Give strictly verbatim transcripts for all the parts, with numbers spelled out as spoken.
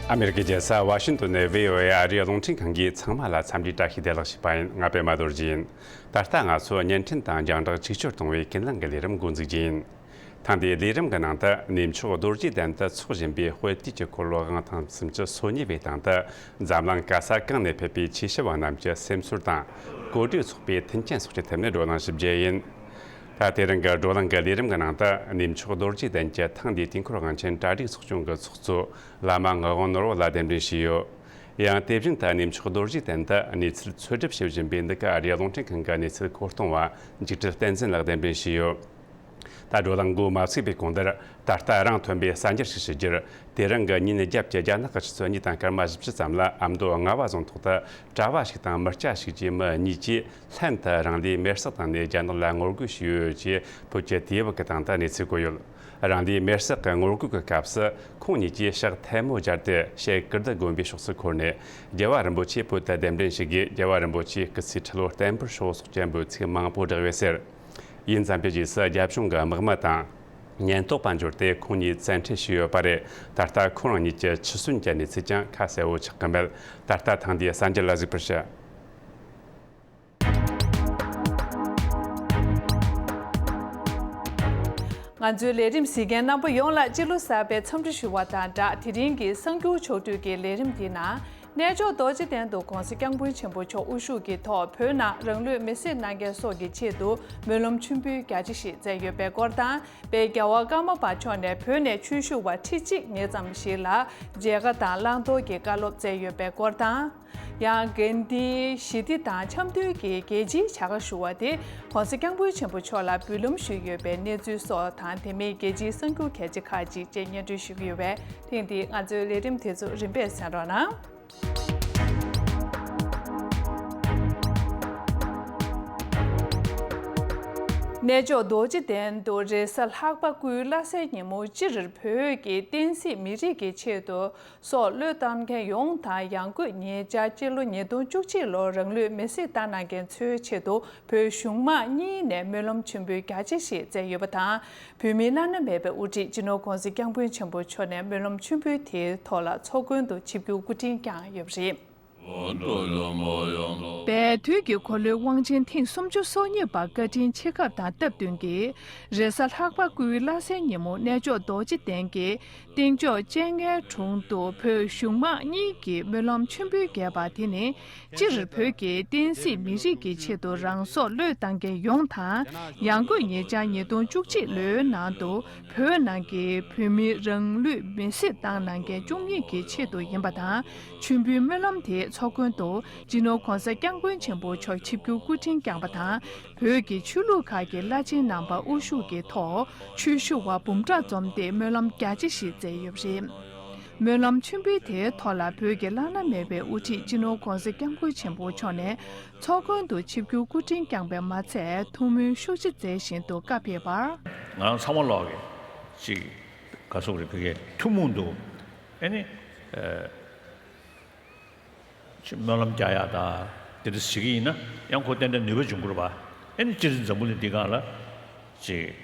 ཨ་མེ་རི་ཀའི་རྒྱལ་ས་ཝ་ཤིང་ཏོན་ནས་བྷི་ཨོ་ཨེ་ཨ་རིའི་རླུང་འཕྲིན་ཁང་གིས་ཚང་མ་ལ་འཚམས་འདྲིའི་བཀྲ་ཤིས་བདེ་ལེགས་ཞུས་པ་ཡིན། ང་པད་མ་རྡོ་རྗེ་ཡིན། ད་ལྟ་ང་ཚོ་བརྙན་འཕྲིན་དང་རྒྱང་བསྒྲགས་ཆིག་སྒྱུར་གཏོང་བའི་ཀུན་གླེང་གི་ལས་རིམ་འགོ་འཛུགས་རྒྱུ་ཡིན། ཐེངས་འདིའི་ལས་རིམ་གྱི་ནང་དུ་གནས་མཆོག་རྡོ་རྗེ་གདན་དུ་འཚོགས་བཞིན་པའི་དཔལ་དུས་ཀྱི་འཁོར་ལོ་དབང་ཐང་སུམ་ཅུ་སོ་གཉིས་པའི་སྟེང་དུ་འཛམ་གླིང་ག་ས་གང་ནས་ཕེབས་པའི་ཆོས་ཞུ་བ་རྣམས་ཀྱི་སེམས་ཚོར་དང་གོ་སྒྲིག་ཚོགས་པའི་མཐུན་རྐྱེན་སོགས་ཀྱི་ཐད་ནས་བགྲོ་གླེང་ཞིབ་རྒྱས་ཡིན། ད་དེ་རིང་གི་བགྲོ་གླེང་གི་ལས་རིམ་གྱི་ནང་དུ་གནས་མཆོག་རྡོ་རྗེ་གདན་གྱི་ཐེངས་འདིའི་དུས་འཁོར་དབང་ཆེན་གྲ་སྒྲིག་ཚོགས་ཆུང་གི་ཚོགས་གཙོ་བླ་མ་ངག་དབང་ནོར་བུ་ལགས་གདན་འདྲེན་ཞུས་ཡོད། ཡང་དེ་བཞིན་དུ་གནས་མཆོག་རྡོ་རྗེ་གདན་དུ་གནས་ཚུལ་འཚོལ་སྒྲུབ་བྱེད་བཞིན་པའི་འདི་ག་ཨ་རིའི་རླུང་འཕྲིན་ཁང་གི་གནས་ཚུལ་མཁོ་གཏོང་བ་འཇིགས་བྲལ་བསྟན་འཛིན་ལགས་གདན་འདྲེན་ཞུས་ཡོད། ད་བགྲོ་གླེང་འགོ་མ་ཚུགས་པའི་གོང་དུ། ད་ལྟ་རང་ཐོན་པའི་གསར་འགྱུར་ཞིག་ཞུ་རྒྱུར། དེ་རིང་གི་ཉིན་རྒྱབ་ཀྱི་རྒྱ་ནག་གི་ཆུ་ཚོད་གཉིས་དང་སྐར་མ་བཞི་བཅུ་ཙམ་ལ་ཨ་མདོ་རྔ་བ་རྫོང་ཐོག་ཏུ་གྲྭ་བ་ཞིག་དང་མི་སྐྱ་ཞིག་བཅས་མི་གཉིས་ཀྱིས་ལྷན་དུ་རང་ལུས་མེར་སྲེག་བཏང་ནས་རྒྱ་ནག་ལ་ངོ་རྒོལ་ཞུས་ཡོད་ཅེས་བོད་ཀྱི་དུས་བབ་ཀྱི་སྟེང་དུ་གནས་ཚུལ་བཀོད་ཡོད། རང་ལུས་མེར་སྲེག་གི་ངོ་རྒོལ་གྱི་སྐབས་སུ་ཁོང་གཉིས་ཀྱིས་ཕྱག་ཐལ་མོ་སྦྱར་ཏེ་ཞེ་ཀིརྟི་དགོན་པའི་ཕྱོགས་སུ་འཁོར་ནས་རྒྱལ་བ་རིན་པོ་ཆེ་བོད་དུ་གདན་འདྲེན་ཞུ་དགོས། རྒྱལ་བ་རིན་པོ་ཆེའི་སྐུ་ཚེའི་ཁྲི་ལོ་བརྟན་པོར་ཤོག་སོགས་ཀྱི་འབོད་ཚིག་མང་པོ་བསྒྲགས་ཡོད་ཟེར། ཡིན་ཙམ་པའི་རྗེས་སུ་རྒྱབ་ལྗོངས་ཀྱི་དམག་མི་དང་ཉེན་རྟོག་པ་འབྱོར་ཏེ་ཁོང་གཉིས་བཙན་ཁྲིད་བྱས་ཡོད་པ་རེད། ད་ལྟ་ཁོ་རང་གཉིས་ཀྱི་འཆི་གསོན་གྱི་གནས་ཚུལ་ཀྱང་ཁ་གསལ་བོ་ཆགས་ཀྱི་མེད། ད་ལྟ་ཐེངས་འདིའི་གསར་འགྱུར་ལ་གཟིགས་པར་ཞུ། ང་ཚོའི་ལས་རིམ་གཟིགས་མཁན་རྣམ་པ་ཡོངས་ལ་སྤྱི་ལོ་གསར་པའི་འཚམས་འདྲི་ཞུ་བ་དང་སྦྲགས། དེ་རིང་གི་གསར་འགྱུར་ཕྱོགས་བསྡུས་ཀྱི་ལས་རིམ་འདིའི་ནང་། གནས་མཆོག་རྡོ་རྗེ་གདན་དུ་༸གོང་ས་༸སྐྱབས་མགོན་ཆེན་པོ་མཆོག་དབུ་བཞུགས་ཀྱི་ཐོག་བོད་ནང་རང་ལུས་མེར་སྲེག་གནང་མཁན་སོགས་ཀྱི་ཆེད་དུ་སྨོན་ལམ་མཆོད་འབུལ་རྒྱ་ཆེ་ཞིག་མཛད་ཡོད་པའི་སྐོར་དང་། དཔལ་རྒྱལ་བ་ཀརྨ་པ་མཆོག་ནས་བོད་ནས་ཆོས་ཞུ་བ་ཁྲི་གཅིག་ཉེ་ཙམ་ཞིག་ལ་མཇལ་ཁ་དང་བླང་དོར་གྱི་བཀའ་སློབ་སྩལ་ཡོད་པའི་སྐོར་དང་། ཡང་དགེ་འདུན་ཞི་བདེ་དང་འཆམ་མཐུན་གྱི་རྒྱལ་སྤྱིའི་བྱ་དགའ་ཞུ་བ་དེ་༸གོང་ས་༸སྐྱབས་མགོན་ཆེན་པོ་མཆོག་ལ་འབུལ་ལམ་ཞུས་ཡོད་པའི་གནས་ཚུལ་སོགས་དང་། དེ་མིན་རྒྱལ་སྤྱིའི་གསར་འགྱུར་གལ་ཆེ་ཁག་ཅིག་བཅས་སྙན་སྒྲོན་ཞུ་གི་ཡོད་པས། ཐེངས་འདིའི་ང་ཚོའི་ལས་རིམ་དེ་ཚོ་རིམ་པས་གསན་རོགས་གནང་། གནས་མཆོག་རྡོ་རྗེ་གདན་དུ་རེས་གཟའ་ལྷག་པ་སྐུའི་བླ་གཟའི་ཉིན་མོ་སྤྱིར་བོད་ཀྱི་བསྟན་སྲིད་མི་རིགས་ཀྱི་ཆེད་དུ་སྲོག་བློས་བཏང་མཁན་ཡོངས་དང་། ཡང་སྒོས་ཉེ་ཆར་སྤྱི་ལོ་ཉིས་སྟོང་བཅུ་གཅིག་ལོར་རང་ལུས་མེར་སྲེག་བཏང་གནང་མཁན་ཚོའི་ཆེད་དུ་བོད་གཞུང་མང་གཉིས་ནས་སྨོན་ལམ་མཆོད་འབུལ་རྒྱ་ཆེ་ཞིག་མཛད་ཡོད་པ་དང་། བོད་མིའི་བླ་ན་མེད་པའི་དབུ་ཁྲིད་སྤྱི་ནོར་༸གོང་ས་༸སྐྱབས་མགོན་ཆེན་པོ་མཆོག་ནས་སྨོན་ལམ་མཆོད་འབུལ་དེའི་ཐོག་ལ་ཚོགས་མགོན་དུ་ཆིབས་བསྒྱུར་སྐུ་འཕྲེང་བསྐྱངས་ཡོད་པ་རེད། བའི་དུས་ཀྱི་འཁོར་ལོའི་དབང་ཆེན་ཐེངས་སུམ་ཅུ་སོ་གཉིས་པ་བཀའ་དྲིན་ཆེ་ཁག་དང་སྟབས་བསྟུན་གྱིས། རེས་གཟའ་ལྷག་པ་སྐུའི་བླ་གཟའི་ཉིན་མོ་གནས་མཆོག་རྡོ་རྗེ་གདན་གྱི་སྟེང་ཕྱོགས་སྤྱན་སྔའི་དྲུང་དུ་བོད་གཞུང་མང་གཉིས་ཀྱིས་སྨོན་ལམ་མཆོད་འབུལ་རྒྱས་པ་དེ་ནི། སྤྱིར་བོད་ཀྱི་བསྟན་སྲིད་མི་རིགས་ཀྱི་ཆེད་དུ་རང་སྲོག་བློས་བཏང་མཁན་ཡོངས་དང་། ཡང་སྒོས་ཉེ་ཆར་ཉིས་སྟོང་བཅུ་གཅིག་ལོའི་ནང་དུ་བོད་ནང་གི་བོད་མི་རང་ལུས་མེར་སྲེག་བཏང་གནང་མཁན་བཅུ་གཉིས་ཀྱི་ཆེད་དུ་ཡིན་པ་དང་། མཆོད་འབུལ་སྨོན་ལམ་དེ་ཚོགས་མགོན་དུ་སྤྱི་ནོར་༸གོང་ས་༸སྐྱབས་མགོན་ཆེན་པོ་མཆོག་ཆིབས་བསྒྱུར་སྐུ་འཕྲེང་བསྐྱངས་པ་དང་། བོད་ཀྱི་ཆོས་ལུགས་ཁག་གི་བླ་ཆེན་རྣམ་པ་དབུ་བཞུགས་ཀྱི་ཐོག་ཆོས་ཞུ་བ་འབུམ་ཕྲག་འཛོམས་ཏེ་སྨོན་ལམ་རྒྱ་ཆེ་ཞིག་མཛད་ཡོད་པ་རེད། སྨོན་ལམ་མཆོད་འབུལ་དེའི་ཐོག་ལ་བོད་ཀྱི་བླ་ན་མེད་པའི་དབུ་ཁྲིད་སྤྱི་ནོར་༸གོང་ས་༸སྐྱབས་མགོན་ཆེན་པོ་མཆོག་ནས་ཚོགས་མགོན་དུ་ཆིབས་བསྒྱུར་སྐུ་འཕྲེང་བསྐྱངས་པས་མ་ཚད་ཐུགས་སྨོན་ཤུགས་ཆེ་མཛད་བཞིན་དུ་བཀའ་ཕེབས་པར། ང་རང་ཚང་མ་ལོག་གི་ཅིག་ག་སོག་རེ་ཕ་གིའི་ཐུན་མོང་དུ་ཨེ་ནི་ཅིག་སྨོན་ལམ་རྒྱག་ཡག་དང་དེ་འདྲ་ཞིག་ཡིན་ན་ཡང་ཁོ་ཏན་ཏན་ནུས་པ་འབྱུང་གི་རེད་པ། ཨེ་ནི་སྤྱིར་འཛམ་བུ་གླིང་འདི་སྒང་ལ་ཅིག་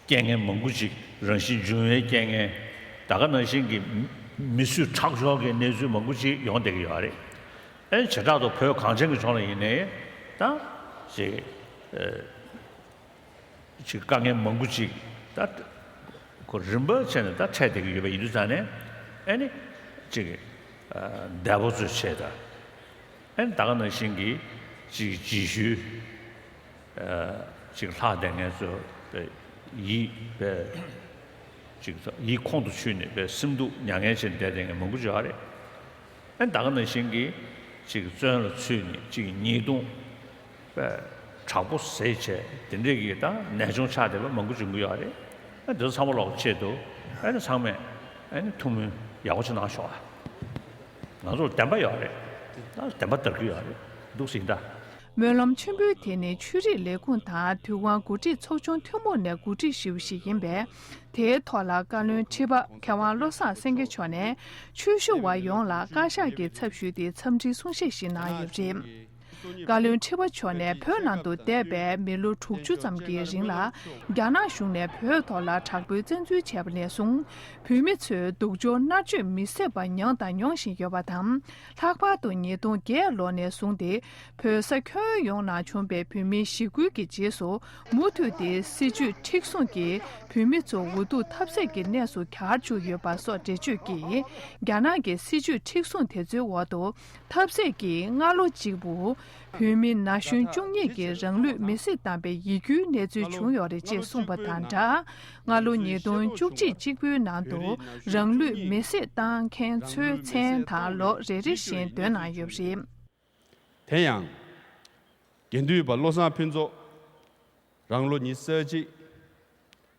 རྐྱེན་ངན་མང་པོ་ཅིག་རང་བཞིན་འབྱུང་བའི་རྐྱེན་ངན་ད་ག་ནང་བཞིན་གྱི་མི་གསོད་ཁྲག་སྦྱོར་གྱི་གནས་ཚུལ་མང་པོ་ཅིག་ཡོང་བསྡད་ཀྱི་ཡོད་རེད། ཨེ་ནི་བྱེ་བྲག་ཏུ་བོད་གངས་ཅན་གྱི་ལྗོངས་ལ་ཡིན་ནའི་ད་ཅིག་ཅིག་དཀའ་ངལ་མང་པོ་ཅིག་ད་ཁོ་རིམ་པ་བྱས་ནས་ད་འཕྲད་བསྡད་ཀྱི་ཡོད་པ་ཡིན་དུས་ཙང་ནས་ཨེ་ནི་ཅིག་འདས་པོ་ཚོའི་ཆེད་དུ་ཨེ་ནི་ད་ག་ནང་བཞིན་གྱི་ཅིག་རྗེས་ཤུལ་ཅིག་ལྷག་བསྡད་མཁན་ཚོ་ཡིད་པའི་ཅིག་ཡིད་ཁོང་དུ་ཆུད་ནས་པའི་སེམས་སྡུག་མྱ་ངན་བྱས་ནས་བསྡད་བསྡད་མཁན་མང་པོ་ཅིག་ཡོད་རེད། ཨེ་ད་ག་ནང་བཞིན་གྱི་ཅིག་བཙོན་ལ་ཚུད་ནས་ཅིག་ཉེས་རྡུང་པའི་དྲག་པོ་བཟས་བྱས་དེ་འདྲས་ཀྱི་ད་ནད་གཅོང་ཆགས་བསྡད་པ་མང་པོ་བྱུང་གི་ཡོད་རེད། ཨེ་འདི་ཚོ་ཚང་མ་ལོག་ཆེད་དུ་ཨེ་ནི་ཚང་མས་ཨེ་ནི་ཐུགས་སྨོན་ཡག་པོ་ཅིག་གནང་ཤོག་ཨ། ང་ཚོར་བདེན་པ་ཡོད་རེད། ད་བདེན་པ་དར་གྱི་ཡོད་རེད་འདུག་ཟིན་ད། སྨོན་ལམ་མཆོད་འབུལ་དེ་ནི་ཆོས་རིག་ལས་ཁུངས་དང་དུས་དབང་འགོ་ཁྲིད་ཚོགས་ཆུང་ཐུན་མོང་ནས་གོ་སྒྲིག་ཞུས་པ་ཞིག་ཡིན་པས། དེའི་ཐོག་ལ་བཀའ་བློན་ཁྲི་པ་མཁས་དབང་བློ་བཟང་སེང་གེ་མཆོག་ནས་ཆོས་ཞུ་བ་ཡོངས་ལ་བཀའ་ཤག་གི་ཚབ་ཞུས་ཏེ་འཚམས་འདྲིའི་གསུང་བཤད་ཞིག་གནང་ཡོད་པ་རེད། བཀའ་བློན་ཁྲི་པ་མཆོག་ནས་བོད་ནང་དུ་འདས་པའི་མི་ལོ་དྲུག་ཅུ་ཙམ་གྱི་རིང་ལ། རྒྱ་ནག་གཞུང་ནས་བོད་ཐོག་ལ་དྲག་པོའི་བཙན་འཛུལ་བྱས་པ་ནས་བཟུང་། བོད་མི་ཚོས་སྡུག་སྦྱོང་མནར་གཅོད་མི་བཟད་པ་མྱངས་དང་མྱོང་བཞིན་ཡོད་པ་དང་། ལྷག་པར་དུ་ཉིས་སྟོང་བརྒྱད་ལོ་ནས་བཟུང་སྟེ། བོད་ས་ཁྱོན་ཡོངས་ནང་བྱུང་པའི་བོད་མིའི་ཞི་རྒོལ་གྱི་རྗེས་སུ། མུ་མཐུད་དེ་སྲིད་བྱུས་མཁྲེགས་བཟུང་གིས་བོད་མི་ཚོ་འུ་ཐུག་ཐབས་ཟད་ཀྱི་གནས་སུ་གྱར་བཅུག་ཡོད་པ་སོགས་འགྲེལ་བརྗོད་ཀྱིས། རྒྱ་ནག་གི་སྲིད་བྱུས་མཁྲེགས་བཟུང་དེ་ཚོའི་འོག་ཏུ། ཐབས་ཟད་ཀྱིས་སྔ་ལོ་གཅིག་པུ། བོད་མི་ན་གཞོན་བཅུ་གཉིས་ཀྱིས་རང་ལུས་མེར་སྲེག་བཏང་པའི་ཡིད་སྐྱོའི་གནས་ཚུལ་བྱུང་ཡོད་རེད་ཅེས་གསུངས་པ་དང་སྦྲགས། སྔ་ལོ་ཉིས་སྟོང་བཅུ་གཅིག་གཅིག་པུའི་ནང་དུ་རང་ལུས་མེར་སྲེག་བཏང་མཁན་ཚོའི་མཚན་དང་ལོ་རེ་རེ་བཞིན་འདོན་གནང་ཡོད་པ་རེད། དེ་ཡང་། དགེ་འདུན་པ་བློ་བཟང་ཕུན་ཚོགས། རང་ལོ་ཉི་ཤུ་རྩ་གཅིག་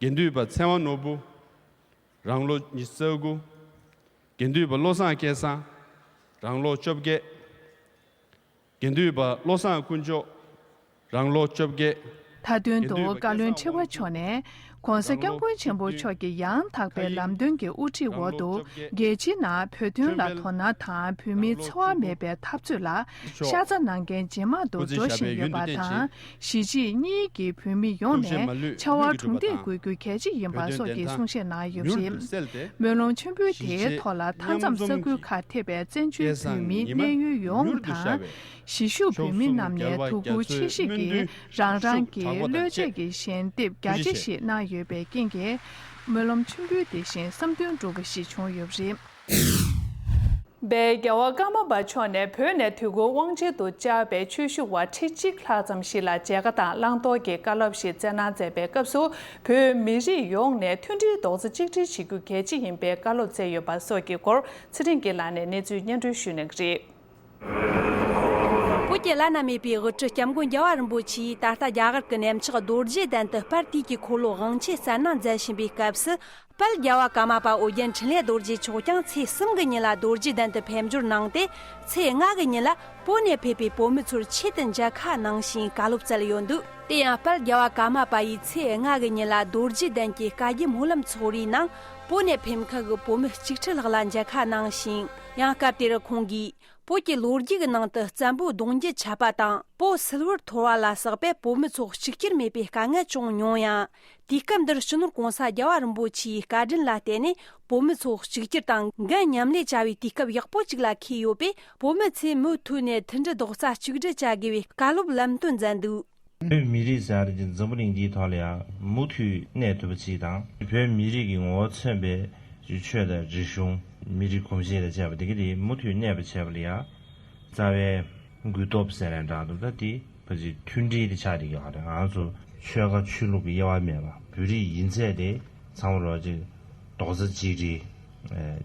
དགེ་འདུན་པ་ཚེ་དབང་ནོར་བུ། རང་ལོ་ཉི་ཤུ་རྩ་དགུ་དགེ་འདུན་པ་བློ་བཟང་སྐལ་བཟང་། རང་ལོ་བཅོ་བརྒྱད། དགེ་འདུན་པ་བློ་བཟང་དཀོན་མཆོག་རང་ལོ་བཅོ་བརྒྱད། མཐའ་དོན་དུ་བཀའ་བློན་ཁྲི་པ་མཆོག་ནས་༸གོང་ས་༸སྐྱབས་མགོན་ཆེན་པོ་མཆོག་གི་ཡང་དག་པའི་ལམ་སྟོན་གྱི་དབུ་ཁྲིད་འོག་ཏུ་རྒྱལ་སྤྱིའི་ནང་བོད་དོན་ལ་དོ་སྣང་དང་བོད་མིའི་འཚེ་བ་མེད་པའི་འཐབ་རྩོད་ལ་ཤ་ཚ་གནང་མཁན་ཇེ་མང་དུ་འགྲོ་བཞིན་ཡོད་པ་དང་། གཞིས་བྱེས་གཉིས་ཀྱི་བོད་མི་ཡོངས་ནས་ཕྱར་བ་གྲུ་འདེགས་དགོས་རྒྱུ་གལ་ཆེ་ཡིན་པ་སོགས་ཀྱི་གསུང་བཤད་གནང་ཡོད་པ་རེད། སྨོན་ལམ་མཆོད་འབུལ་དེའི་ཐོག་ལ་མཐའ་མཚམས་ས་ཁུལ་ཁག་ཐེ་བའི་བཙན་བྱོལ་བོད་མིའི་གནས་ཡུལ་ཡོངས་དང་། གཞིས་བཞུགས་བོད་མི་རྣམས་ནས་ཐུགས་ཁུར་ཆེ་བཞེས་ཀྱིས་རང་རང་གི་བློས་བྱས་ཀྱི་ཞལ་འདེབས་རྒྱ་ཆེ་ཞིག་གནང་ཡོད་པའི་རྐྱེན་གྱིས། སྨོན་ལམ་མཆོད་འབུལ་དེ་བཞིན་བསམ་དོན་འགྲུབ་པ་ཞིག་བྱུང་ཡོད་པ་རེད། པའི་རྒྱལ་བ་ཀརྨ་པ་མཆོག་ནས་བོད་ནས་དུས་འཁོར་དབང་ཆེན་དུ་བཅར་བའི་ཆོས་ཞུ་བ་ཁྲི་གཅིག་ལྷག་ཙམ་ཞིག་ལ་མཇལ་ཁ་དང་བླང་དོར་གྱི་བཀའ་སློབ་ཞིག་སྩལ་གནང་མཛད་པའི་སྐབས་སུ། བོད་མི་རིགས་ཡོངས་ནས་མཐུན་སྒྲིལ་རྡོག་རྩ་གཅིག་སྒྲིལ་བྱེད་རྒྱུ་གལ་ཆེ་ཡིན་པའི་བཀའ་སློབ་སྩལ་ཡོད་པ་སོགས་ཀྱི་སྐོར་ཚེ་རིང་གིས་ལགས་ནས་གནས་ཚུལ་སྙན་སྒྲོན་ཞུ་གནང་གི་རེད། བོད་ཀྱི་བླ་ན་མེད་པའི་དབུ་ཁྲིད་སྐྱབས་མགོན་རྒྱལ་བ་རིན་པོ་ཆེས་ད་ལྟ་རྒྱ་གར་གྱི་གནས་མཆོག་རྡོ་རྗེ་གདན་དུ་སྤར་དུས་ཀྱི་འཁོར་ལོ་དབང་ཆེན་གསན་གནང་མཛད་བཞིན་པའི་སྐབས་སུ། དཔལ་རྒྱལ་བ་ཀརྨ་པ་ཨོ་རྒྱན་འཕྲིན་ལས་རྡོ་རྗེ་མཆོག་ཀྱང་ཚེས་གསུམ་གྱི་ཉིན་ལ་རྡོ་རྗེ་གདན་དུ་ཕེབས་འབྱོར་གནང་སྟེ། ཚེས་ལྔ་གི་ཉིན་ལ་བོད་ནས་ཕེབས་པའི་བོད་མི་ཚོར་ཆེད་དུ་མཇལ་ཁ་གནང་ཞིང་བཀའ་སློབ་སྩལ་ཡོད་འདུག་དེ་ཡང་དཔལ་རྒྱལ་བ་ཀརྨ་པ་ཡིས་ཚེས་ལྔ་གི་ཉིན་ལ་རྡོ་རྗེ་གདན་གྱི་བཀའ་བརྒྱུད་སྨོན་ལམ་ཚོགས་རའི་ནང་བོད་ནས་ཕེབས་མཁན་གྱི་བོད་མི་གཅིག་ཁྲི་ལྷག་ལ་མཇལ་ཁ་གནང་ཞིང་། ཡང་སྐབས་དེར་ཁོང་གིས། བོད་ཀྱི་ལོ་རྒྱུས་ཀྱི་ནང་དུ་བཙན་པོའི་གདུང་རྒྱུད་ཆད་པ་དང་། བོད་སིལ་བུར་འཐོར་བ་ལ་སོགས་པས་བོད་མི་ཚོ་གཅིག་གྱུར་མེད་པའི་དཀའ་ངལ་བྱུང་མྱོང་ཡང་། དུས་སྐབས་འདིར་སྤྱི་ནོར་༸གོང་ས་༸རྒྱལ་བ་རིན་པོ་ཆེའི་བཀའ་དྲིན་ལ་བརྟེན་ནས་བོད་མི་ཚོ་གཅིག་གྱུར་དང་འགན་མཉམ་ལས་བྱ་བའི་དུས་སྐབས་ཡག་པོ་ཅིག་ལ་འཁེལ་ཡོད་པས། བོད་མི་ཚོས་མུ་མཐུད་ནས་མཐུན་སྒྲིལ་རྡོག་རྩ་གཅིག་སྒྲིལ་བྱ་དགོས་པའི་བཀའ་སློབ་ལམ་སྟོན་མཛད་འདུག་བོད་མི་རིགས་ཟེར་གྱི་འཛམ་བུ་གླིང་འདིའི་ཐོག་ལ་ཡང་མུ་མཐུད་གནས་ཐུབ་པ་ཅིག་དང་། བོད་མི་རིགས་ཀྱི་ངོ་བོ་མཚོན་པའི་ཆོས་དང་རིག་གཞུང་། མི་རིགས་གོམས་གཤིས་དང་བཅས་པ་དེ་ག་དེ་མུ་མཐུད་གནས་པ་བྱས་པ་ལ་ཡང་རྩ་བའི་གུ་སྟོབས་ཟེར་ནའི་འདྲ་འདུག་ད་དེ་ཕལ་ཆེར་མཐུན་སྒྲིལ་དེ་ཆགས་བསྡད་ཀྱི་ཡོད་རེད། ང་ཚོ་ཆོལ་ཁ་ཆོས་ལུགས་ཀྱི་དབྱེ་བ་མེད་པ་བོད་རིགས་ཡིན་ཚད་དེ་ཚང་མ་ལོག་ཅིག་རྡོག་རྩ་གཅིག་སྒྲིལ་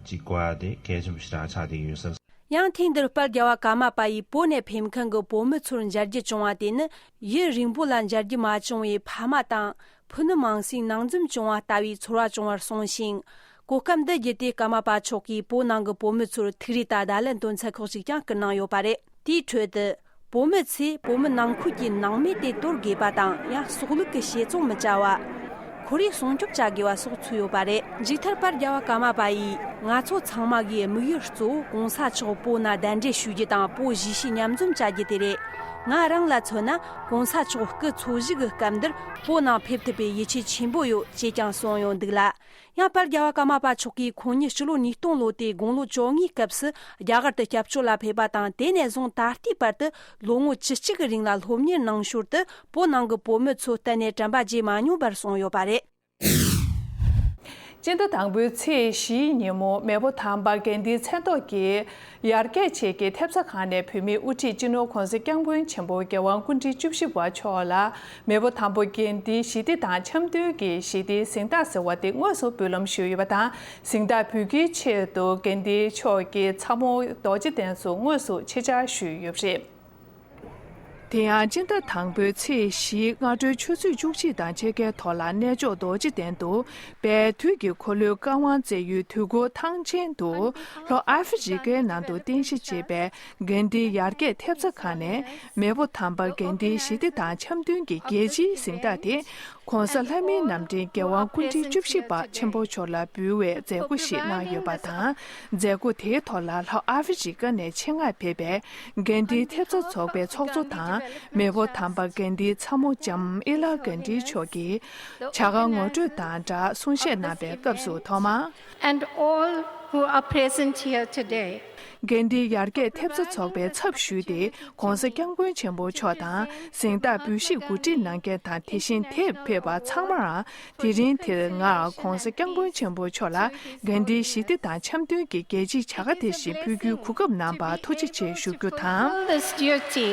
ཅིག་དགོས་ཡ་དེ་གལ་ཆེན་པོ་ཞེ་དྲག་ཆགས་བསྡད་ཀྱི་ཡོད་ས། ཡང་ཐེངས་འདིར་དཔལ་རྒྱལ་བ་ཀརྨ་པ་ཡིས་བོད་ནས་ཕེབས་མཁན་གྱི་བོད་མི་ཚོར་མཇལ་རྒྱུ་བྱུང་བ་དེ་ནི་ཡུན་རིང་པོ་ལ་མཇལ་རྒྱུ་མ་བྱུང་བའི་ཕ་མ་དང་ཕུ་ནུ་མིང་སྲིང་ནང་འཛོམས་བྱུང་བ་ལྟ་བུའི་ཚོར་བ་བྱུང་བར་གསུངས་ཤིང་། གོ་སྐབས་འདི་བརྒྱུད་དེ་ཀརྨ་པ་མཆོག་གིས་བོད་ནང་གི་བོད་མི་ཚོར་ཐུགས་རེ་དང་བརྡ་ལན་སྟོན་ཚད་ཁག་ཅིག་ཀྱང་བསྐུར་གནང་ཡོད་པ་རེད། དེའི་ཁྲོད་དུ། བོད་མི་ཚོས་བོད་མི་ནང་ཁུལ་གྱི་ནང་མི་དེ་དོར་དགོས་པ་དང་ཡང་སྲོག་ལུག་གི་བྱེད་རྩོམ་མི་བྱ་བ། ཁོར་ཡུག་སྲུང་སྐྱོབ་བྱ་དགོས་པ་སོགས་ཚུད་ཡོད་པ་རེད། མཇུག་མཐར་དཔལ་རྒྱལ་བ་ཀརྨ་པ་ཡིས་ང་ཚོ་ཚང་མ་གི་དམིགས་ཡུལ་གཙོ་བོ་གོང་ས་མཆོག་བོད་ནང་གདན་འདྲེན་ཞུ་རྒྱུ་དང་བོད་གཞིས་བྱེས་མཉམ་འཛོམས་བྱ་རྒྱུ་དེ་རེད། ང་རང་ལ་མཚོན་ན་གོང་ས་མཆོག་སྐུ་འཚོ་བཞུགས་ཀྱི་སྐབས་འདིར་བོད་ནང་ཕེབས་ཐུབ་པའི་ཡིད་ཆེས་ཆེན་པོ་ཡོད་ཅེས་ཀྱང་གསུངས་ཡོད་འདུག་ལ། ཡང་དཔལ་རྒྱལ་བ་ཀརྨ་པ་མཆོག་གིས་ཁོང་ཉིད་སྤྱི་ལོ་ཉིས་སྟོང་ལོ་དེའི་དགུང་ལོ་བཅོ་ལྔའི་སྐབས་སུ་རྒྱ་གར་དུ་སྐྱབས་བཅོལ་ལ་ཕེབས་པ་དང་དེ་ནས་བཟུང་ད་ལྟའི་བར་དུ་ལོ་ངོ་བཅུ་གཅིག་གི་རིང་ལ་སློབ་གཉེར་གནང་ཞོར་དུ་བོད་ནང་གི་བོད་མི་ཚོ་གཏན་ནས་དྲན་པ་བརྗེད་མ་མྱོང་བར་སོང་ཡོད་པ་རེད། སྤྱི་ཟླ་དང་པོའི་ཚེས་བཞིའི་ཉིན་མོ་མེས་པོ་དམ་པ་དགེ་ལྡན་མཚན་ཐོག་གི་ཡར་རྒྱས་ཆེད་ཀྱི་ཐེབས་རྩ་ཁང་ནས་བོད་མིའི་དབུ་ཁྲིད་སྤྱི་ནོར་༸གོང་ས་༸སྐྱབས་མགོན་ཆེན་པོ་མཁས་དབང་སྐུ་ཕྲེང་བཅུ་བཞི་པ་མཆོག་ལ་མེས་པོ་དམ་པ་དགེ་ལྡན་ཞི་བདེ་དང་འཆམ་མཐུན་གྱི་ཞི་བདེའི་གཟེངས་རྟགས་ཟེར་བ་དེ་དངོས་སུ་འབུལ་ལམ་ཞུས་ཡོད་པ་དང་། གཟེངས་རྟགས་འབུལ་རྒྱུའི་ཆེད་དུ་དགེ་ལྡན་མཆོག་གི་ཚ་མོ་རྡོ་རྗེ་གདན་སུ་དངོས་སུ་ཆེད་བཅར་ཞུས་ཡོད་པ་རེད། དེ་ཡང་སྤྱི་ཟླ་དང་པོའི་ཚེས་བཞིའི་སྔ་དྲོའི་ཆུ་ཚོད་བཅུ་གཅིག་དང་ཕྱེད་ཀའི་ཐོག་ལ་གནས་མཆོག་རྡོ་རྗེ་གདན་དུ་བའི་དུས་ཀྱི་འཁོར་ལོའི་བཀའ་དབང་སྩལ་ཡུལ་དུས་འཁོར་ཐང་ཆེན་དུ་ལྷོ་ཨ་ཧྥེ་རི་ཀའི་ནང་དུ་རྟེན་གཞི་བྱས་པའི་དགེ་ལྡན་ཡར་རྒྱས་ཐེབས་རྩ་ཁང་ནས་མེས་པོ་དམ་པ་དགེ་ལྡན་ཞི་བདེ་དང་འཆམ་མཐུན་གྱི་རྒྱལ་སྤྱིའི་གཟེངས་རྟགས་དེ་ ༧གོང་ས་ལྷ་མིའི་རྣམ་འདྲེན་རྒྱལ་དབང་སྐུ་ཕྲེང་བཅུ་བཞི་པ་ཆེན་པོ་མཆོག་ལ་འབུལ་བའི་མཛད་སྒོ་ཞིག་གནང་ཡོད་པ་དང་། མཛད་སྒོ་དེའི་ཐོག་ལ་ལྷོ་ཨ་ཧྥེ་རི་ཀ་ནས་ཆེད་མངགས་ཕེབས་པའི་གྷན་དྷིའི་ཐེབས་རྩ་ཚོགས་པའི་ཚོགས་གཙོ་དང་། མེས་པོ་དམ་པ་གྷན་དྷིའི་ཚ་མོ་ལྕམ་ཨི་ལ་གྷན་དྷི་མཆོག་གིས་བྱ་དགའ་ངོ་སྤྲོད་དང་སྦྲགས་གསུང་བཤད་གནང་བའི་སྐབས་སུ་ཐོག་མར། And all who are present here today. གྷན་དྷིའི་ཡར་རྒྱས་ཐེབས་རྩ་ཚོགས་པའི་ཚབ་ཞུས་ཏེ། ྋགོང་ས་ྋསྐྱབས་མགོན་ཆེན་པོ་མཆོག་དང་། གཟེངས་རྟགས་འབུལ་བཞེས་གོ་སྒྲིག་གནང་མཁན་དང་། དེ་བཞིན་དེར་ཕེབས་པ་ཚང་མར། དེ་རིང་འདིར་ང་ྋགོང་ས་ྋསྐྱབས་མགོན་ཆེན་པོ་མཆོག་ལ་གྷན་དྷིའི་ཞི་བདེ་དང་འཆམ་མཐུན་གྱི་རྒྱལ་སྤྱིའི་བྱ་དགའ་དེ་བཞིན་ཕུལ་རྒྱུའི་གོ་སྐབས་གནང་བར་ཐུགས་རྗེ་ཆེ་ཞུ་རྒྱུ་དང་། This duty.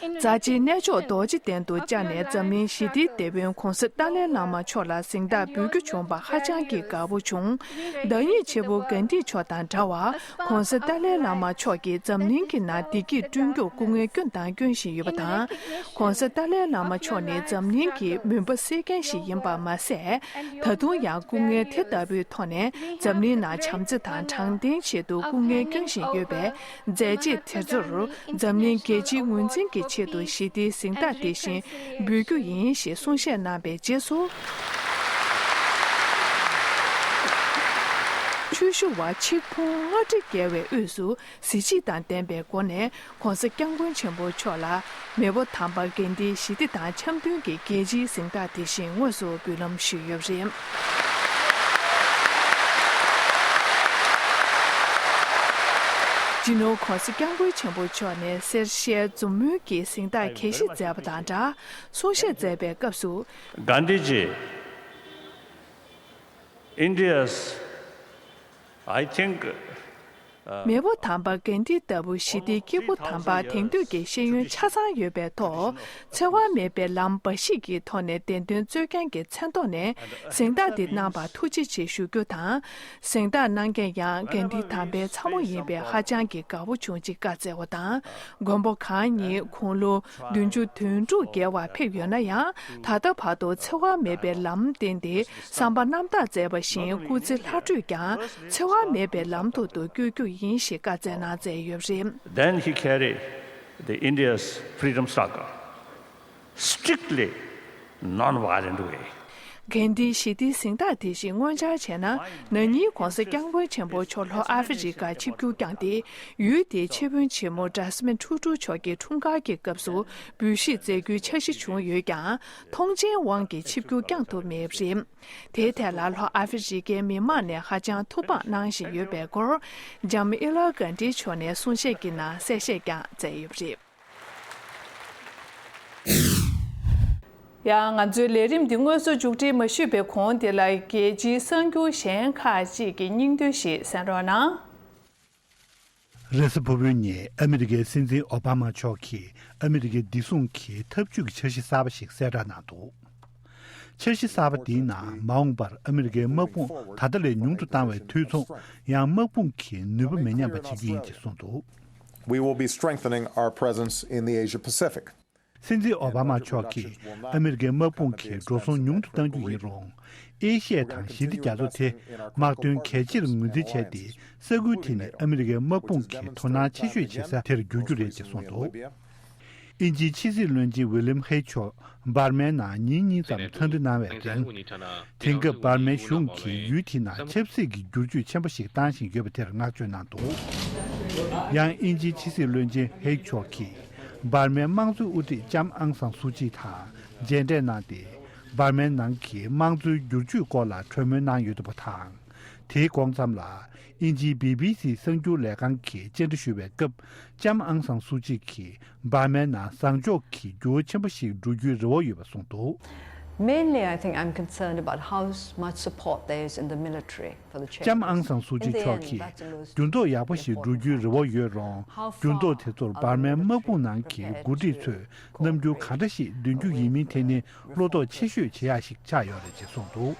རྩ་ཆེའི་གནས་མཆོག་རྡོ་རྗེ་གདན་དུ་བཅར་ནས། འཛམ་གླིང་ཞི་བདེའི་དེད་དཔོན་༧གོང་ས་ཏཱ་ལའི་བླ་མ་མཆོག་ལ་གཟེངས་རྟགས་འབུལ་རྒྱུ་བྱུང་བ་ཧ་ཅང་གི་དགའ་པོ་བྱུང་། བདག་ཉིད་ཆེན་པོ་གྷན་དྷི་མཆོག་དང་འདྲ་བར། ྋགོང་ས་ཏཱ་ལའི་བླ་མ་མཆོག་གིས་འཛམ་གླིང་གི་ནང་བདེ་སྐྱིད་བསྐྲུན་རྒྱུར་སྐུ་ངལ་བསྐྱོན་དང་སྐྱོན་བཞིན་ཡོད་པ་དང་། ྋགོང་ས་ཏཱ་ལའི་བླ་མ་མཆོག་ནི་འཛམ་གླིང་གི་མུན་པ་སེལ་མཁན་ཞིག་ཡིན་པ་མ་ཟད། ད་དུང་ཡང་སྐུ་ངལ་དེ་ལྟ་བུའི་ཐོག་ནས་འཛམ་གླིང་ནང་བྱམས་བརྩེ་དང་དྲང་བདེན་ཆེད་དུ་སྐུ་ངལ་སྐྱོན་བཞིན་ཡོད་པས། མཛད་རྗེས་དེ་ཚོར་འཛམ་གླིང་རྒྱལ་སྤྱིའི་ངོས་འཛིན་གྱི་ཆེད་དུ་ཞི་བདེའི་གཟེངས་རྟགས་དེ་བཞིན་འབུལ་རྒྱུ་ཡིན་ཞེས་གསུང་བཤད་གནང་བའི་རྗེས་སུ། ཆོས་ཞུ་བ་ཆིག་ཕུང་ལྔ་ཁྲི་བརྒལ་བའི་དབུས་སུ་གཟི་བརྗིད་དང་ལྡན་པའི་སྒོ་ནས་ྋགོང་ས་ྋསྐྱབས་མགོན་ཆེན་པོ་མཆོག་ལ་མེས་པོ་དམ་པ་གྷན་དྷིའི་ཞི་བདེ་དང་འཆམ་མཐུན་གྱི་རྒྱལ་སྤྱིའི་གཟེངས་རྟགས་དེ་བཞིན་དངོས་སུ་འབུལ་ལམ་ཞུས་ཡོད་པ་རེད། སྤྱི་ནོར་ྋགོང་ས་ྋསྐྱབས་མགོན་ཆེན་པོ་མཆོག་ནས་སེར་ཤའི་མཛུབ་མོའི་གི་གཟེངས་རྟགས་གད་བཞིས་མཛད་པ་དང་སྦྲགས་གསུང་བཤད་མཛད་པའི་སྐབས་སུ། Gandhiji, India's, I think, uh, མེས་པོ་དམ་པ་གྷན་དྷི་ལྟ་བུ་ཞི་བདེའི་སྐྱེས་བུ་དམ་པ་དེང་དུས་ཀྱི་ཤེས་ཡོན་ཆ་ཚང་ཡོད་པའི་ཐོག་འཚེ་བ་མེད་པའི་ལམ་འབའ་ཞིག་གི་ཐོག་ནས་བདེན་དོན་རྩོད་མཁན་གྱི་མཚན་ཐོག་ནས་གཟེངས་རྟགས་འདི་གནང་བར་ཐུགས་རྗེ་ཆེ་ཞུ་རྒྱུ་དང་། གཟེངས་རྟགས་གནང་མཁན་ཡང་གྷན་དྷི་དམ་པའི་ཚ་མོ་ཡིན་པས་ཧ་ཅང་གི་དགའ་བོ་བྱུང་ཅིག་བཀའ་སྩལ་བ་དང་། མགོན་པོ་གང་ཉིད་དགུང་ལོ་བདུན་ཅུ་དོན་དྲུག་བརྒལ་བར་ཕེབས་ཡོད་ན་ཡང་། ད་ལྟ་བར་དུ་འཚེ་བ་མེད་པའི་ལམ་བསྟན་ཏེ་བསམ་པ་རྣམ་དག་མཛད་པ་བཞིན་སྐུ་ཚེ་ལྷག་འཕྲོས་ཀྱང་འཚེ་བ་མེད་པའི་ལམ་ཐོག་ཏུ་བསྐྱོད་རྒྱུ་ཡིན་ཞེས་བཀའ་སྩལ་གནང་མཛད་ཡོད་པ་རེད། Then he carried the India's freedom struggle strictly non-violent way. གྷན་དྷིའི་ཞི་བདེའི་གཟེངས་རྟགས་དེ་བཞིན་དངོས་འཆར་བྱས་ན། ན་ནིང་ྋགོང་ས་ྋསྐྱབས་མགོན་ཆེན་པོ་མཆོག་ལྷོ་ཨ་ཧྥེ་རི་ཀར་ཆིབས་བསྒྱུར་བསྐྱངས་ཏེ། ཡུལ་དེའི་ཆེད་དཔོན་ཆེན་མོ་ཇཱ་སི་མིན་ཁྲུ་ཁྲུ་མཆོག་གི་འཁྲུངས་སྐར་གྱི་སྐབས་སུ་འབུལ་བཞེས་མཛད་རྒྱུའི་འཆར་གཞི་བྱུང་ཡོད་ཀྱང་། མཐོང་མཆན་དབང་གིས་ཆིབས་བསྒྱུར་བསྐྱངས་ཐུབ་མེད་པ་རེད། དེའི་ཐད་ལ་ལྷོ་ཨ་ཧྥེ་རི་ཀའི་མི་མང་ནས་ཧ་ཅང་ཐུགས་ཕངས་གནང་བཞིན་ཡོད་པའི་སྐོར། ལྕམ་ཨི་ལ་གྷན་དྷི་མཆོག་ནས་གསུང་བཤད་ཀྱི་ནང་གསལ་བཤད་ཀྱང་མཛད་ཡོད་པ་རེད། ཡང་ང་ཚོའི་ལས་རིམ་འདི་དངོས་སུ་མཇུག་སྒྲིལ་མ་ཞུས་པའི་གོང་དེ་ལ་རྒྱལ་སྤྱིའི་གསར་འགྱུར་གཞན་ཁག་ཅིག་གི་སྙིང་བསྡུས་ཤིག་གསན་རོགས་གནང་། རེས་གཟའ་ཕུར་བུའི་ཉིན་ཨ་མི་རི་ཀའི་སྲིད་འཛིན་ཨོ་བྷ་མ་མཆོག་གིས་ཨ་མི་རི་ཀའི་བདེ་སྲུང་གི་འཐབ་ཇུས་ཀྱི་འཆར་གཞི་གསར་པ་ཞིག་གསལ་བསྒྲགས་གནང་འདུག་འཆར་གཞི་གསར་པ་འདིའི་ནང་མ་འོངས་པར་ཨ་མི་རི་ཀའི་དམག་དཔུང་ད་ལྟ་ལས་ཉུང་དུ་བཏང་བའི་དུས་མཚུངས་ཡང་དམག་དཔུང་གི་ནུས་པ་མི་ཉམས་པ་བྱེད་རྒྱུ་ཡིན་ཅེས་གསུངས་འདུག We will be strengthening our presence in the Asia Pacific. སྲིད་འཛིན་ཨོ་བྷ་མ་མཆོག་གིས་ཨ་མི་རི་ཀའི་དམག་དཔུང་གི་འགྲོ་སོང་ཉུང་དུ་གཏང་རྒྱུ་ཡིན་རུང་། ཨེ་ཤི་ཡ་དང་ཞི་བདེ་རྒྱ་མཚོ་དེ་དམག་དོན་གལ་ཆེར་ངོས་འཛིན་བྱས་ཏེ། ས་ཁུལ་དེ་ནི་ཨ་མི་རི་ཀའི་དམག་དཔུང་གི་དོ་སྣང་ཆེ་ཤོས་བྱེད་ས་དེར་འགྱུར་རྒྱུ་རེད་ཅེས་གསུངས་འདུག་དབྱིན་ཇིའི་ཕྱི་སྲིད་བློན་ཆེན་ཝི་ལིམ་ཧེ་མཆོག་འབར་མའི་ནང་ཉིན་གཉིས་ཙམ་འཚམས་འདྲི་གནང་བའི་རིང་། དེང་སྐབས་འབར་མའི་གཞུང་གིས་ཡུལ་དེའི་ནང་ཆབ་སྲིད་ཀྱི་བསྒྱུར་བཅོས་ཆེན་པོ་ཞིག་བཏང་བཞིན་ཡོད་པ་དེར་བསྔགས་བརྗོད་གནང་འདུག་ཡང་དབྱིན་ཇིའི་ཕྱི་སྲིད་བློན་ཆེན་ཧེ་མཆོག་གིས་འབར་མའི་དམངས་གཙོའི་དབུ་ཁྲིད་ལྕམ་ཨང་སང་སུ་ཅི་དང་མཇལ་འཕྲད་གནང་སྟེ། འབར་མའི་ནང་གི་དམངས་གཙོའི་བསྒྱུར་བཅོས་སྐོར་ལ་གྲོས་མོལ་གནང་ཡོད་འདུག་པ་དང་། དེའི་གོང་མཚམས་ལ། དབྱིན་ཇིའི་བི་བི་སི་གསར་འགྱུར་ལས་ཁང་གིས་བཅར་འདྲི་ཞུ་བའི་སྐབས། ལྕམ་ཨང་སང་སུ་ཅི་གིས་འབར་མའི་ནང་བཟང་ཕྱོགས་ཀྱི་འགྱུར་བ་ཆེན་པོ་ཞིག་འགྲོ་རྒྱུའི་རེ་བ་ཡོད་པ་གསུངས་འདུག Mainly, I think I'm concerned about how much support there is in the military for the change. ལྕམ་ཨང་སང་སུ་ཅི་མཆོག་གིས་འགྱུར་ལྡོག་ཡག་པོ་ཞིག་འགྲོ་རྒྱུའི་རེ་བ་ཡོད་རུང་། འགྱུར་ལྡོག་དེ་ཚོར་འབར་མའི་དམག་དཔུང་ནང་གི་འགོ་ཁྲིད་ཚོས་རྣམ་འགྱུར་གང་འདྲ་ཞིག་འདོན་རྒྱུ་ཡིན་མིན་དེ་ནི་བློ་དོགས་ཆེ་ཤོས་བྱེད་ཡག་ཞིག་ཆགས་ཡོད་རེད་ཅེས་གསུངས་འདུག་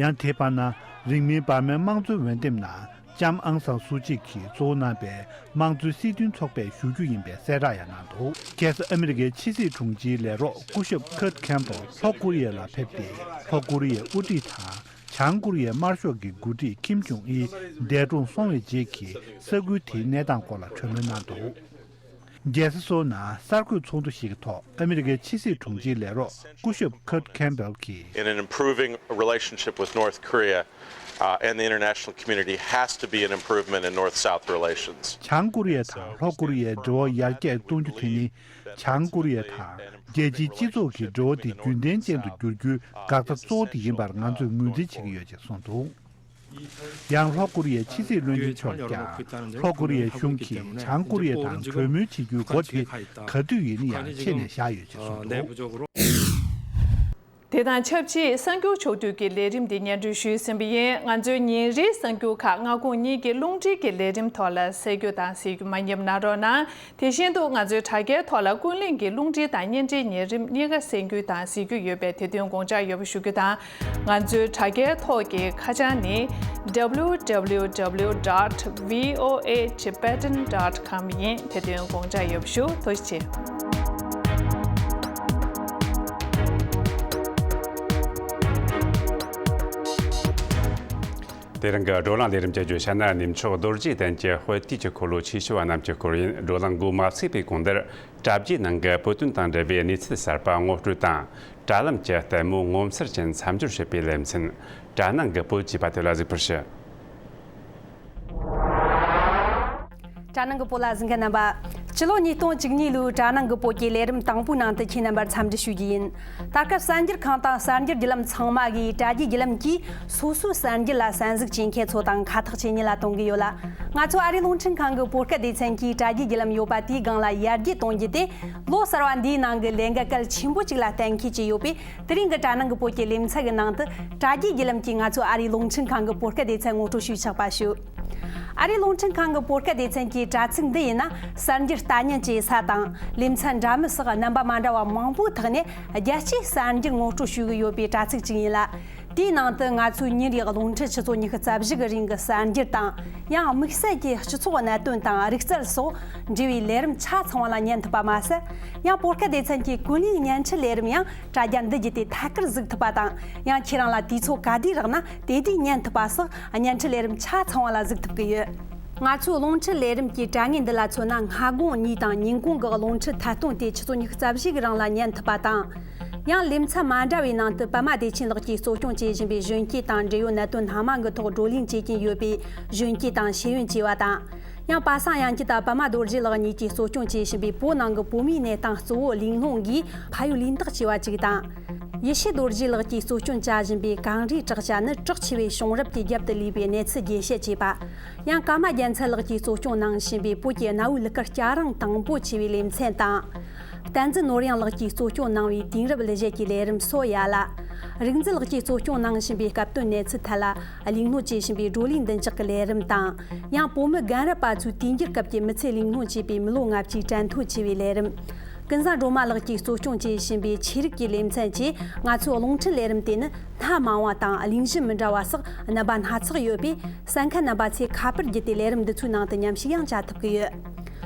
ཡང་དེའི་བར་ན། རིང་མིན་འབར་མའི་དམངས་གཙོའི་འོས་འདེམས་ནང་ལྕམ་ཨང་སང་སུ་ཅི་གིས་གཙོ་བོ་གནང་པའི་དམངས་གཙོའི་སྲིད་དོན་ཚོགས་པས་ཞུ་རྒྱུ་ཡིན་པའི་གསལ་བསྒྲགས་ཡང་གནང་འདུག་ཁ་སང་ཨ་མི་རི་ཀའི་ཕྱི་སྲིད་དྲུང་ཆེའི་ལས་རོགས་སྐུ་ཞབས་ཁར་ཁེམ་པལ་ལྷོ་ཀོ་རི་ཡ་ལ་ཕེབས་ཏེ། ལྷོ་ཀོ་རི་ཡའི་དབུ་ཁྲིད་དང་། བྱང་ཀོ་རི་ཡའི་དམར་ཤོག་གི་འགོ་ཁྲིད་ཁིམ་ཇོང་ཨི་འདས་གྲོངས་སོང་བའི་རྗེས་ཀྱི་ས་ཁུལ་དེའི་གནས་སྟངས་སྐོར་ལ་གྲོས་མོལ་གནང་འདུག་རྒྱལ་ས་སོའུ་ནང་གསར་འགོད་ཚོགས་འདུ་ཞིག་གི་ཐོག་ཨ་མི་རི་ཀའི་ཕྱི་སྲིད་དྲུང་ཆེའི་ལས་རོགས་སྐུ་ཞབས་Kurt Campbell གྱིས། In an improving relationship with North Korea, uh, and the international community has to be an improvement in North-South relations. བྱང་ཀོ་རི་ཡ་དང་ལྷོ་ཀོ་རི་ཡའི་འབྲེལ་བ་ཡར་རྒྱས་གཏོང་རྒྱུ་དེ་ནི་བྱང་ཀོ་རི་ཡ་དང་རྒྱལ་སྤྱིའི་སྤྱི་ཚོགས་ཀྱི་འབྲེལ་བ་དེ་རྒྱུན་ལྡན་ཅན་དུ་འགྱུར་རྒྱུའི་འགག་རྩ་གཙོ་བོ་དེ་ཡིན་པར་ང་ཚོས་ངོས་འཛིན་བྱེད་ཀྱི་ཡོད་ཅེས་གསུངས་འདུག། ཡང་ལྷོ་ཀོ་རི་ཡའི་ཕྱི་སྲིད་བློན་ཆེན་མཆོག་ནས་ཀྱང་ལྷོ་ཀོ་རི་ཡའི་གཞུང་གིས་བྱང་ཀོ་རི་ཡ་དང་གྲོས་མོལ་བྱེད་རྒྱུའི་སྒོ་དེ་ག་དུས་ཡིན་ན་ཡང་ཕྱེ་ནས་བཞག་ཡོད་ཅེས་གསུངས་འདུག། དེ་དང་ཆབས་ཅིག་གསར་འགྱུར་ཕྱོགས་བསྡུས་ཀྱི་ལས་རིམ་འདི་སྙན་སྒྲོན་ཞུས་ཟིན་པ་ཡིན། ང་ཚོའི་ཉིན་རེའི་གསར་འགྱུར་ཁག་སྔ་དགོང་གཉིས་ཀྱི་རླུང་འཕྲིན་གྱི་ལས་རིམ་ཐོག་ལ་གསན་རྒྱུ་དང་གཟིགས་རྒྱུ་མ་ཉེས་མ་གནང་རོགས་གནང་། དེ་བཞིན་དུ་ང་ཚོའི་དྲ་རྒྱའི་ཐོག་ལ་ཀུན་གླེང་གི་རླུང་འཕྲིན་དང་བརྙན་འཕྲིན་ཉན་རིམ་གཉིས་ཀ་གསན་རྒྱུ་དང་གཟིགས་རྒྱུ་ཡོད་པས་དེ་དོན་དགོངས་འཇགས་ཡོད་པ་ཞུ་རྒྱུ་དང་། ང་ཚོའི་དྲ་རྒྱའི་ཐོག་གི་ཁ་བྱང་ནི་W W W dot V O A Tibetan dot com ཡིན། དེ་དོན་དགོངས་འཇགས་ཡོད་པ་ཞུ། ཐུགས་རྗེ་ཆེ། དེ་རིང་གི་བགྲོ་གླེང་ལས་རིམ་གྱི་བརྗོད་བྱ་ནི་རྣམ་ཅོག་རྡོ་རྗེ་གདན་གྱི་དཔལ་དུས་ཀྱི་འཁོར་ལོ་ཆེ་ཤོས་པ་རྣམས་ཀྱི་སྐོར་ཡིན། བགྲོ་གླེང་འགོ་མ་ཚུགས་པའི་གོང་དེར་དྲ་རྒྱའི་ནང་གི་བོད་དོན་དང་འབྲེལ་བའི་གནས་ཚུལ་གསར་པ་ངོ་སྤྲོད་དང་། དྲ་ལམ་གྱི་ལྟད་མོ་ངོ་མཚར་ཅན་མཚམས་སྦྱོར་བྱེད་པའི་ལེ་ཚན། དྲ་ནང་གི་བོད་ཅེས་པ་དེ་ལ་གཟིགས་པར་ཞུ། དྲ་ནང་གི་བོད་ལ་གཟིགས་མཁན་རྣམ་པ། སྤྱི་ལོ་ཉིས་སྟོང་བཅུ་གཉིས་ལོའི་དྲ་ནང་གི་བོད་ཀྱི་ལས་རིམ་དང་པོའི་ནང་དུ་ཁྱེད་རྣམ་པར་འཚམས་འདྲི་ཞུ་རྒྱུ་ཡིན། ད་སྐབས་གསར་འགྱུར་ཁང་དང་གསར་འགྱུར་བརྒྱུད་ལམ་ཚང་མ་གིས་དྲ་རྒྱའི་བརྒྱུད་ལམ་གྱིས་སོ་སོའི་གསར་འགྱུར་ལ་གསན་གཟིགས་བྱེད་མཁན་ཚོ་དང་ཁ་ཐག་ཇེ་ཉེ་ལ་གཏོང་གི་ཡོད་ལ། ང་ཚོ་ཨ་རིའི་རླུང་འཕྲིན་ཁང་གི་བོད་སྐད་སྡེ་ཚན་གྱིས་དྲ་རྒྱའི་བརྒྱུད་ལམ་ཡོད་པ་དེའི་སྒང་ལ་ཡར་རྒྱས་གཏོང་རྒྱུ་དེ། ལོ་གསར་བ་འདིའི་ནང་གི་ལས་འགན་གལ་ཆེན་པོ་གཅིག་ལ་གཏན་འཁེལ་གྱི་ཡོད་པས། དེ་རིང་གི་དྲ་ནང་གི་བོད་ཀྱི་ལེ་ཚན་གྱི་ནང་དུ་དྲ་རྒྱའི་བརྒྱུད་ལམ་གྱིས་ང་ཚོ་ཨ་རིའི་རླུང་འཕྲིན་ཁང་གི་བོད་སྐད་སྡེ་ཚན་ངོ་སྤྲོད་ཞུས་ཆོག་པ་ཞུ། ཨ་རིའི་རླུང་འཕྲིན་ཁང་གི་བོད་སྐད་སྡེ་ཚན་གྱི་དྲ་ཚིགས་འདི་ཡིན་ན། གསར་འགྱུར་ལྟ་ཉན་བྱེད་ས་དང་ལེ་ཚན་འདྲ་མིན་སོགས་རྣམ་པ་མ་འདྲ་བ་མང་པོའི་ཐོག་ནས་རྒྱལ་སྤྱིའི་གསར་འགྱུར་ངོ་སྤྲོད་ཞུ་གི་ཡོད་པའི་དྲ་ཚིགས་གཅིག་ཡིན་ལ། དེའི་ནང་དུ་ང་ཚོའི་ཉིན་རེའི་རླུང་འཕྲིན་ཆུ་ཚོད་ཉི་ཤུ་རྩ་བཞི་གི་རིང་གི་གསར་འགྱུར་དང་། ཡང་དམིགས་བསལ་གྱི་སྤྱི་ཚོགས་གནད་དོན་དང་རིག་རྩལ་སོགས་འབྲེལ་བའི་ལས་རིམ་ཆ་ཚང་བ་ལ་ཉན་ཐུབ་པ་མ་ཟད། ཡང་བོད་སྐད་སྡེ་ཚན་གྱི་ཀུན་གླེང་བརྙན་འཕྲིན་ལས་རིམ་ཡང་། དྲ་རྒྱ་འདི་བརྒྱུད་དེ་ཐད་ཀར་གཟིགས་ཐུབ་པ་དང་། ཡང་ཁྱེད་རང་ལ་དུས་ཚོད་ག་དུས་རག་ན་དེ་དུས་ཉན་ཐུབ་པ་སོགས་བརྙན་འཕྲིན་ལས་རིམ་ཆ་ཚང་བ་ལ་གཟིགས་ཐུབ་ཀྱི་ཡོད། ང་ཚོའི་རླུང་འཕྲིན་ལས་རིམ་གྱི་དྲ་བརྙན་འདི་ལ་མཚོན་ན། སྔ་དགོང་གཉིས་དང་ཉིན་གུང་གི་རླུང་འཕྲིན་ཐད་གཏོང་དེ་ཆུ་ཚོད་ཉི་ཤུ་རྩ་བཞི་གི་རིང་ལ་ཉན་ཐུབ་པ་དང་། ཡང་ལེ་ཚན་མ་འདྲ་བའི་ནང་དུ་པད་མ་བདེ་ཆེན་ལགས་ཀྱིས་གཙོ་སྐྱོང་བྱེད་བཞིན་པའི་གཞོན་སྐྱེས་དང་འབྲེལ་ཡོད་གནད་དོན་སྣ་མང་གི་ཐོག་བགྲོ་གླེང་བྱེད་ཀྱིན་ཡོད་པའི་གཞོན་སྐྱེས་དང་ཤེས་ཡོན་ཅེས་པ་དང་། ཡང་པ་སངས་དབྱངས་སྐྱིད་དང་པད་མ་རྡོ་རྗེ་ལགས་གཉིས་ཀྱིས་གཙོ་སྐྱོང་བྱེད་བཞིན་པའི་བོད་ནང་གི་བོད་མིའི་གནས་སྟངས་གཙོ་བོ་གླེང་སློང་གིས་ཕ་ཡུལ་ལུས་འདེགས་ཅེས་པ་གཅིག་དང་། ཡེ་ཤེས་རྡོ་རྗེ་ལགས་ཀྱིས་གཙོ་སྐྱོང་བྱ་བཞིན་པའི་གངས་རིའི་བྲག་ཅ་ནི་བྲག་ཆེ་བའི་བྱུང་རབས་ཀྱི་རྒྱབ་ཏུ་ལུས་པའི་གནས་ཚུལ་རྒྱས་བཤད་ཅེས་པ། ཡང་ཀརྨ་རྒྱལ་མཚན་ལགས་ཀྱིས་གཙོ་སྐྱོང་གནང་བཞིན་པའི་བོད་ཀྱི་གནའ་བོའི་གླུ་གར་སྐྱ་རེངས་དང་པོ་ཅེས་པའི་ལེ་ཚན་དང་། བསྟན་འཛིན་ནོར་གཡང་ལགས་ཀྱིས་གཙོ་སྐྱོང་གནང་བའི་དུས་རབས་གླུ་གཞས་ཀྱི་ལས་རིམ་སོ་ཡ་ལ། རིག་འཛིན་ལགས་ཀྱིས་གཙོ་སྐྱོང་གནང་བཞིན་པའི་སྐབས་དོན་གནས་ཚུལ་ཐད་ལ་གླེང་སློང་བྱེད་བཞིན་པའི་བགྲོ་གླེང་བདུན་ཅུ་གི་ལས་རིམ་དང་། ཡང་བོད་མི་རྒན་རབས་པ་ཚོའི་དུས་འགྱུར་སྐབས་ཀྱི་མི་ཚེ་གླེང་སློང་བྱེད་པའི་མི་ལོ་ལྔ་བཅུའི་དྲན་ཐོ་ཅེས་པའི་ལས་རིམ། ཀུན་བཟང་སྒྲོལ་མ་ལགས་ཀྱིས་གཙོ་སྐྱོང་བྱེད་བཞིན་པའི་ཆོས་རིག་གི་ལེ་ཚན་གྱིས་ང་ཚོའི་རླུང་འཕྲིན་ལས་རིམ་དེ་ནི་སྣ་མང་བ་དང་གླེང་གཞི་མི་འདྲ་བ་སོགས་རྣམ་པ་སྣ་ཚོགས་ཡོད་པས། གསན་མཁན་རྣམ་པ་ཚོས་ཁ་པར་བརྒྱུད་དེ་ལས་རིམ་འདི་ཚོའི་ནང་དུ་མཉམ་ཞུགས་ཡང་བྱ་ཐུབ་ཀྱི་ཡོད།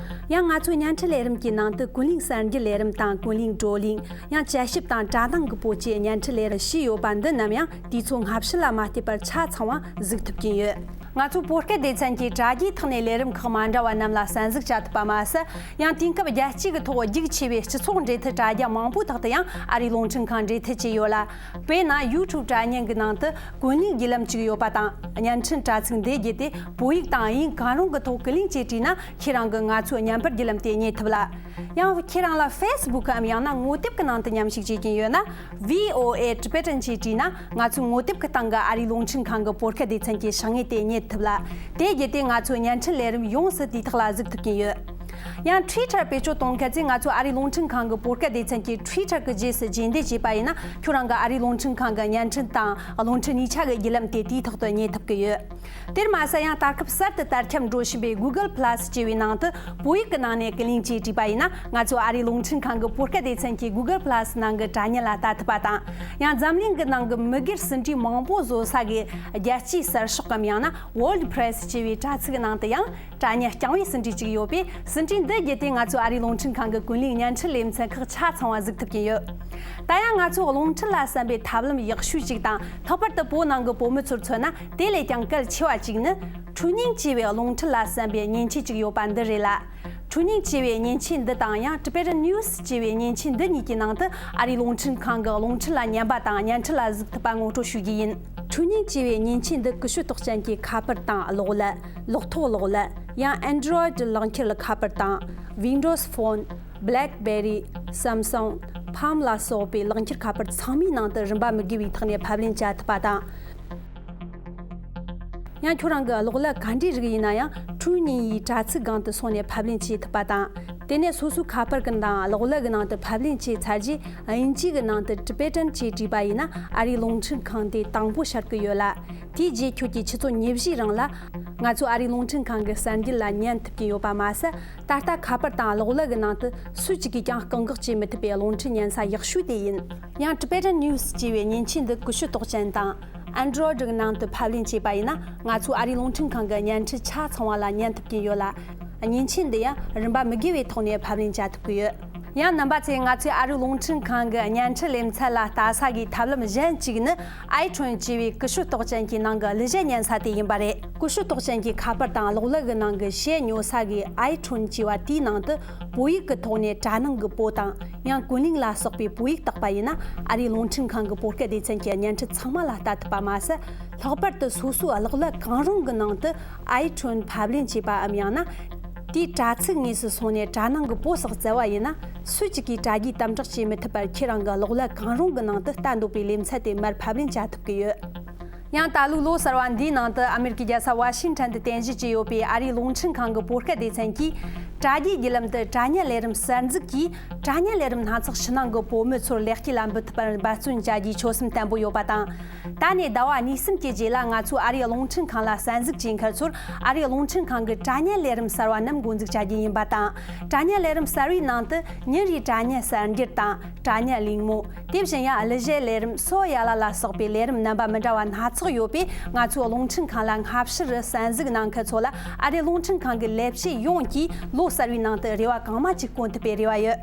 ཡང་ང་ཚོའི་བརྙན་འཕྲིན་ལས་རིམ་གྱི་ནང་དུ་ཀུན་གླེང་གསར་འགྱུར་ལས་རིམ་དང་ཀུན་གླེང་བགྲོ་གླེང་། ཡང་དཔྱད་ཞིབ་དང་དྲ་ནང་གི་བོད་ཀྱི་བརྙན་འཕྲིན་ལས་རིམ་བཞི་ཡོད་པ་འདི་རྣམས་ཡང་དུས་ཚོད་སྔ་ཕྱི་ལ་མ་བལྟས་པར་ཆ་ཚང་བ་གཟིགས་ཐུབ་ཀྱིན་ཡོད། ང་ཚོའི་བོད་སྐད་སྡེ་ཚན་གྱིས་དྲ་རྒྱའི་ཐོག་ནས་ལས་རིམ་ཁག་མ་འདྲ་བ་རྣམས་ལ་གསན་གཟིགས་བྱ་ཐུབ་པ་མ་ཟད། ཡང་དུས་སྐབས་རྒྱལ་སྤྱི་གི་ཐོག་རྒྱུགས་ཆེ་བའི་སྤྱི་ཚོགས་འབྲེལ་མཐུད་དྲ་རྒྱ་མང་པོའི་ཐོག་ཏུ་ཡང་ཨ་རིའི་རླུང་འཕྲིན་ཁང་འབྲེལ་མཐུད་བྱས་ཡོད་ལ། དཔེར་ན་ཡུ་ཊུབ་དྲ་བརྙན་གྱི་ནང་དུ་ཀུན་གླེང་བརྒྱུད་ལམ་གཅིག་ཡོད་པ་དང་། བརྙན་འཕྲིན་དྲ་ཚིགས་འདི་བརྒྱུད་དེ་བོད་ཡིག་དང་དབྱིན་གང་རུང་གི་ཐོག་ཀུན་གླེང་བྱས་བྲིས་ན། ཁྱེད་རང་གིས་ང་ཚོའི་བརྙན་པར་བརྒྱུད་ལམ་དེ་རྙེད་ཐུབ་ལ། ཡང་ཁྱེད་རང་ལ་ཕེ་སི་བུག་གམ་ཡང་ན་ངོ་དེབ་ཀྱི་ནང་དུ་མཉམ་ཞུགས་བྱེད་ཀྱིན་ཡོད་ན། V O A Tibetan ཅེས་བྲིས་ན་ང་ཚོའི་ངོ་དེབ་ཀྱི་སྟེང་གི་ཨ་རིའི་རླུང་འཕྲིན་ཁང་གི་བོད་སྐད་སྡེ་ཚན་གྱི་བྱང་ངོས་དེ་རྙེད་ཐུབ་ལ། དེ་བརྒྱུད་དེ་ང་ཚོའི་བརྙན་འཕྲིན་ལས་རིམ་ཡོངས་སུ་དེ་དག་ལ་གཟིགས་ཐུབ་ཀྱིན་ཡོད། ཡང་Twitter བེད་སྤྱོད་གཏོང་མཁན་ཚོས་ང་ཚོའི་ཨ་རིའི་རླུང་འཕྲིན་ཁང་གི་བོད་སྐད་སྡེ་ཚན་གྱི་Twitter གི་རྗེས་སུ་རྗེས་འདེད་བྱས་པ་ཡིན་ན། ཁྱོད་རང་གིས་ཨ་རིའི་རླུང་འཕྲིན་ཁང་གི་བརྙན་འཕྲིན་དང་རླུང་འཕྲིན་གཉིས་ཆ་གི་བརྒྱུད་ལམ་དེ་དུས་ཐོག་ཏུ་རྙེད་ཐུབ་ཀྱི་ཡོད། དེར་མ་ཟད་ཡང་ད་སྐབས་གསར་དུ་དར་ཁྱབ་འགྲོ་བཞིན་པའི་Google Plus ཅེས་པའི་ནང་དུ་བོད་ཡིག་གི་ནང་ནས་ཀུན་གླེང་ཅེས་བྲིས་པ་ཡིན་ན། ང་ཚོ་ཨ་རིའི་རླུང་འཕྲིན་ཁང་གི་བོད་སྐད་སྡེ་ཚན་གྱི་Google Plus ནང་གི་དྲ་བརྙན་ལ་ལྟ་ཐུབ་པ་དང་། ཡང་འཛམ་གླིང་གི་ནང་གི་མི་སྒེར་ཟིན་བྲིས་མང་པོ་བཟོ་ས་གི་རྒྱལ་སྤྱིའི་གསར་ཤོག་གམ་ཡང་ན་World Press ཅེས་པའི་དྲ་ཚིགས་ནང་དུ་ཡང་། དྲ་བརྙན་རྐྱང་བའི་ཟིན་བྲིས་གཅིག་ཡོད་པས། ཟིན་བྲིས་འདི་བརྒྱུད་དེ་ང་ཚོའི་ཨ་རིའི་རླུང་འཕྲིན་ཁང་གི་ཀུན་གླེང་བརྙན་འཕྲིན་ལེ་ཚན་ཁག་ཆ་ཚང་བ་གཟིགས་ཐུབ་ཀྱིན་ཡོད། ད་ཡང་ང་ཚོའི་རླུང་འཕྲིན་ལ་བསམ་པའི་ཐབས་ལམ་ཡག་ཤོས་ཅིག་དང་། ལྷག་པར་དུ་བོད་ནང་གི་བོད་མི་ཚོར་མཚོན་ན་དེ་ལས་ཀྱང་གལ་ཆེ་བ་ཅིག་ནི། འཕྲུལ་རྙིང་ཅེས་པའི་རླུང་འཕྲིན་ལ་བསམ་པའི་མཉེན་ཆས་ཅིག་ཡོད་པ་འདི་རེད་ལ། ཁྲུའུ་ཉིང་ཅེས་པའི་མཉེན་ཆས་འདི་དང་ཡང་Tibetan News ཅེས་པའི་མཉེན་ཆས་འདི་གཉིས་ཀྱི་ནང་དུ་ཨ་རིའི་རླུང་འཕྲིན་ཁང་གི་རླུང་འཕྲིན་ལ་ཉན་པ་དང་བརྙན་འཕྲིན་ལ་གཟིགས་ཐུབ་པ་ངོ་སྤྲོད་ཞུ་རྒྱུ་ཡིན། ཁྲུའུ་ཉིང་ཅེས་པའི་མཉེན་ཆས་འདི་ཀུ་ཤུ་རྟགས་ཅན་གྱི་ཁ་པར་དང་གློག་ཀླད། གློག་ཐོག་གློག་ཀླད། ཡང་Android ལག་འཁྱེར་ཁ་པར་དང་Windows Phone, BlackBerry, Samsung, Palm ལ་སོགས་པའི་ལག་འཁྱེར་ཁ་པར་ཚང་མའི་ནང་དུ་རིན་པ་མི་དགོས་པའི་ཐོག་ནས་ཕབ་ལེན་བྱ་ཐུབ་པ་དང་། ཡང་ཁྱོད་རང་གི་གློག་ཀླད་ག་འདྲའི་རིགས་ཡིན་ན་ཡང་ཁྲུའུ་ཉིང་ཡི་དྲ་ཚིགས་སྒང་དུ་སོང་ནས་ཕབ་ལེན་བྱེད་ཐུབ་པ་དང་། དེ་ནས་སོ་སོའི་ཁ་པར་གྱི་ནང་གློག་ཀླད་ཀྱི་ནང་དུ་ཕབ་ལེན་བྱས་ཚར་རྗེས་དབྱིན་ཇི་གི་ནང་དུ་Tibetan ཅེས་བྲིས་པ་ཡིན་ན་ཨ་རིའི་རླུང་འཕྲིན་ཁང་དེ་དང་པོ་ཤར་གི་ཡོད་ལ། དེའི་རྗེས་ཁྱོད་ཀྱིས་ཆུ་ཚོད་ཉི་བཞིའི་རིང་ལ་ང་ཚོའི་ཨ་རིའི་རླུང་འཕྲིན་ཁང་གི་གསར་འགྱུར་ལ་ཉན་ཐུབ་ཀྱི་ཡོད་པ་མ་ཟད། ད་ལྟ་ཁ་པར་དང་གློག་ཀླད་ཀྱི་ནང་དུ་སུ་གཅིག་གིས་ཀྱང་བཀག་འགོག་བྱེད་མི་ཐུབ་པའི་རླུང་འཕྲིན་ཉན་ས་ཡག་ཤོས་དེ་ཡིན། ཡང་Tibetan News ཅེས་པའི་མཉེན་ཆས་འདི་ཀུ་ཤུ་རྟགས་ཅན་དང་Android གི་ནང་དུ་ཕབ་ལེན་བྱས་པ་ཡིན་ན་ང་ཚོའི་ཨ་རིའི་རླུང་འཕྲིན་ཁང་གི་བརྙན་འཕྲིན་ཆ་ཚང་བ་ལ་ཉན་ཐུབ་ཀྱི་ཡོད་ལ། མཉེན་ཆས་འདི་ཡང་རིན་པ་མི་དགོས་པའི་ཐོག་ནས་ཕབ་ལེན་བྱ་ཐུབ་ཀྱི་ཡོད། ཡང་རྣམ་པ་ཚོས་ང་ཚོའི་ཨ་རིའི་རླུང་འཕྲིན་ཁང་གི་བརྙན་འཕྲིན་ལེ་ཚན་ལ་ལྟ་ས་གི་ཐབས་ལམ་གཞན་གཅིག་ནི་iTunes ཅེས་པའི་ཀུ་ཤུ་རྟགས་ཅན་གྱི་ནང་གི་གླུ་གཞས་ཉན་ས་དེ་ཡིན་པ་རེད། ཀུ་ཤུ་རྟགས་ཅན་གྱི་ཁ་པར་དང་གློག་ཀླད་ཀྱི་ནང་གི་གཞས་ཉོ་ས་གི་iTunes ཅེས་པ་དེའི་ནང་དུ་བོད་ཡིག་གི་ཐོག་ནས་དྲ་ནང་གི་པོ་དང་ཡང་ཀུན་གླེང་ལ་སོགས་པའི་བོད་ཡིག་བཏགས་པ་ཡིན་ན་ཨ་རིའི་རླུང་འཕྲིན་ཁང་གི་བོད་སྐད་སྡེ་ཚན་གྱི་བརྙན་འཕྲིན་ཚང་མ་ལ་ལྟ་ཐུབ་པ་མ་ཟད། ལྷག་པར་དུ་སོ་སོའི་གློག་ཀླད་གང་རུང་གི་ནང་དུ་iTunes ཕབ་ལེན་བྱས་པའམ་ཡང་ན་དེའི་དྲ་ཚིགས་དངོས་སུ་སོང་ནས་དྲ་ནང་གི་པོ་བསགས་བཙལ་བ་ཡིན་ན་སུ་གཅིག་གིས་དྲ་རྒྱའི་དམ་དྲག་བྱེད་མི་ཐུབ་པར་ཁྱེད་རང་གི་གློག་ཀླད་གང་རུང་གི་ནང་དུ་ལྟ་འདོད་པའི་ལེ་ཚན་དེ་མར་ཕབ་ལེན་བྱ་ཐུབ་ཀྱི་ཡོད། ཡང་ད་ལོའི་ལོ་གསར་བ་འདིའི་ནང་དུ་ཨ་མེ་རི་ཀའི་རྒྱལ་ས་ཝ་ཤིང་ཊོན་དུ་རྟེན་གཞི་བྱས་ཡོད་པའི་ཨ་རིའི་རླུང་འཕྲིན་ཁང་གི་བོད་སྐད་སྡེ་ཚན་གྱིས་དྲ་རྒྱའི་བརྒྱུད་ལམ་དུ་དྲ་བརྙན་ལས་རིམ་གསར་འཛུགས་ཀྱིས་དྲ་བརྙན་ལས་རིམ་སྣ་ཚོགས་ཕྱི་ནང་གི་བོད་མི་ཚོར་ལེགས་སྐྱེས་ལ་འབུལ་ཐུབ་པར་འབད་བརྩོན་བྱ་རྒྱུའི་ཆོད་སེམས་བརྟན་པོ་ཡོད་པ་དང་། ད་ནས་ཟླ་བ་གཉིས་གསུམ་གྱི་རྗེས་ལ་ང་ཚོའི་ཨ་རིའི་རླུང་འཕྲིན་ཁང་ལ་གསར་འཛུགས་བྱེད་མཁན་ཚོར་ཨ་རིའི་རླུང་འཕྲིན་ཁང་གི་དྲ་བརྙན་ལས་རིམ་གསར་བ་རྣམས་འགོ་འཛུགས་བྱ་རྒྱུ་ཡིན་པ་དང་། དྲ་བརྙན་ལས་རིམ་གསར་བའི་ནང་དུ་ཉིན་རེའི་དྲ་བརྙན་གསར་འགྱུར་དང་། དྲ་བརྙན་གླེང་མོལ། དེ་བཞིན་ཡང་གླུ་གཞས་ལས་རིམ་སོ་ཡ་ལ་ལ་སོགས་པའི་ལས་རིམ་རྣམ་པ་མི་འདྲ་བ་སྣ་ཚོགས་ཡོད་པས། ང་ཚོའི་རླུང་འཕྲིན་ཁང་ལ་སྔ་ཕྱིར་གསར་འཛུགས་གནང་མཁན་ཚོ་ལ་ཨ་རིའི་རླུང་འཕྲིན་ཁང་གི་ལས་བྱེད་ཡོངས་ཀྱིས་ལོ་གསར་བའི་ནང་དུ་རེ་བ་གང་མང་ཅིག་བསྐོང་ཐུབ་པའི་རེ་བ་ཡོད།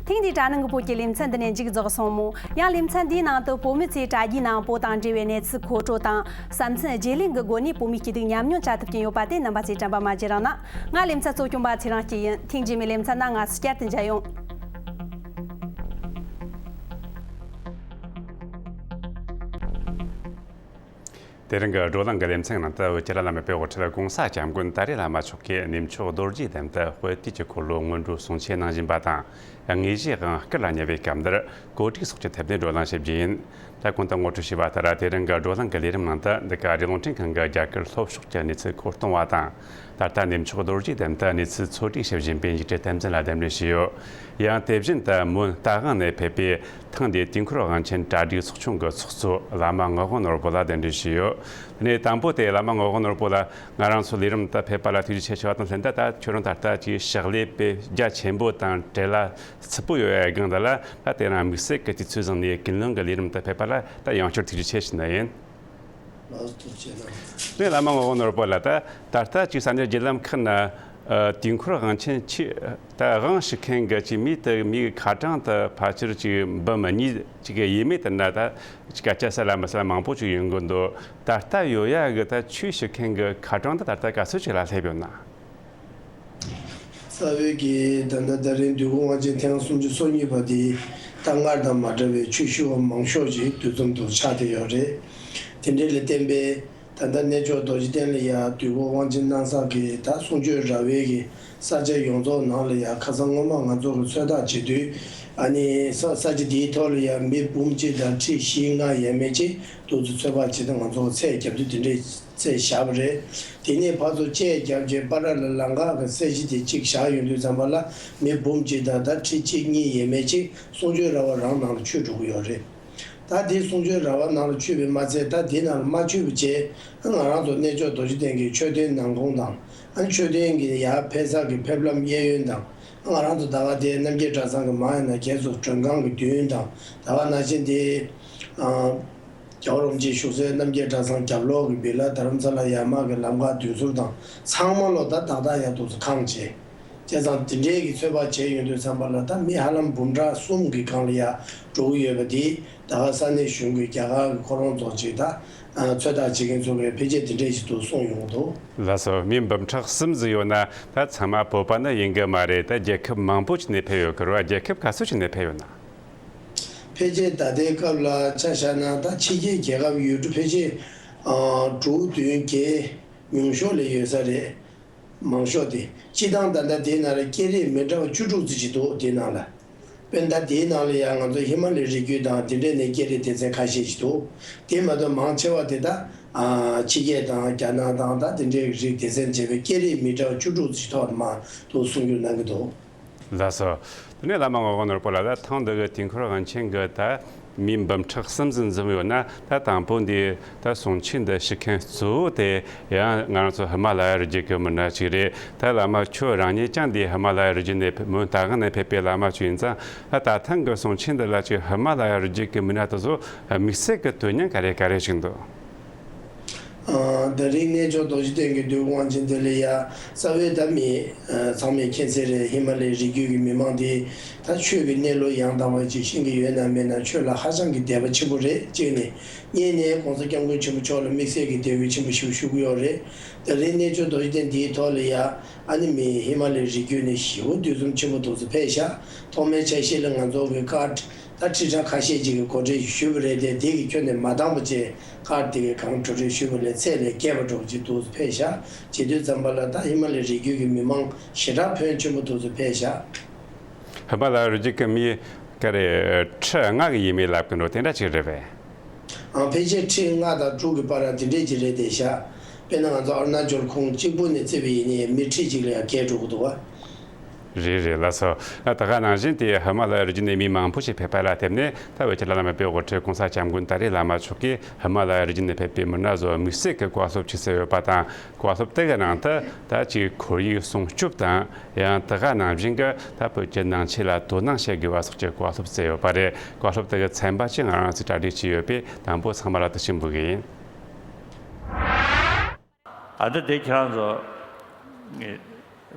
ཐེངས་འདིའི་དྲ་ནང་གི་བོད་ཀྱི་ལེ་ཚན་འདི་ནས་མཇུག་རྫོགས་སོང་མོད། ཡང་ལེ་ཚན་འདིའི་ནང་དུ་བོད་མི་ཚོས་དྲ་རྒྱའི་ནང་བོད་དང་འབྲེལ་བའི་གནས་ཚུལ་མཁོ་སྤྲོད་དང་བསམ་ཚུལ་བརྗེ་ལེན་གྱི་སྒོ་ནས་བོད་མིའི་སྐྱིད་སྡུག་ཉམས་མྱོང་བྱ་ཐུབ་ཀྱི་ཡོད་པ་དེ་རྣམ་པ་ཚོས་དྲན་པ་མ་བརྗེད་རོགས་གནང་། ང་ལེ་ཚན་གཙོ་སྐྱོང་པ་ཚེ་རིང་སྐྱིད་ཡིན། ཐེངས་རྗེས་མའི་ལེ་ཚན་ནང་ང་ཚོ་བསྐྱར་དུ་མཇལ་ཡོང་། དེ་རིང་གི་བགྲོ་གླེང་གི་ལེ་ཚན་ནང་དུ་བོད་ཀྱི་བླ་མའི་དཔེ་དབུ་ཁྲིད་གོང་ས་སྐྱབས་མགོན་ཏཱ་ལའི་བླ་མ་མཆོག་གིས་གནས་མཆོག་རྡོ་རྗེ་གདན་དུ་དཔལ་དུས་ཀྱི་འཁོར་ལོ་སྔོན་འགྲོའི་གསུང་ཆོས་གནང་བཞིན་པ་དང་། དངོས་གཞིའི་དབང་བསྐུར་ལ་ཉེ་བའི་སྐབས་འདིར་གོ་སྒྲིག་སོགས་ཀྱི་ཐད་ནས་བགྲོ་གླེང་བྱེད་རྒྱུ་ཡིན། ད་གོང་དུ་ངོ་སྤྲོད་བྱས་པ་ལྟར། དེ་རིང་གི་བགྲོ་གླེང་གི་ལས་རིམ་ནང་དུ་འདི་ག་རི་རླུང་འཕྲིན་ཁང་གི་རྒྱ་གར་ལྷོ་ཕྱོགས་ཀྱི་གནས་ཚུལ་མཁོ་གཏོང་བ་དང་། ད་ལྟ་གནས་མཆོག་རྡོ་རྗེ་གདན་དུ་གནས་ཚུལ་འཚོལ་སྒྲིག་བྱེད་བཞིན་པའི་འཇིགས་བྲལ་བསྟན་འཛིན་ལ་གདན་འདྲེན་ཞུས་ཡོད། ཡང་དེ་བཞིན་དུ་མོན་རྟ་དབང་ནས་ཕེབས་པའི་ཐེངས་འདིའི་དུས་འཁོར་དབང་ཆེན་གྲ་སྒྲིག་ཚོགས་ཆུང་གི་ཚོགས་གཙོ་བླ་མ་ངག་དབང་ནོར་བུ་ལ་གདན་འདྲེན་ཞུས་ཡོད། དེ་ནས་དང་པོ་དེ་བླ་མ་ངག་དབང་ནོར་བུ་ལ་ང་རང་ཚོ་ལས་རིམ་དུ་ཕེབས་པ་ལ་ཐུགས་རྗེ་ཆེ་ཞུ་བ་དང་ལྷན་དུ། ད་ཁྱོད་རང་ད་ལྟ་ཅིག་ཕྱག་ལས་དཔེ་རྒྱ་ཆེན་པོ་དང་བྲེལ་བ་ཚུད་པོ་ཡོད་པའི་སྒང་འདི་ལ། ད་དེ་རིང་དམིགས་བསལ་གྱི་དུས་ཚོད་བཟུང་ནས་ཀུན་གླེང་གི་ལས་རིམ་དུ་ཕེབས་པ་ལ་ད་ཡང་བསྐྱར་ཐུགས་རྗེ་ཆེ་ཞུ་ནི་ཡིན། ལགས་སོ། ཐུགས་རྗེ་གནང་། ནས་བླ་མ་ངག་དབང་ནོར་བུ་ལ་ད་ད་ལྟ་ཅིག་ས་གནས་བརྒྱུད་ལམ་ཁག་ན་དུས་འཁོར་དབང་ཆེན་ཆོས་ད་དབང་ཞུ་མཁན་གྱི་ཅིག་མི་དེ་མིའི་ཁ་གྲངས་དེ་ཕལ་ཆེར་ཅིག་འབུམ་གཉིས་ཅིག་གི་ཡས་མས་དེ་ན་ད་ཅིག་སྐད་ཆ་ཟེར་ལ་མི་ཟེར་ལ་མང་པོ་ཅིག་ཡོང་གི་འདུག་ད་ལྟ་ཡོད་ཡ་གི་ད་ཆོས་ཞུ་མཁན་གྱི་ཁ་གྲངས་དེ་ད་ལྟ་ག་ཚོད་ཅིག་ལ་སླེབས་ཡོད་ན། རྩ་བའི་གི་ད་ལྟ་ད་རིང་དུས་འཁོར་དབང་ཆེན་ཐེངས་སུམ་ཅུ་སོ་གཉིས་པ་དེ་ད་སྔར་དང་མ་འདྲ་བའི་ཆོས་ཞུ་བ་མང་ཤོས་ཅིག་འདུ་འཛོམས་འདུ་ཆགས་བསྡད་ཡོད་རེད། དེ་འདྲ་ལ་བརྟེན་པས་ད་ལྟ་གནས་མཆོག་རྡོ་རྗེ་གདན་ལ་ཡ་དུས་འཁོར་དབང་ཆེན་གནང་ས་གི་ད་གསུང་ཆོས་ར་བའི་གི་ས་ཆ་ཡོངས་རྫོགས་ནང་ལ་ཡ་ཁ་སང་སྔོན་མ་ང་ཚོ་གི་ཚོད་ལྟ་བྱེད་དུས། ཨ་ནི་ས་ས་ཆ་དེའི་ཐོག་ལ་ཡ་མི་འབུམ་གཅིག་དང་ཁྲི་བཞི་ལྔ་ཡས་མས་ཅིག་འདུག་ཚོད་ཚོད་དཔག་བྱེད་དུས་ང་ཚོ་ཚད་རྒྱབ་དུས་དེ་འདྲའི་ཚད་བཞག་པ་རེད། དེ་ནས་ཕར་ཚུར་བཅས་རྒྱབ་བྱས་པ་ར་ལ་ལམ་ཁ་གི་ས་གཞི་དེ་གཅིག་བཞག་ཡོང་དུས་ཙམ་པ་ལ་མི་འབུམ་གཅིག་དང་ད་ཁྲི་གཅིག་གཉིས་ཡས་མས་ཅིག་གསུང་ཆོས་ར་བ་རང་ནང་ལ་ཆུད་འགྲོ་གི་ཡོད་རེད། ད་དེ་གསུང་ཆོས་ར་བ་ནང་ལ་ཆུད་པའི་མ་ཚད། ད་དེ་ནང་ལ་མ་ཆུད་པ་བྱས་ང་རང་ཚོ་གནས་མཆོག་རྡོ་རྗེ་གདན་གྱི་མཆོད་རྟེན་ནང་ཁོངས་དང་། ཨ་ནི་མཆོད་རྟེན་གྱི་ཡར་ཕེབས་ས་གི་ཕེབས་ལམ་གཡས་གཡོན་དང་། ང་རང་ཚོ་ད་ག་དེ་རྣམ་རྒྱལ་གྲྭ་ཚང་གི་མང་ཡིན་ན་རྒྱལ་ཚོགས་མགྲོན་ཁང་གི་མདུན་དང་། ད་ག་ནང་བཞིན་དེ་ཨ། རྒྱལ་བ་རིན་པོ་ཆེ་བཞུགས་སའི་རྣམ་རྒྱལ་གྲྭ་ཚང་རྒྱབ་ལོགས་ཀྱི་བི་ལ་དྷ་རམ་ས་ལ་ཡར་མར་གྱི་ལམ་ཁ་མདུན་ཟུར་དང་ཚང་མ་ལོ་ད་ཏག་ཏག་ཡར་འདུག་སེ་ཁེངས་བྱས། བྱས་ཙང་དེ་འདྲའི་གི་ཚོད་དཔག་བྱས་ཡོང་དུས་ཙམ་པ་ལ་ད་མི་ཧ་ལམ་འབུམ་ཕྲག་གསུམ་གྱི་སྒང་ལ་ཡར་འགྲོ་གི་ཡོད་པ་དེ་ ད་ག་ས་གནས་གཞུང་གི་རྒྱ་གར་གྱི་ཁོ་རང་ཚོ་ཅིག་ད་ཚོད་ལྟ་བྱེད་མཁན་ཚོ་གིས་ཕལ་ཆེར་དེ་འདྲས་ཞིག་འདུག་གསུངས་ཡོང་གི་འདུག། ལགས་སོ། མི་འབུམ་ཕྲག་གསུམ་ཟིག་ཡོད་ན་ད་ཚང་མ་བོད་པ་ནི་ཡིན་གི་མ་རེད། ད་རྒྱལ་ཁབ་མང་པོ་ཅིག་ནས་ཕེབས་ཡོད་གི་རེད་བ། རྒྱལ་ཁབ་ག་ཚོད་ཅིག་ནས་ཕེབས་ཡོད་ན། ཕལ་ཆེར་ད་ལྟའི་སྐབས་ལ་ཆ་བཞག་ན་ད་ཕྱི་རྒྱལ་རྒྱལ་ཁབ་ཡུལ་གྲུ་ཕལ་ཆེར་ཨ་དྲུག་བདུན་བརྒྱད་ཉུང་ཤོས་ལ་ཡོད་ས་རེད། མང་ཤོས་དེ་སྤྱིར་བཏང་ད་ལྟ་དེའི་ནང་ལ་སྐད་རིགས་མི་འདྲ་བ་བཅུ་དྲུག་ཙམ་ཅིག་འདུག། དེའི་ནང་ལ་དཔེར་ན་ད་དེའི་ནང་ལ་ཡང་ང་ཚོ་ཧི་མ་ལའི་རི་རྒྱུད་དང་དེ་འདྲས་ནས་སྐད་རིགས་སྡེ་ཚན་ཁ་ཤས་ཤིག་འདུག། དེ་མ་གཏོགས་མང་ཆེ་བ་དེ་ད་ཨ་ཕྱི་རྒྱལ་དང་རྒྱ་ནག་དང་ད་དེ་འདྲའི་རིགས་སྡེ་ཚན་བྱས་པའི་སྐད་རིགས་མི་འདྲ་བ་བཅུ་དྲུག་ཙམ་ཐོག་ནས་མར་འདུག་གསུང་རྒྱུ་གནང་གི་འདུག། ལགས་སོ། དེ་ནས་བླ་མ་ངག་དབང་ནོར་བུ་ལགས། ད་ཐེངས་འདི་གི་དུས་འཁོར་དབང་ཆེན་གྱི་ད་མི་འབུམ་ཕྲག་གསུམ་ཙམ་འཛོམས་ཡོད་ན། ད་དང་པོ་འདི་ད་གསུང་ཆོས་འདི་ཞུ་མཁན་གཙོ་བོ་དེ་ཡང་ང་རང་ཚོ་ཧི་མ་ལ་ཡ་རི་རྒྱུད་ཀྱི་མི་སྣ་ཅིག་རེད། ད་བླ་མ་ཁྱོད་རང་ཉིད་ཀྱང་འདི་ཧི་མ་ལ་ཡ་རི་རྒྱུད་ནས་ཕེབས། མོན་རྟ་དབང་ནས་ཕེབས་པའི་བླ་མ་ཅིག་ཡིན་ཙང་། ད་ད་ཐེངས་ཀྱི་གསུང་ཆོས་འདི་ལ་ཅིག་ཧི་མ་ལ་ཡ་རི་རྒྱུད་ཀྱི་མི་སྣ་དེ་ཚོ་དམིགས་བསལ་གྱི་དོན་སྙིང་ག་རེ་ག་རེ་ཞིག་འདུག། ཨ་དེ་རིང་གནས་མཆོག་རྡོ་རྗེ་གདན་གྱི་འདུས་དབང་ཆེན་དེ་ལ་ཡ་རྩ་བའི་ད་མི་ཨ་ཚང་མས་མཁྱེན་གསལ་རེད། ཧི་མ་ལའི་རི་རྒྱུད་ཀྱི་མི་མང་དེ་ད་ཆོས་ཀྱི་གནས་ལུགས་ཡང་དག་པ་ཅིག་ཤེས་ཀྱི་ཡོད་ན་མེད་ན་ཆོས་ལ་ཧ་ཅང་གི་དད་པ་ཆེན་པོ་རེད། གཅིག་ནས། གཉིས་ནས་༸གོང་ས་༸སྐྱབས་མགོན་ཆེན་པོ་མཆོག་ལ་དམིགས་བསལ་གྱི་དད་གུས་ཆེན་པོ་ཞིག་ཞུ་གི་ཡོད་རེད། དེ་རིང་གནས་མཆོག་རྡོ་རྗེ་གདན་འདིའི་ཐོག་ལ་ཡ་ཨ་ནི་མི་ཧི་མ་ལའི་རི་རྒྱུད་ནས་ཞེ་པོ་འདུ་འཛོམས་ཆེན་པོ་འདུག་སེ་ཕེབས་ཤག། ཐོག་མའི་ཆ་ཤས་ལ་ང་ཚོ་གི་ཀར་ད་ཁྲི་ཕྲག་ཁ་ཤས་ཅིག་གི་གོ་སྒྲིག་ཞུས་པ་རེད་དེ། དེ་གི་ཁྱོན་ནས་མ་འདང་པ་བྱས་ཀར་དེ་གི་གང་གྲུབ་རེ་ཞུས་པ་ལས་ཚད་ལས་བརྒལ་བ་འདྲ་པོ་ཅིག་འདུག་སེ་ཕེབས་ཤག། བྱེད་དུས་ཙམ་པ་ལ་ད་ཧི་མ་ལའི་རི་རྒྱུད་ཀྱི་མི་མང་ཞེ་དྲག་ཕོན་ཆེན་པོ་འདུག་སེ་ཕེབས་ཤག། ཧི་མ་ལ་ཡ་རི་རྒྱུད་ཀྱི་མི་ག་རེ་ཁྲི་ལྔ་གི་ཡས་མས་ལབ་ཀྱི་འགྲོ་དེ་འདྲ་ཅིག་རེད་པས། ཨང་། ཕལ་ཆེར་ཁྲི་ལྔ་དང་དྲུག་གི་བར་དེ་འདྲས་ཅིག་རེད་དེ་ཤག། དཔེར་ན་ང་ཚོ་ཨ་རུ་ན་ཅལ་ཁོངས་གཅིག་པུ་ནས་བརྩིས་པ་ཡིན་ན་མི་ཁྲི་གཅིག་ལ་ཡང་བརྒལ་འགྲོ་གི་འདུག་བ། རེད་རེད། ལགས་སོ། ད་ག་ནང་བཞིན་དེ་ཧི་མ་ལ་ཡ་རི་རྒྱུད་ནས་མི་མང་པོ་ཞིག་ཕེབས་པ་ལ་བརྟེན་ནས། ད་བོད་ཀྱི་བླ་ན་མེད་པའི་དབུ་ཁྲིད་༸གོང་ས་༸སྐྱབས་མགོན་ཏཱ་ལའི་བླ་མ་མཆོག་གིས་ཧི་མ་ལ་ཡ་རི་རྒྱུད་ནས་ཕེབས་པའི་མི་སྣ་ཚོར་དམིགས་བསལ་གྱི་བཀའ་སློབ་ཅིག་སྩལ་ཡོད་པ་དང་། བཀའ་སློབ་དེ་གའི་ནང་དུ་ད་ཅིག་ཁོར་ཡུག་སྲུང་སྐྱོབ་དང་། ཡང་དེ་ག་ནང་བཞིན་གྱི་ད་བོད་ཀྱི་ནང་ཆོས་ལ་དོ་སྣང་བྱེད་དགོས་པ་སོགས་ཀྱི་བཀའ་སློབ་སྩལ་ཡོད་པ་རེད། བཀའ་སློབ་དེ་གའི་ཚན་པ་ཅིག་ང་རང་ཚོས་གྲ་སྒྲིག་བྱས་ཡོད་པས། དང་པོ་ཚང་མ་ལ་དེ་ཞུ་འབུལ་གི་ཡིན། ཨ་ད་དེ་ཁྱེད་རང་ཚོ་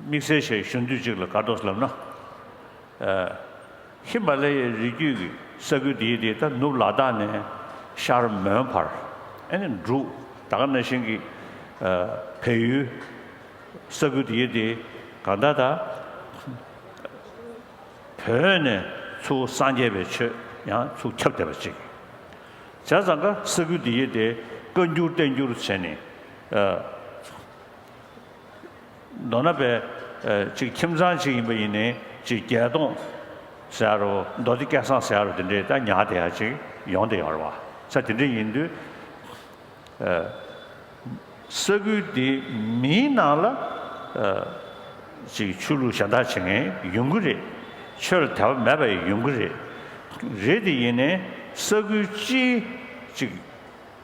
དམིགས་བསལ་ཞིག་ཞུ་འདོད་ཅིག་ལ་ག་འདྲ་ལབ་ན། ཨ། ཧི་མ་ལ་ཡའི་རི་རྒྱུད་ཀྱི་ས་ཁུལ་འདི་དེ་ད་ནུབ་ལ་དྭགས་ནས་ཤར་མོན་བར། ཨ་ནི་འབྲུག། ད་ག་ནང་བཞིན་གྱི་ཨ་བལ་ཡུལ། ས་ཁུལ་འདི་དེ་གང་ལྟར་ད་བོད་ནས་ཚུར་སངས་རྒྱས་པའི་ཆོས་ཡང་ཚུར་ཁྱབ་བསྡད་པ་ཅིག། བྱས་ཙང་ཀ་ས་ཁུལ་འདི་དེ་བཀའ་འགྱུར་བསྟན་འགྱུར་བྱས་ནས། ཨ། མདོར་ན་པའི་ཨ་ཅིག་ཁྱིམ་ཚང་ཅིག་ཡིན་པ་ཡིན་ནའི་ཅིག་བརྒྱད་སྟོང་ཟེར་ཡ་རོ། མདོ་སྡེ་སྐལ་བཟང་ཟེར་ཡ་རོ། དེ་འདྲའི་ད་ཉར་བསྡད་ཡ་ཅིག་ཡོང་བསྡད་ཡོད་རེད་བ། ས་དེ་འདྲ་ཡིན་དུས་ཨ་ས་ཁུལ་འདི་མིའི་ནང་ལ་ཨ་ཅིག་ཆོས་ལུགས་གཞན་དག་བྱེད་མཁན་ཡོང་གི་རེད། ཆོས་ལ་དད་པ་མེད་པ་ཡང་ཡོང་གི་རེད། རེད་དེ་ཡིན་ནའི་ས་ཁུལ་སྤྱིའི་ཅིག་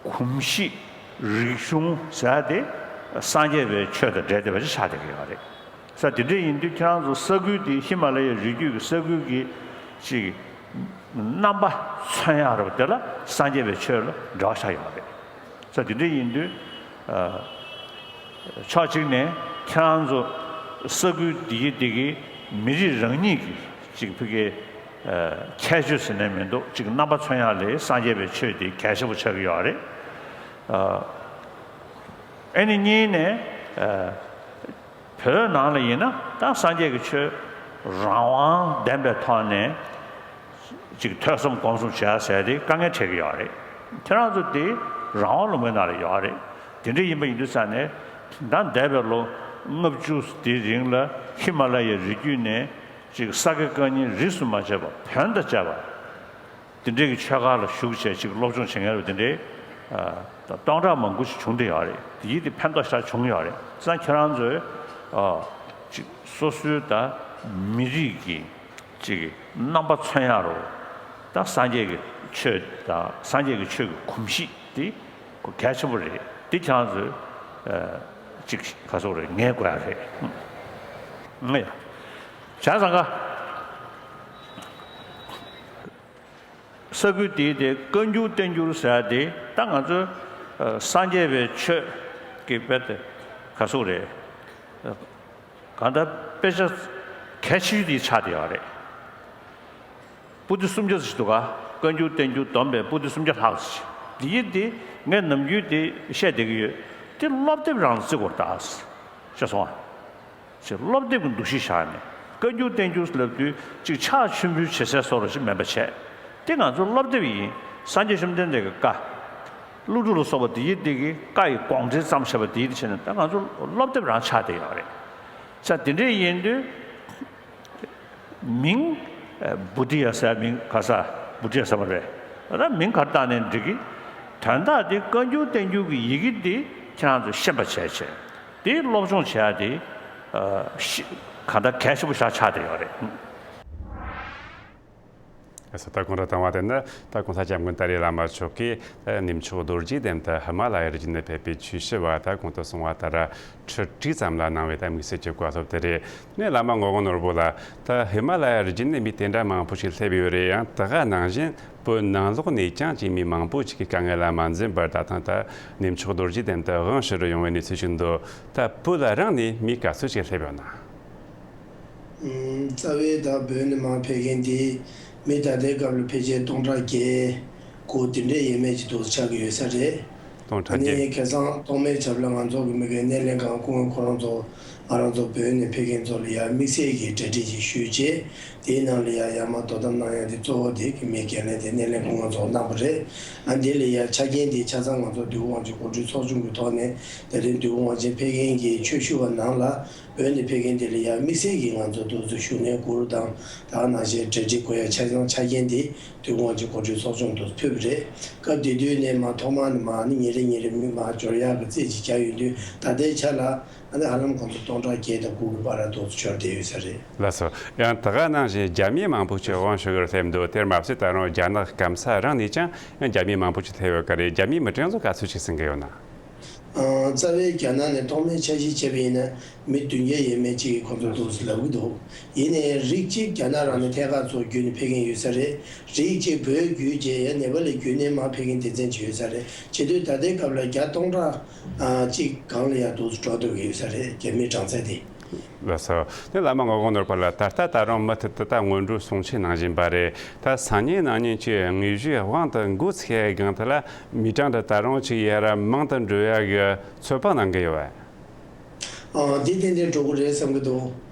གོམས་གཤིས་རིག་གཞུང་ཟེར་ཡ་དེ་སངས་རྒྱས་པའི་ཆོས་དང་འབྲེལ་བསྡད་པ་ཞིག་ཆགས་བསྡད་ཀྱི་ཡོད་རེད། ས་དེ་འདྲ་ཡིན་དུས་ཁྱེད་རང་ཚོ་ས་ཁུལ་དེ་ཧི་མ་ལ་ཡའི་རི་རྒྱུད་ཀྱི་ས་ཁུལ་གྱི་ཅིག་རྣམ་པ་མཚོན་ཡག་རེད་པ། དེ་ལ་སངས་རྒྱས་པའི་ཆོས་ལ་འབྲེལ་བ་ཆགས་ཡོད་རེད། ས་དེ་འདྲ་ཡིན་དུས་ཨ་ཕྱོགས་གཅིག་ནས་ཁྱེད་རང་ཚོ་ས་ཁུལ་དེ་གི་དེ་གི་མི་རིགས་རང་ཉིད་ཀྱི་ཅིག་ཕ་གི་ཨ་ཁྱད་ཆོས་ཟེར་ནས་མི་འདུག། ཅིག་རྣམ་པ་མཚོན་ཡག་ལ་སངས་རྒྱས་པའི་ཆོས་དེ་གལ་ཆེན་པོ་ཆགས་ཀྱི་ཡོད་རེད། ཨ་ཨ་ནི་གཉིས་ནས་ཨ་བོད་ནང་ལ་ཡིན་ན་ད་སངས་རྒྱས་ཀྱི་ཆོས་རང་དབང་ལྡན་པའི་ཐོག་ནས་ཅིག་ཐོས་བསམ་སྒོམ་གསུམ་བྱེད་ཡ་ཟེར་དེ་དཀའ་ངལ་འཕྲད་ཀྱི་ཡོད་རེད། ཁྱེད་རང་ཚོ་དེ་རང་དབང་ལུང་པའི་ནང་ལ་ཡོད་རེད། དེ་འདྲ་ཡིན་པ་ཡིན་དུས་ཙང་ནས་ད་འདས་པའི་ལོ་ལྔ་བཅུ་དེའི་རིང་ལ་ཧི་མ་ལ་ཡའི་རི་རྒྱུད་ནས་ཅིག་ས་དགེ་བཀའ་རྙིང་རིས་སུ་མ་ཆད་པ་བོན་དང་བཅས་པ། དེ་འདྲའི་གི་ཆོས་ཁང་ལ་ཞུགས་བྱས་ཅིག་སློབ་སྦྱོང་བྱེད་མཁན་རེད་པ། དེ་འདྲའི་ཨ་སྟོང་ཕྲག་མང་པོ་ཞིག་བྱུང་བསྡད་ཡོད་རེད། དེ་ཡིས་དེ་ཕན་ཐོགས་ཞེ་དྲག་བྱུང་ཡོད་རེད། བྱས་ཙང་ཁྱེད་རང་ཚོས་ཨ་ཅིག་སོ་སོའི་ད་མི་རིགས་ཀྱི་ཅིག་རྣམ་པ་མཚོན་ཡག་རོ། ད་སངས་རྒྱས་ཀྱི་ཆོས་དང་སངས་རྒྱས་ཀྱི་ཆོས་ཀྱི་གོམས་གཤིས་དེ་གལ་ཆེན་པོ་རེད། དེ་ཁྱེད་རང་ཚོས་ཨ་ཅིག་ག་ཟེར་དགོས་རེད། ངེས་དགོས་ཡག་རེད། ཨང་། ཡ། བྱས་ཙང་ཀ་ས་ཁུལ་དེའི་དེ་བཀའ་འགྱུར་བསྟན་འགྱུར་ཟེར་ཡ་དེ་ད་ང་ཚོའི་ཨ་སངས་རྒྱས་པའི་ཆོས་ཀྱི་དཔེ་དེ་ག་ཟེར་དགོས་རེད། གང་ལྟར་དཔེ་ཆ་གལ་ཆེ་ཤོས་དེ་ཆགས་བསྡད་ཡོད་རེད། པོ་ཏི་སུམ་བརྒྱ་ཙམ་ཞིག་འདུག་ག། བཀའ་འགྱུར་བསྟན་འགྱུར་བསྡོམས་པས་པོ་ཏི་སུམ་བརྒྱ་ལྷག་ཅིག་འདི་ཡིན་ཏེ། ངས་ནམ་རྒྱུན་དེ་བཤད་བསྡད་ཀྱི་ཡོད། དེ་སློབ་དེབ་རང་ལ་བརྩི་དགོས་རེད་ད། ཤེས་སོང་ཨ། ཅེས་སློབ་དེབ་ཀྱི་འདུ་ཤེས་བཞག་ནས། བཀའ་འགྱུར་བསྟན་འགྱུར་ལབ་དུས་ཅིག་ཕྱག་མཆོད་འབུལ་བྱེད་སའི་བཟོ་འདྲ་ཞིག་མིན་པ་བྱས། དེ་ང་ཚོའི་སློབ་དེབ་ཡིན། སངས་རྒྱས་བཅོམ་ལྡན་འདས་ཀྱི་བཀའ། ཀླུ་སྒྲུབ་ལ་སོགས་པ་དེ་ཡི་དེ་གི་བཀའ་ཡི་དགོངས་འགྲེལ་ཙམ་བྱས་པ་དེ་ཡི་དེ་བྱས་ནས། ད་ང་ཚོ་སློབ་དེབ་རང་ཆགས་བསྡད་ཡོད་རེད། ས་དེ་འདྲས་ཡིན་དུས། མིང་། ཨ། བུ་དྷི་ཡ་ཟེར་མིང་ག་ས། བུ་དྷི་ཡ་ཟེར་བ་རེད། ད་མིང་ག་རེ་བཏགས་ནའི་འགྲིག་གི། དོན་དག་དེ་བཀའ་འགྱུར་བསྟན་འགྱུར་གྱི་ཡི་གེ་འདི་ཁྱེད་རང་ཚོས་ཤེས་པ་བྱས་བྱས། དེ་སློབ་སྦྱོང་བྱེད་ཡ་དེ། ཨ། ཤི། གང་ལྟར་གལ་ཆེན་པོ་ཞིག་ཆགས་བསྡད་ཡོད་རེད། ཨ་ས། ད་གོང་དུ་བཏང་བ་དེ་ནི། ད་༸གོང་ས་༸སྐྱབས་མགོན་ཏཱ་ལའི་བླ་མ་མཆོག་གིས་ད་གནས་མཆོག་རྡོ་རྗེ་གདན་དུ་ཧི་མ་ལ་ཡའི་རི་རྒྱུད་ནས་ཕེབས་པའི་ཆོས་ཞུ་བ། ད་གོང་དུ་གསུངས་པ་ལྟར་ཁྲི་དྲུག་ཙམ་ལ་གནང་བའི་ད་དམིགས་བསལ་གྱི་བཀའ་སློབ་དེ་རེད། ནས་བླ་མ་ངག་དབང་ནོར་བུ་ལགས། ད་ཧི་མ་ལ་ཡའི་རི་རྒྱུད་ནས་མི་དེ་འདྲ་མང་པོ་ཞིག་སླེབས་ཡོད་རེད། ཡང་དེ་ག་ནང་བཞིན་བོད་ནང་ལོགས་ནས་ཀྱང་ཅིག་མི་མང་པོ་ཞིག་གིས་དཀའ་ངལ་ལ་མ་འཛེམས་པར་ད་ཐེངས་ད་གནས་མཆོག་རྡོ་རྗེ་གདན་དུ་དབང་ཞུ་རུ་ཡོང་བའི་གནས་ཚུལ་ཞིག་འདུག་ད་བོད་ལ་རང་ནས་མི་ག་ཚོད་ཞིག་སླེབས་ཡོད་ན། ཨུམ། རྩ་བའི་ད་བོད་ནས་མར་ཕེབས་མཁན་དེ་མི་ད་ལྟའི་སྐབས་ལ་ཕལ་ཆེར་སྟོང་ཕྲག་བརྒྱད་དགུ་དེ་འདྲས་ཡས་མས་ཅིག་འདུག་ཆགས་ཀྱི་ཡོད་ས་རེད། སྟོང་ཕྲག་བརྒྱད། ཨ་ནི་ཁ་སང་ཐོག་མའི་ཆར་ལ་ང་ཚོ་གི་མི་སྒེར་སྣེ་ལེན་ཁང་སྐུ་ངོ་ཁོ་རང་ཚོ། ང་རང་ཚོ་བོད་ནས་ཕེབས་མཁན་ཚོ་ལ་ཡ་དམིགས་བསལ་གྱི་གྲ་སྒྲིག་ཅིག་ཞུས་རྗེས། དེའི་ནང་ལ་ཡ་ཡར་མར་དོ་དམ་གནང་ཡ་དེ་གཙོ་བོ་དེ་གི་མི་སྒེར་སྣེ་དེ་སྣེ་ལེན་སྐུ་ངོ་ཚོ་གནང་པ་རེད། ཨ། འདི་ལ་ཡ་ཆ་རྐྱེན་དེ་ཆ་ཚང་ང་ཚོ་འདུས་ཁང་དབང་ཕྱུག་གོ་སྒྲིག་ཚོགས་ཆུང་གི་ཐོག་ནས། དེ་རིང་འདུས་ཁང་དབང་ཕྱུག་ཕེབས་མཁན་གྱི་ཆོས་ཞུ་བ་ནང་ལ། བོད་ནས་ཕེབས་མཁན་དེ་ལ་ཡང་དམིགས་བསལ་གྱིས་ང་ཚོ་འདུག་སེ་བཞུགས་གནས་གུར་དང་། ད་ག་ནང་བཞིན་གྲ་སྒྲིག་དགོས་ཡ་ཆ་ཚང་ཆ་རྐྱེན་དེ་འདུས་ཁང་གི་གོ་སྒྲིག་ཚོགས་ཆུང་དུ་ཕུལ་བ་རེད། སྐབས་དེ་དུས་ནས་མར་ཐོག་མར་ནས་མར་ནི་ཉིན་རེ་ཉིན་རེ་མི་མར་འབྱོར་ཡག་གི་རྩིས་ཅིག་བྱ་ཡོང་དུས། ད་ལྟའི་ཆ་ལ་ཨ་ནི་ཧ་ལམ་ཁོང་ཚོ་སྟོང་ཕྲག་བརྒྱད་དང་དགུ་གི་བར་ལ་འདུག་སེ་འབྱོར་བསྡད་ཡོད་ས་རེད། ལགས་སོ། ཡང་ད་ག་ནང་བཞིན་རྒྱ་མི་མང་པོ་ཞིག་དབང་ཞུ་གི་རེད་སླེབས་འདུག་དེར་མ་ཟད་ད་རུང་རྒྱ་ནག་སྐམ་ས་རང་ནས་ཀྱང་ཡང་རྒྱ་མི་མང་པོ་ཞིག་སླེབས་ཡོད་ཀྱི་རེད། རྒྱ་མིའི་མི་གྲངས་ཚོ་ག་ཚོད་ཅིག་ཟིན་གྱི་ཡོད་ན། ཨང་། རྩ་བའི་རྒྱ་ནག་ནས་ཐོག་མའི་འཆར་གཞི་བྱས་པ་ཡིན་ན། མི་བདུན་བརྒྱ་ཡས་མས་ཅིག་གིས་ཁོ་ཚོ་འདུག་སེ་ལབ་ཀྱི་འདུག་ཡིན་ནའི་རིགས་གཅིག་རྒྱ་ནག་རང་ནས་ཐད་ཀར་ཚུར་བརྒྱུད་ནས་ཕེབས་མཁན་ཡོད་ས་རེད། རིགས་གཅིག་བོད་བརྒྱུད་བྱས་ཡང་ནེ་པ་ལ་བརྒྱུད་ནས་མར་ཕེབས་མཁན་སྡེ་ཚན་ཅིག་ཡོད་ས་རེད། བྱེད་དུས་ད་ལྟའི་སྐབས་ལ་བརྒྱ་སྟོང་ཕྲག་ཨ་གཅིག་སྒང་ལ་ཡར་འདུག་སེ་འགྲོ་སྡོད་ཀྱི་ཡོད་ས་རེད། རྒྱ་མིའི་གྲངས་ཚད་དེ། ལགས་སོ། དེ་བླ་མ་ངག་དབང་ནོར་བུ་ལགས། ད་ལྟ་ད་རུང་མུ་མཐུད་དུ་ད་སྔོན་འགྲོའི་གསུང་ཆོས་གནང་བཞིན་པ་རེད། ད་སང་ཉིན་གནངས་ཉིན་གྱི་དངོས་གཞིའི་དབང་དུ་འགོ་ཚུགས་ཡའི་སྒང་དེ་ལ་མི་གྲངས་དེ་ད་རུང་ཅིག་ཡར་མང་དུ་འགྲོ་ཡ་གི་ཚོད་དཔག་གནང་གི་ཡོད་པས། ཨ། འདི་ཏན་ཏན་འགྲོ་གི་རེད་བསམ་གྱི་འདུག་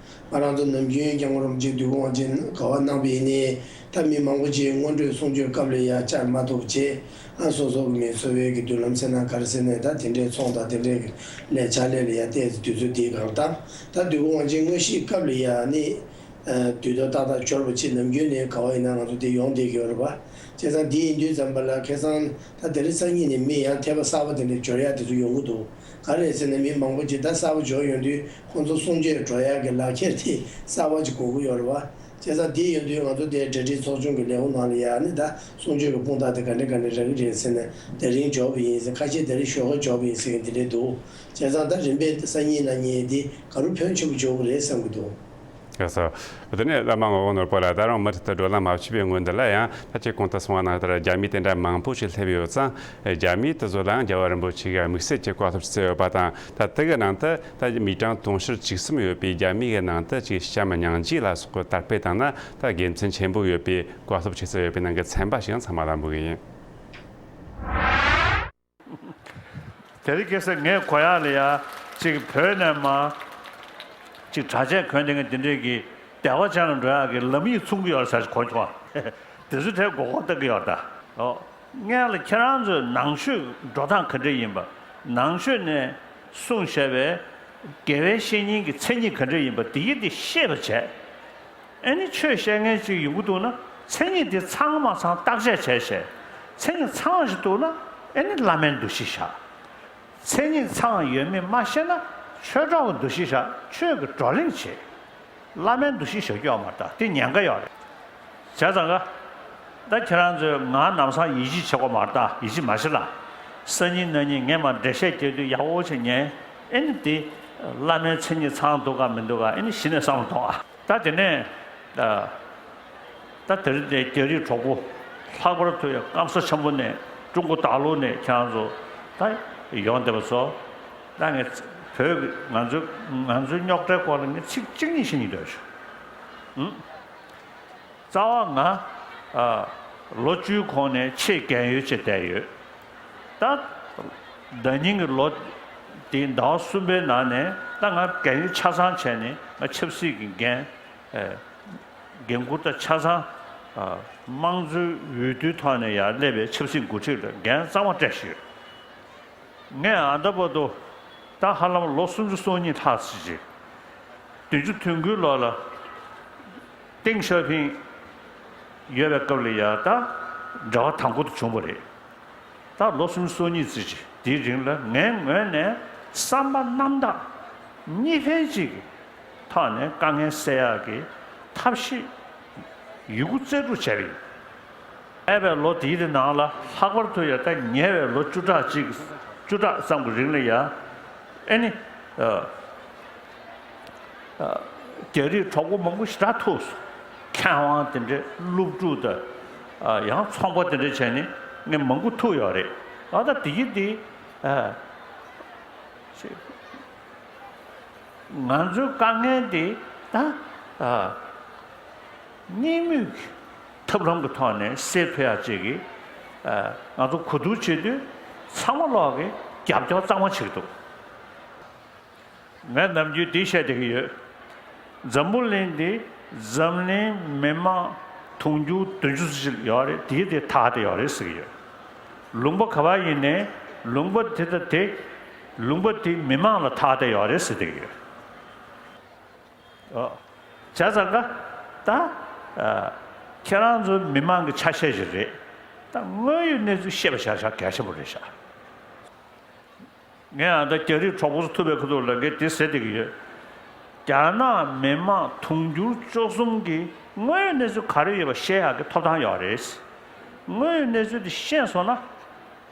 ང་རང་ཚོ་ནམ་རྒྱུན་རྒྱལ་བ་རིན་པོ་ཆེ་འདུས་ཁང་དབང་ཆེན་ག་པར་གནང་པ་ཡིན་ནའི། ད་མི་མང་པོ་ཅིག་སྔོན་འགྲོའི་གསུང་ཆོས་སྐབས་ལ་ཡར་བཅར་མ་ཐུབ་བྱས། ཨ། སོ་སོ་གི་མི་འཚོ་བའི་གི་མདུན་ལམ་ཟེར་ན་ག་རེ་ཟེར་ན། ད་དེ་འདྲའི་ཚོང་དང་དེ་འདྲའི་གི་ལས་ཕྱག་ལས་ལ་ཡར་བལྟས་ཚེ་དུས་ཚོད་འདིའི་སྒང་ད། ད་འདུས་ཁང་དབང་ཆེན་དངོས་གཞིའི་སྐབས་ལ་ཡ་ནི། ཨ། དུས་ཐོག་ཏག་ཏག་འབྱོར་བ་ཅིག་ནམ་རྒྱུན་ནས་ག་པར་ཡིན་ན་ང་ཚོ་འདིར་ཡོང་བསྡད་ཀྱི་ཡོད་རེད་པ། བྱས་ཙང་འདི་ཡིན་དུས་ཙམ་པ་ལ་ཁ་སང་ད་དེ་རིང་སང་ཉིན་ནས་མི་ཡང་ཐེ་བ་གསར་པ་དེ་འདྲ་འབྱོར་ཡག་དེ་ཚོ་ཡོང་གི་འདུག་ག་རེ་ཟེར་ན་མི་མང་པོ་ཅིག་ད་གསར་པ་འབྱོར་ཡོང་དུས་ཁོང་ཚོ་གསུང་ཆོས་འགྲོ་ཡག་གི་ལག་ཁྱེར་དེ་གསར་པ་ཅིག་དགོས་ཀྱི་ཡོད་རེད་པ། བྱས་ཙང་འདི་ཡིན་དུས་ང་ཚོ་དེ་གྲ་སྒྲིག་ཚོགས་ཆུང་གི་ལས་ཁུངས་ནང་ལ་ཡ་ནི་ད་གསུང་ཆོས་ཀྱི་དཔུང་རྟགས་དེ་ག་འདྲ་ག་འདྲ་རག་གི་རེད་ཟེར་ན། དེ་རིང་འབྱོར་བ་ཡིན་ཟེར། ཁ་ཤས་དེ་རིང་ཞོགས་ཀ་འབྱོར་བ་ཡིན་ཟེར་མཁན་དེ་འདྲ་འདུག་བྱས་ཙང་ད་རིམ་པས་སང་ཉིན་གནངས་ཉིན་འདི་ག་རུ་ཕོན་ཆེན་པོ་འབྱོར་གི་རེད་བསམ་གྱི་འདུག་ལགས་སོ། དེ་ནས་བླ་མ་ངག་དབང་ནོར་བུ་ལགས། ད་རུང་མུ་མཐུད་དུ་བགྲོ་གླེང་མ་བྱས་པའི་སྔོན་འདི་ལ་ཡང་ད་ཅིག་གོང་དུ་གསུངས་པ་ནང་ལྟར་རྒྱ་མི་དེ་འདྲ་མང་པོ་ཞིག་སླེབས་ཡོད་ཙང་། རྒྱ་མི་དེ་ཚོ་ལའང་རྒྱལ་བ་རིན་པོ་ཆེ་གིས་དམིགས་བསལ་གྱི་བཀའ་སློབ་སྩལ་ཡོད་པ་དང་། ད་དེ་གི་ནང་དུ་ད་མི་གྲངས་དུང་ཕྱུར་བཅུ་གསུམ་ཡོད་པའི་རྒྱ་མི་གི་ནང་དུ་ཅིག་བྱམས་སྙིང་རྗེ་ལ་སོགས་པའི་དར་སྤེལ་བཏང་ན་ད་དགེ་མཚན་ཆེན་པོ་ཡོད་པའི་བཀའ་སློབ་ཅིག་སྩལ་ཡོད་པའི་ནང་གི་ཚན་པ་ཞིག་ཡང་ཚང་མ་ལ་འབུལ་གི་ཡིན། དེ་རིང་ཁ་སང་ངས་གོ་ཡག་ལ་ཡ། ཅིག་བོད་ནས་མར་ཅིག་གྲྭ་ཆས་གོན་བསྡད་མཁན་དེ་འདྲས་ཀྱིས་བདེ་བ་ཅན་ལ་འགྲོ་ཡག་གི་ལམ་ཡིག་མཚུངས་ཀྱི་ཡོད་རེད་ཟེར་གོ་བྱུང་བ། དེ་ཚོ་དེ་མགོ་སྐོར་གཏོང་གི་ཡོད་རེད་ད། ཨོ། སྔོན་ལ་ཁྱེད་རང་ཚོས་ནང་ཆོས་འགྲོ་སྟངས་ག་འདྲས་ཡིན་པ། ནང་ཆོས་ནས་གསུངས་བཞག་པའི་དགེ་བའི་བཤེས་གཉེན་གྱི་མཚན་ཉིད་ག་འདྲས་ཡིན་པ་དེ་ཡི་དེ་ཤེས་པ་བྱས། ཨེ་ནི་ཆོས་བཤད་མཁན་ཅིག་ཡོང་གི་འདུག་ན་མཚན་ཉིད་དེ་ཚང་མ་ཚང་བརྟག་དཔྱད་བྱས་བྱས། མཚན་ཉིད་ཚང་ཞིག་འདུག་ན་ཨེ་ནི་བླ་མའི་འདུ་ཤེས་བཞག་མཚན་ཉིད་ཚང་ཡོད་མེད་མ་ཤེས་ན་ཆོས་གྲོགས་ཀྱི་འདུ་ཤེས་བཞག་ཆོས་ཀྱི་བགྲོ་གླེང་བྱེད། བླ་མའི་འདུ་ཤེས་བཞག་རྒྱུ་ཡོད་མ་རེད་ད། དེ་ཉེན་ཁ་ཡོད་རེད། བྱས་ཙང་ག་ད་ཁྱེད་རང་ཚོས་ང་ལམ་སང་ཡིད་ཆེས་བྱེད་དགོས་མ་རེད་ད། ཡིད་ཆེས་མ་བྱེད་ལ། སང་ཉིན་གནངས་ཉིན་ངས་མར་འགྲེལ་བཤད་རྒྱག་དུས་ཡག་པོ་བྱས་ཉན། ཨེ་ནི་དེ་བླ་མའི་མཚན་ཉིད་ཚང་འདུག་ག་མི་འདུག་ག་ཨེ་ནི་གཞི་ནས་བསམ་བློ་གཏོང་ཨ། ད་དེ་ནས་ད་ད་དེ་རིང་དེ་རྒྱ་རིགས་གྲོགས་པོ་ལྷག་པར་དུ་ཡང་སྐམ་ས་ཆེན་པོ་ནས་ཀྲུང་གོ་ད་ལོ་ནས་ཁྱེད་རང་ཚོ་ད་ཡོང་བསྡད་པ་ཚོ། ད་ངས་བོད་ཀྱི་ང་ཚོའི་ང་ཚོའི་རྙོག་དྲའི་སྐོར་ལ་ངས་ཚིག་གཅིག་གཉིས་ཤིག་ཉན་འདོད་བྱུང་། ཨུམ། རྩ་བ་ང་ཨ་ ལོ་བཅུའི་གོང་ནས་ཆེས་རྒན་ཡོལ་བྱས་བསྡད་ཡོད། ད་ཟླ་ཉིན་གྱི་ལོ་དེའི་ཟླ་བ་གསུམ་པའི་ནང་ནས་ད་ང་རྒན་ཡོལ་ཆ་ཚང་བྱས་ནས་ང་ཆབ་སྲིད་ཀྱི་འགན་ཨེ་འགན་འཁུར་ད་ཆ་ཚང་ཨ་དམངས་གཙོའི་འོས་བསྡུའི་ཐོག་ནས་ཡར་སླེབས་པའི་ཆབ་སྲིད་འགོ་ཁྲིད་ལ་འགན་གཙང་མ་སྤྲད་བཞག་ཡོད། ངས་ཨ་ད་བར་དུ་ད་ཧ་ལམ་ལོ་སུམ་ཅུ་སོ་གཉིས་ལྷག་ཙམ་ཅིག་བདུན་ཅུ་དོན་དགུའི་ལོ་ལ་ཏེང་ཞའོ་ཕིང་ཡོད་པའི་སྐབས་ལ་ཡ་ད་འབྲེལ་བ་དང་པོ་དེ་བྱུང་བ་རེད། ད་ལོ་སུམ་ཅུ་སོ་གཉིས་ཙམ་ཅིག་དེའི་རིང་ལ་ངའི་ངོས་ནས་བསམ་པ་རྣམ་དག་གཉིས་ཕན་གཅིག་གི་ཐོག་ནས་དཀའ་ངལ་སེལ་ཡག་གི་ཐབས་ཤེས་ཡོད་རྒུ་རྩལ་སྤྲུགས་བྱས་པ་ཡིན། འདས་པའི་ལོ་དེའི་ནང་ལ་ལྷག་པར་དུ་ཡང་ད་ཉེ་བའི་ལོ་བཅུ་ཕྲག་གཅིག་བཅུ་ཕྲག་ཙམ་གྱི་རིང་ལ་ཡང་ཨེ་ནི་ཨ་ཨ་རྒྱ་རིགས་གྲོགས་པོ་མང་པོ་ཞེ་དྲག་ཐུག་སོང་། མཁས་དབང་དེ་འདྲའི་སློབ་ཕྲུག་དང་ཨ་ཡང་ཚོང་པ་དེ་འདྲ་བྱས་ནས་ངས་མང་པོ་ཐུག་ཡོད་རེད། ཨ་ད་དེ་ཡིན་དེ་ཨ་ང་ཚོའི་དཀའ་ངལ་དེ་ད་ཨ་གཉིས་མོས་ཀྱི་ཐབས་ལམ་གྱི་ཐོག་ནས་སེལ་ཐུབ་ཡག་ཅིག་གི་ཨ་ང་ཚོ་གོ་བསྡུར་བྱེད་དུས་ཚང་མ་ལོག་གི་རྒྱབ་སྐྱོར་གཙང་མ་བྱེད་ཀྱི་འདུག་ངས་ནམ་རྒྱུན་འདི་བཤད་བསྡད་ཀྱི་ཡོད། འཛམ་བུ་གླིང་འདི་འཛམ་གླིང་མི་མང་དུང་ཕྱུར་བདུན་ཅུ་ཙམ་ཞིག་ཡོད་རེད། དེའི་དེ་ཐག་དེ་ཡོད་རེད་ཟེར་གྱི་ཡོད། ལུང་པ་ག་པར་ཡིན་ནའི་ལུང་པ་དེ་དང་དེ་ལུང་པ་དེའི་མི་མང་ལ་ཐག་དེ་ཡོད་རེད་ཟེར་བསྡད་ཀྱི་ཡོད། ཨོ། བྱས་ཙང་ཀ་ད་ཨ་ཁྱེད་རང་ཚོ་མི་མང་གི་ཆ་ཤས་ཤིག་རེད། ད་དངོས་ཡོད་གནས་ཚུལ་ཤེས་པ་ཤག་ཤག་གལ་ཆེན་པོ་རེད་ཤག་ངས་ཨ་ད་རྒྱ་རིགས་གྲོགས་པོ་ཚོ་ཐུག་པའི་ཁ་ཐུག་ལ་ངས་འདི་ཟེར་བསྡད་ཀྱི་ཡོད། རྒྱ་ནག་མི་མང་དུང་ཕྱུར་བཅུ་གསུམ་གྱི་དངོས་ཡོད་གནས་ཚུལ་ག་རེ་ཡོད་པ་ཤེས་ཡག་གི་ཐོབ་ཐང་ཡོད་རེད། དངོས་ཡོད་གནས་ཚུལ་དེ་ཤེས་སོང་ན་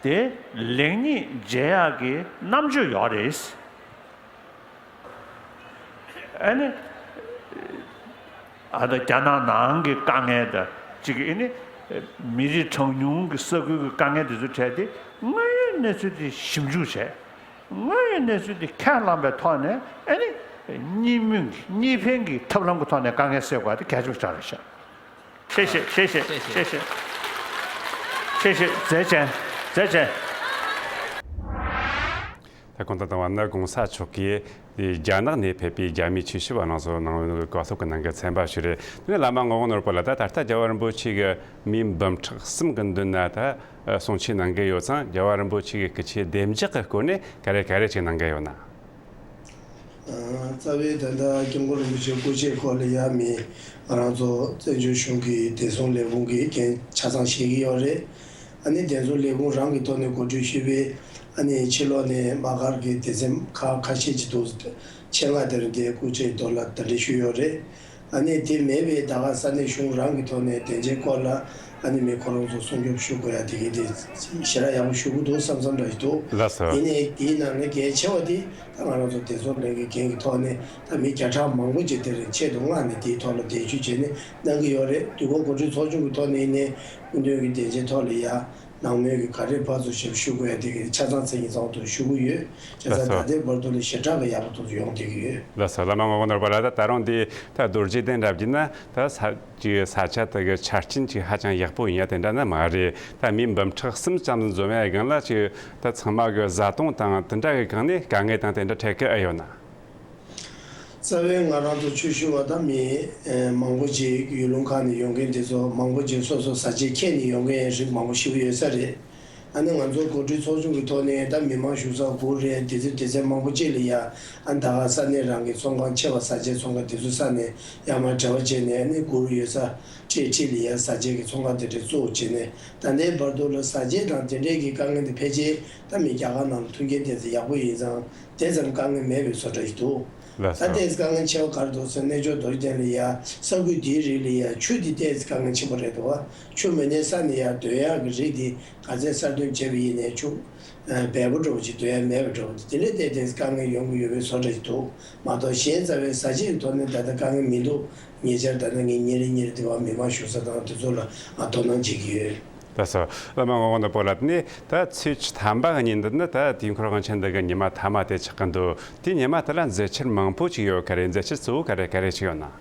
དེ་ལེགས་ཉེས་འབྱེད་ཡག་གི་རྣམ་དཔྱོད་ཡོད་རེད། ཨ་ནི། ཨ་ད་རྒྱ་ནག་ནང་གི་དཀའ་ངལ་དང་གཅིག་ཨ་ནི། མི་རིགས་གྲངས་ཉུང་གི་ས་ཁུལ་གྱི་དཀའ་ངལ་དེ་ཚོ་འཕྲད་དེ་དངོས་ཡོད་གནས་ཚུལ་དེ་ཞིབ་འཇུག་བྱས། དངོས་ཡོད་གནས་ཚུལ་དེ་ཁས་བླངས་པའི་ཐོག་ནས་ཨ་ནི། གཉིས་མོས་གཉིས་ཕན་གྱི་ཐབས་ལམ་གྱི་ཐོག་ནས་དཀའ་ངལ་སེལ་དགོས་པ་དེ་གལ་ཆེན་པོ་ཆགས་རེད་ཤག་ཤེས་ཤེས་ཤེས་ཤེས་ཤེས་ཤེས། ཤེས་ཤེས་མཛད་ཅན་མཛད་ཅན། ད་གོང་དུ་བཏང་བ་ནི་གོང་ས་མཆོག་གིས་རྒྱ་ནག་ནས་ཕེབས་པའི་རྒྱ་མིའི་ཆོས་ཞིབ་པ་རྣམས་སུ་གནང་བའི་གོ་སློབ་ཀྱི་ནང་གི་ཚན་པ་ཞིག་རེད། དེ་ནས་བླ་མ་ངག་དབང་ནོར་བུ་ལགས། ད་ད་ལྟ་རྒྱལ་བ་རིན་པོ་ཆེ་གི་མིའི་འབུམ་ཕྲག་གསུམ་གྱི་མདུན་ན་ད་གསུང་ཆོས་གནང་གི་ཡོད་ཙང་། རྒྱལ་བ་རིན་པོ་ཆེ་གི་སྐུ་ཆོས་བདེ་འཇགས་ཀྱི་སྐོར་ནས་ག་རེ་ག་རེ་ཅིག་གནང་གི་ཡོད་ན། རྩ་བའི་ད་ལྟ་སྐྱབས་མགོན་རིན་པོ་ཆེའི་སྐུ་ཆོས་སྐོར་ལ་ཡ་མི་ང་རང་ཚོ་བཙན་བྱོལ་གཞུང་གི་བདེ་སྲུང་ལས་ཁུངས་ཀྱི་འགན་ཆ་ཚང་བཞེས་ཀྱི་ཡོད་རེད། ཨ་ནི་བདེ་སྲུང་ལས་ཁུངས་རང་གི་ཐོག་ནས་གོ་སྒྲིག་ཞུས་པའི་ཨ་ནི་ཕྱི་ལོགས་ནས་དམག་སྒར་གྱི་སྡེ་ཚན་ཁག་ཁ་ཤས་ཅིག་འདུག་ཆེད་མངགས་དེ་རིང་དེ་སྐུ་ཆོས་ཐོག་ལ་གདན་འདྲེན་ཞུས་ཡོད་རེད། ཨ་ནི་དེ་མེད་པའི་ད་ག་ས་གནས་གཞུང་རང་གི་ཐོག་ནས་དེ་འདྲའི་སྐོར་ལ་ཨ་ནི་མི་ཁོ་རང་ཚོ་སྲུང་སྐྱོབ་ཞུ་དགོས་ཡ་དེ་གི་དེ་ཞེ་དྲག་ཡག་པོ་ཞུ་གི་འདུག་བསམ་བསམ་འདྲ་ཞིག་འདུག་ལགས་སོ། ཡིན་ནའི་དེའི་ནང་ནས་གལ་ཆེ་བ་དེ་ད་ང་རང་ཚོ་བདེ་སྲུང་ལས་ཁུངས་ཀྱི་འགན་གྱི་ཐོག་ནས་ད་མི་བརྒྱ་ཕྲག་མང་པོ་ཅིག་དེ་རིང་ཆེད་དུ་མངགས་ནས་དེའི་ཐོག་ལ་གདན་ཞུ་བྱས་ནས་གནང་གི་ཡོད་རེད། དུས་འཁོར་གོ་སྒྲིག་ཚོགས་ཆུང་གི་ཐོག་ནས་ཡིན་ནའི་སྐུ་མདུན་གྱི་སྡིངས་ཆའི་ཐོག་ལ་ཡ་ནང་མོལ་གྱི་ག་རེ་ཕར་ཚུར་ཞབས་ཞུ་དགོས་ཡ་དེ་གི་ཆ་ཚང་མཚན་ཉིད་ཚང་དུ་ཞུ་གི་ཡོད། བྱས་ཙང་ད་ལྟའི་བར་དུ་ལ་ཞེ་དྲག་གི་ཡག་པོ་ཐོག་ཏུ་ཡོང་བསྡད་ཀྱི་ཡོད། ལགས་སོ། བླ་མ་ངག་དབང་ནོར་བུ་ལགས། ད་ད་རུང་འདི་ད་རྡོ་རྗེ་གདན་འདྲ་བགྱིས་ན་ད་ས་ཅིག་ས་ཆ་དེ་གི་ཆ་རྐྱེན་ཅིག་ཧ་ཅང་ཡག་པོ་ཡིན་ཡ་དེ་འདྲ་ནི་མ་རེད། ད་མི་འབུམ་ཕྲག་གསུམ་ཙམ་འཛོམས་ཡ་སྒང་ལ་ཅིག་ད་ཚང་མ་གི་བཟའ་བཏུང་དང་དེ་འདྲ་གི་སྒང་ནས་དཀའ་ངལ་དང་དེ་འདྲ་འཕྲད་ཀྱི་ཨེ་ཡོད་ན། རྩ་བའི་ང་རང་ཚོ་ཆོས་ཞུ་བ་དང་མི་ཨེ་མང་པོ་ཅིག་ཡུལ་ལུང་ཁག་ནས་ཡོང་མཁན་དེ་ཚོ་མང་པོ་ཅིག་སོ་སོ་ས་ཆའི་ཁྱད་ནས་ཡོང་མཁན་རིགས་མང་པོ་ཞིག་ཡོད་ས་རེད། ཨ་ནི་ང་ཚོ་གོ་སྒྲིག་ཚོགས་ཆུང་གི་ཐོག་ནས་ད་མི་མང་བཞུགས་ས་དགུ་རེད། དེ་ཚོ་སྡེ་ཚན་མང་པོ་ཅིག་ལ་ཡ་ཨ་ནི་ད་ག་ས་གནས་རང་གི་ཚོང་ཁང་ཆེ་བ་ས་ཆའི་ཚོང་ཁང་དེ་ཚོ་ས་ནས་ཡར་མར་འབྲེལ་བ་བྱས་ནས་ཨ་ནི་དགུ་རུ་ཡོད་ས་ཁྲི་ཁྲི་ལ་ཡ་ས་ཆའི་གི་ཚོང་ཁང་དེ་འདྲ་གཙོ་བོ་བྱས་ནས་ད་ལྟའི་བར་དུ་ལ་ས་ཆའི་དང་དེ་འདྲའི་གི་དཀའ་ངལ་དེ་ཕལ་ཆེར་ད་མི་རྒྱ་གར་ནང་ལ་ཐོན་མཁན་དེ་ཚོ་ཡག་པོ་ཡིན་ཙང་། དེ་ཙམ་དཀའ་ངལ་མེད་པའི་བཟོ་འདྲ་ཞིག་འདུག་ལགས་སོ། ད་ལྟའི་དཀའ་ངལ་ཆེ་བ་ག་རེ་འདུག་ཟེར་ན། གནས་མཆོག་རྡོ་རྗེ་གདན་ལ་ཡ་ས་ཁུལ་འདིའི་རིགས་ལ་ཡ་ཆུ་འདི་ཏོག་ཙམ་དཀའ་ངལ་ཆེན་པོ་རེད་འདུག་བ། ཆུ་མེད་ནའི་ས་ནས་ཡ་འདོན་ཡག་གི་རིགས་འདི་ག་ཚད་གསར་འདོན་བྱས་པ་ཡིན་ནའི་ཆུ་འབེལ་པོ་འདྲ་བོ་ཅིག་འདོན་ཡ་མེད་པ་འདྲ་བོ་འདི་ལས་ཏོག་ཙམ་དཀའ་ངལ་ཡོང་གི་ཡོད་པའི་བཟོ་འདྲ་ཞིག་འདུག་མ་གཏོགས། གཞན་རྩ་བའི་ས་ཆའི་ཐོག་ནས་ད་ལྟ་དཀའ་ངལ་མི་འདུག་ཉེ་ཆར་ད་ལྟ་ངས་ཉིན་རེ་ཉིན་རེ་དེ་བ་མི་མང་བཞུགས་ས་དང་དེ་ཚོ་ལ་ང་དོ་སྣང་བྱེད་ཀྱི་ཡོད། ལགས་སོ། བླ་མ་ངག་དབང་ནོར་བུ་ལགས། དེ་ནས་ད་ཚེས་བཅུ་ཐམ་པ་གི་ཉིན་འདི་ནི་ད་དུས་འཁོར་དབང་ཆེན་འདི་གི་ཉི་མ་ཐ་མ་དེ་ཆགས་ཀྱི་འདུག་དེ་ཉི་མ་དེ་ལ་མཛད་འཆར་མང་པོ་ཅིག་ཡོད་ག་རེ། མཛད་འཆར་གཙོ་བོ་ག་རེ་ག་རེ་ཅིག་ཡོད་ན།